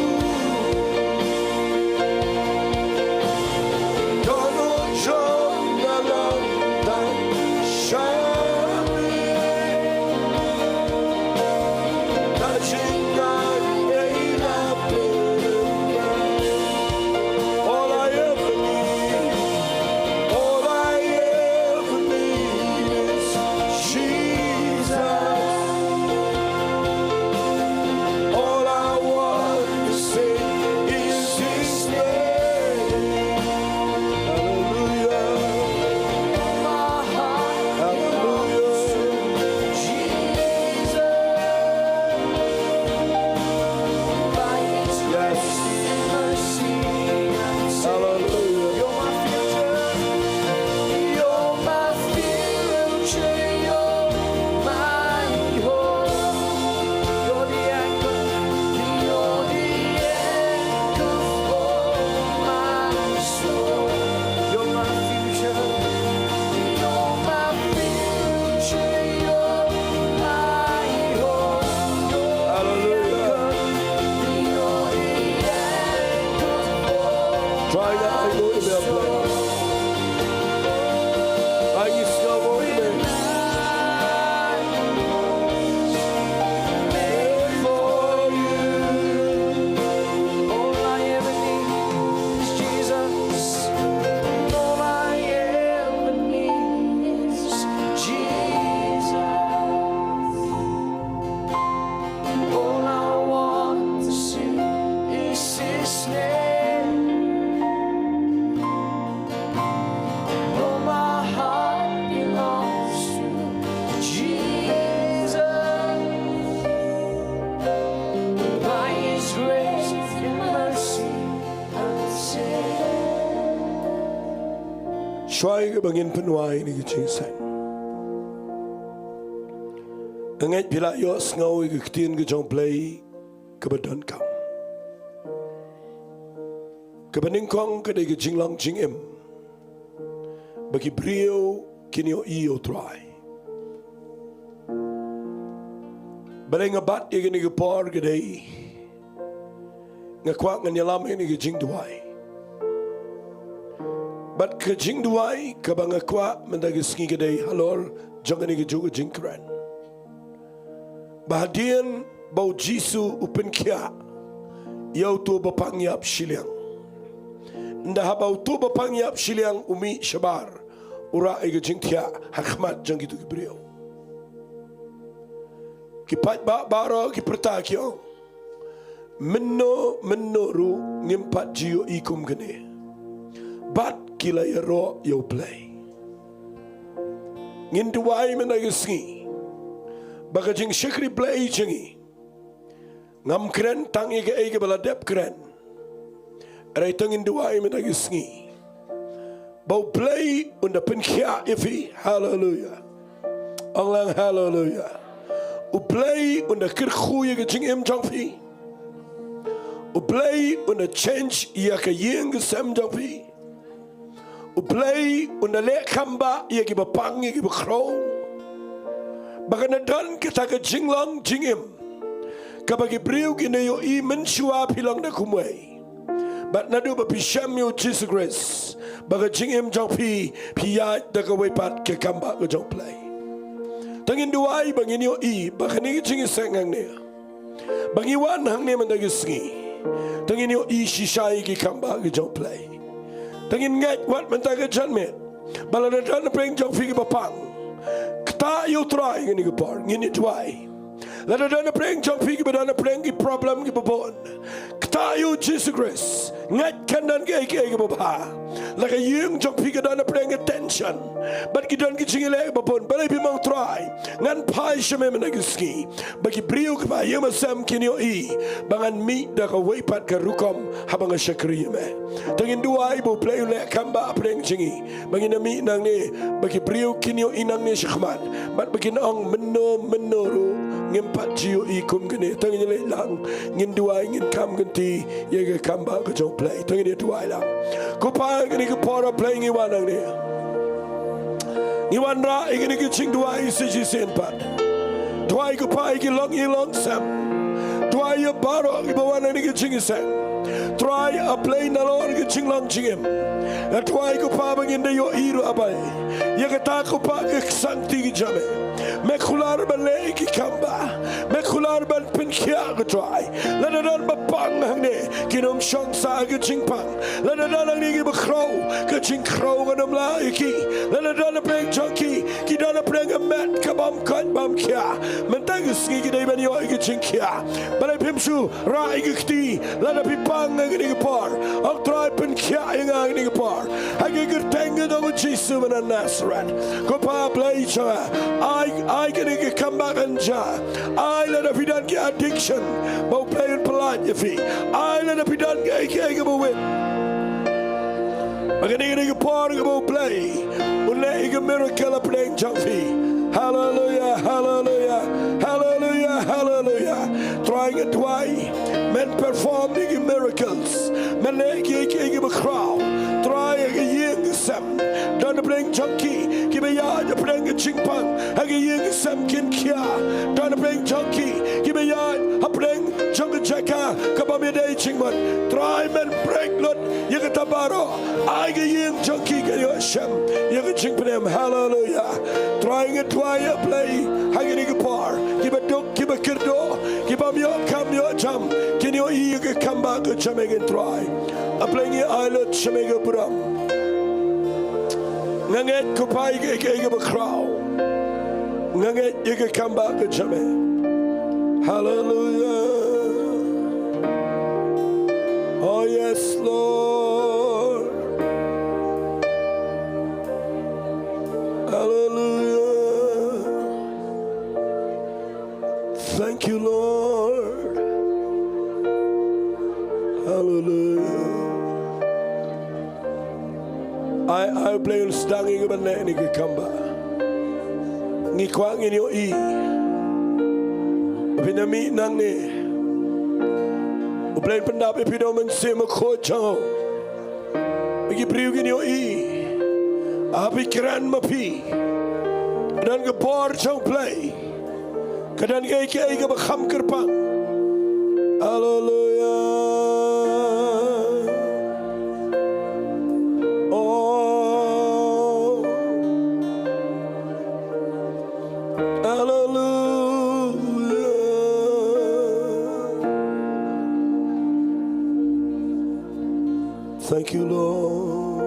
Dohnud jong nga long tang sha me. Ka jingngeit ei la pynlong. All I ever need, all I ever need is Jesus. All I want to say is His name. Hallelujah. My heart belongs to Jesus. Hallelujah. By His grace and mercy, I'm saved. Hallelujah. You're my future. You're my future. You're my hope. You're the anchor. You're the anchor for my soul. You're my future. You're my future. You're my hope. You're the anchor. You're the anchor for my soul. Try that. I know you may have played. All my heart belongs to Jesus. By His grace and mercy, I'm saved. Shuwa kaba ngin pynwai ïa kane ka jingïaseng, nga ngeit phi la ïohsngew ïa ka ktien ka jong U Blei kaba donkam, kaba nyngkong ka dei ka jinglong jingim ba ki briew kin ïohi ïa U Trai. Balei nga bat ïa kane ka por ka dei, nga kwah ngan ïalam ïa kane ka jingduwai. Bad ka jingduwai kaba nga kwah mynta ka sngi ka dei halor jong kane kajuh ka jingkren, ba hadien ba U Jisu u pynkhiah ïa uto u bapang ïap shiliang, ynda haba uto u bapang ïap shiliang u mih shabar, u rah ïa ka jingthiah ha khmat jong kito ki briew. Ki paidbah baroh ki pyrta ki ong, mynno mynno ruh ngim pat ju ïohi kum kane. Bad ki la ïaroh ïa U Blei. Ngin duwai mynta ka sngi ba ka jingshakri Blei jong ngi, ngam kren tang ïa kaei kaba la dep kren. Hynrei to ngin duwai mynta ka sngi ba U Blei un da pynkhiah ïa phi. Haleluia. Ong lang haleluia. U Blei un da kyrkhu ïa ka jingim jong phi. U Blei un da change ïa ka ïing ka sem jong phi. U Blei un da leh khambah ïa ki bapang ïa ki bakhraw. Ba kan da don kata ka jinglong jingim kaba ki briew kin da ïohi mynshuwa phi long da kumwei. Bad naduh ba phi shem ïa U Jisu Khrist, ba ka jingim jong phi, phi ïaid da kawei pat ka khambah ka jong U Blei. To ngin duwai ba ngin ïohi ba kane ka jingïaseng hangne, ba ngi wan hangne mynta ka sngi, to ngin ïohi shisha ïa ki khambah ki jong U Blei. To ngin ngeit wat mynta ka janmiet ba lada don napdeng jong phi ki bapang, ktah ïa U Trai kane ka por. Ngin ïa duwai. Lada don hapdeng jong phi kiba don hapdeng ki problem kiba bun, ktah ïa u Jisu Khrist. Ngeit kan don kiei kiei kiba bha. Lada ka ïing jong phi ka don hapdeng ka tension bad ki don ki jingïaleh kiba bun, balei phim ong, Trai, ngan phai sha me mynta ka sngi, ba ki briew kiba ïam ha sem kin ïohi ba ngan mih da kawei pat ka rukom haba nga shakri ïa me. Te ngin duwai ba U Blei un leh kam ba hapdeng jong ngi, ba ngin ïa mih nangne, ba ki briew kin ïohi nangne shakhmat, bad ba kin ong, mynno mynno ruh ngim pat ju ïohi kum kane. Te ngin ïa leit lang, ngin duwai, ngin kam kynti ïa ka kam ba ka jong U Blei. Te ngin ïa duwai lang. Ko Pa, kane ka por, A Blei, ngi wan nangne. Ngi wanrah ïa kane ka jingduwai shisien pat. Duwai, ko Pa, ïa ki longïing longsem. Duwai ïa baroh kiba wan ha kane ka jingïaseng, Trai, A Blei, nalor ka jinglong jingim. Nga duwai, ko Pa, ba ngin da ïohi ruh, A Blei, ïa kata, ko Pa, ka ksangti ka jong me. Me kular ban leh ïa ki kam ba, me kular ban pynkhiah, ko Trai. Lada don ba pang hangne, kin ym shong sah ha ka jingpang. Lada don hangne kiba khraw, ka jingkhraw kan ym lah ïa ki. Lada don hapdeng jong ki, ki don hapdeng ka met ka bym koit bym khiah, mynta ka sngi ki dei ban ïoh ïa ka jingkhiah. Balei phim shu rah ïa ka kti? Lada phi pang ha kane ka por, ong, Trai, pynkhiah ïa nga ha kane ka por, ha ka kyrteng ka jong U Jisu uba na Nasareth. Ko Pa, A Blei jong nga, ai, ai kane ka kam ba kan jia. Ai lada phi don ki addiction, ba U Blei un pyllait ïa phi. Ai lada phi don kiei kiei kiba wit, ba kane, kane ka por kaba U Blei un leh ïa ka miracle hapdeng jong phi. Haleluia, haleluia, haleluia, haleluia. Trai, nga duwai, men perform ïa ki miracles, men leh ïa kiei kiei kiba khraw. Trai, ha ka ïing ka sem, don hapdeng jong ki kiba ïaid hapdeng ka jingpang, ha ka ïing ka sem kin khiah. Don hapdeng jong ki kiba ïaid hapdeng jong ka jaka ka bym ïadei jingmut, Trai, men break lut ïa kata baroh. Ai ka ïing jong ki kan ïoh shem ïa ka jingpynim. Haleluia. Trai, nga duwai, A Blei, ha kane ka por, kiba duk, kiba kyrduh, ki bym ïoh kam ïoh jam, kin ïohi ïa ka kam ba ka jong me, ko Trai. A Blei, ngi ai lut sha me ka burom. Nga ngeit, ko Pa, ïa kiei kiei kiba khraw. Nga ngeit ïa ka kam ba ka jong me. Haleluia. Oh yes, Lord. Haleluia. Thank you, Lord. Haleluia. Ai, ai U Blei un sdang ïa ngi ban leh ïa kane ka kam ba ngi kwah ngin ïohi. Phin ïa mih nangne, U Blei un pyndap ïa phi da U Mynsiem Bakhuid jong u. Ba ki briew kin ïohi, ha phi kren ma phi, ka don ka bor jong U Blei. Ka don kiei kiei kaba kham kyrpang. Haleluia. Oh. Haleluia. Thank you, Lord.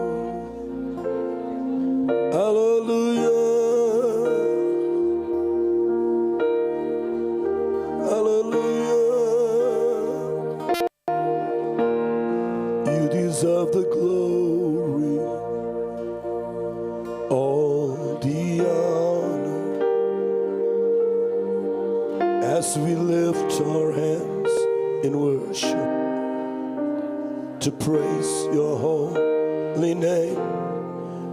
Haleluia. Haleluia. You deserve the glory, all the honor, as we lift our hands in worship to praise your holy name.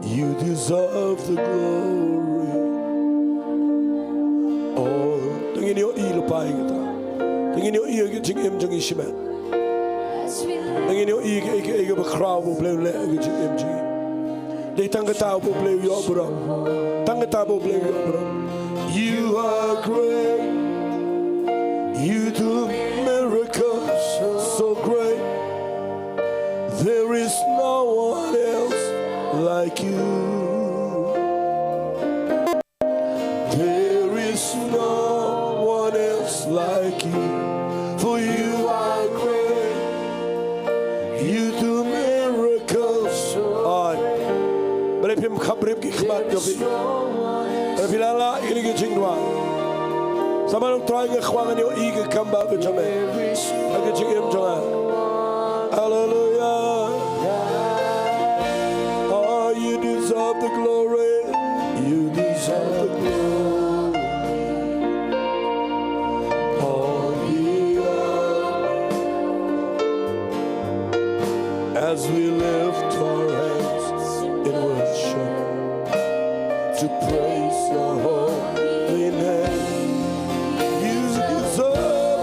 You deserve the glory. Oh, to ngin ïohi lypa ïa kata. To ngin ïohi ïa ka jingim jong ngi shimet. To ngin ïohi ïa ka, ïa ka, ïa kaba khraw ba U Blei u leh ha ka jingim jong ngi. Dei tang kata ba U Blei u ïoh burom. Tang kata ba U Blei u ïoh burom. You are great. You do miracles so great. There is no one else like you. There is no one else like you. For you are great. You do miracles. Ai. Balei phim khapbrip ki khmat jong phi? Balei phi la lah ïa kine ki jingduwai? Sa ban ong Trai nga kwah ngan ïohi ïa ka kam ba ka jong me ha ka jingim jong nga. Hallelujah. Oh, you deserve the glory. You deserve the glory. Oh, yeah. As we lift our hands in worship to praise your holy name. You deserve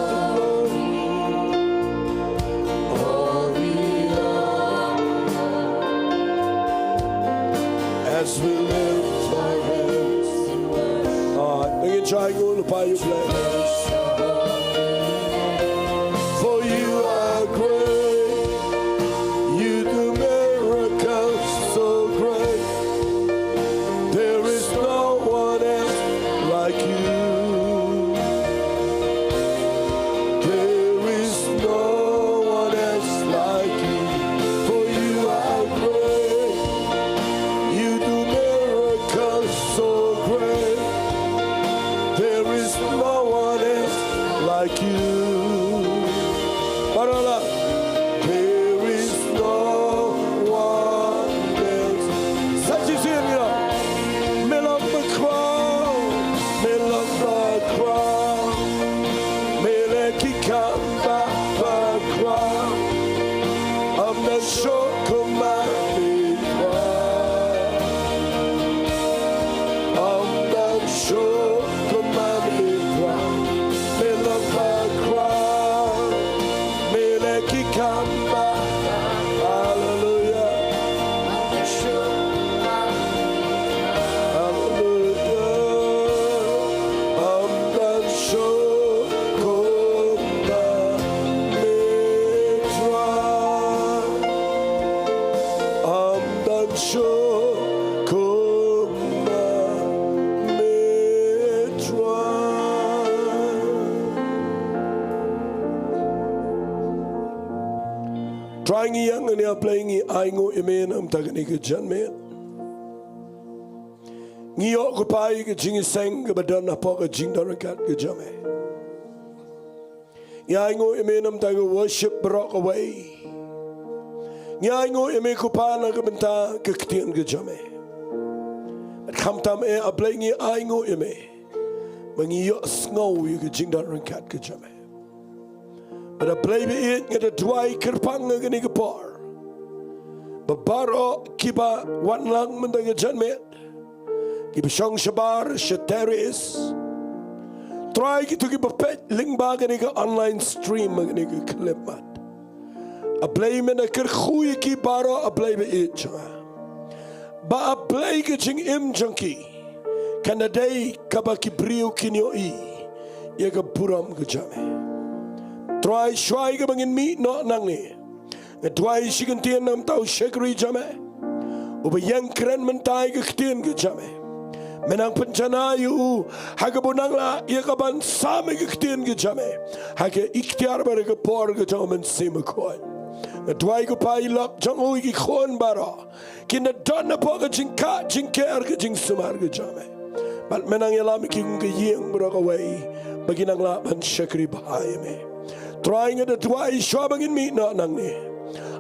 the glory. Oh, yeah. As we lift our hands. Ah, begin trying all the fire, you bless. For you are great. You do miracles so great. There is no one else like you. There is no one else like you. For you are great. You do miracles so great. There is no one else like you. Parola. There is no one else. Sa shisien ïa. Me long bakhuid, me long bakhuid, me long ki kam ba bakhuid. Ym don shuh kum ma me Trai. Ym don shuh kum ma me Trai. Me long bakhuid, me long ki kam ba. Hallelujah. Hallelujah. Ym don shuh kum ma me Trai. Ym don shuh kum ma me Trai. Trai ngi ïeng hangne, A Blei, ngi ainguh ïa me na ka bynta kane ka janmiet. Ngi ïoh, ko Pa, ïa ka jingïaseng kaba don hapoh ka jingdon ryngkat ka jong me. Ngi ainguh ïa me na ka bynta ka worship baroh kawei. Ngi ainguh ïa me, ko Pa, na ka bynta ka ktien ka jong me. Bad khamtam eh, A Blei, ngi ainguh ïa me ba ngi ïohsngew ïa ka jingdon ryngkat ka jong me. Bad A Blei ba ïeit, nga da duwai kyrpang ha kane ka por ba baroh kiba wan lang mynta ka janmiet, kiba shong shabar sha terrace, Trai, kito kiba peit lyngba kane ka online stream, kane ka clip, Mat. A Blei, men da kyrkhu ïa ki baroh, A Blei ba ïeit jong nga, ba A Blei, ka jingim jong ki kan da dei kaba ki briew kin ïohi ïa ka burom ka jong me. Trai, shuwa kaba ngin mih noh nangne, nga duwai shi kyntien na ka bynta u shakri jong me, uba ïeng kren mynta ïa ka ktien ka jong me. Men nang pynjanai ïa u ha kaba u nang lah ïa ka ban sam ïa ka ktien ka jong me ha ka iktiar bad ha ka por ka jong u Mynsiem Bakhuid. Nga duwai, ko Pa, ïa i lok jong u, ïa ki khun baroh kin da don hapoh ka jingkah jingker, ka jingsumar ka jong me. Bad men nang ïalam ïa ki kum ka ïing baroh kawei ba kin nang lah ban shakri bha ïa me. Trai, nga da duwai shuwa ba ngin mih noh nangne,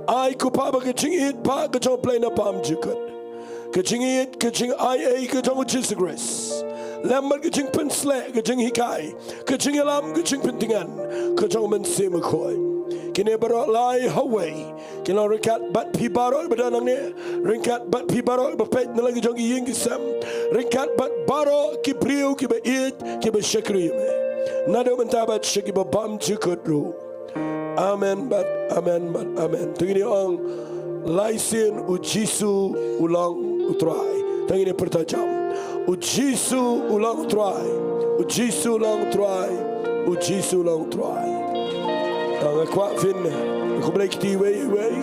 ai, ko Pa, ba ka jingïeit ba ka jong U Blei na bymjukut, ka jingïeit, ka jingai ei ka jong U Jisu Khrist, lem bad ka jingpynshlur, ka jinghikai, ka jingïalam, ka jingpyntngen ka jong U Mynsiem Bakhuid, kine baroh lai ha uwei kin long ryngkat bad phi baroh ba don nangne, ryngkat bad phi baroh ba peit na la ki jong ki ïing ki sem, ryngkat bad baroh ki briew kiba ïeit, kiba shakri ïa me, naduh mynta bad sha kiba bymjukut ruh. Amen bad amen bad amen. To ngin ong, lai sien, U Jisu u long U Trai. To ngin pyrta jam. U Jisu u long U Trai. U Jisu u long U Trai. U Jisu u long U Trai. Nga kwah phin khublei kti iwei iwei.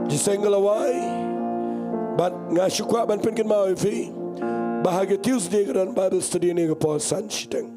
Jingïaseng ka la wai. Bad nga shu kwah ban pynkynmaw ïa phi ba ha ka Tuesday ka don Bible study ne ka por san shiteng.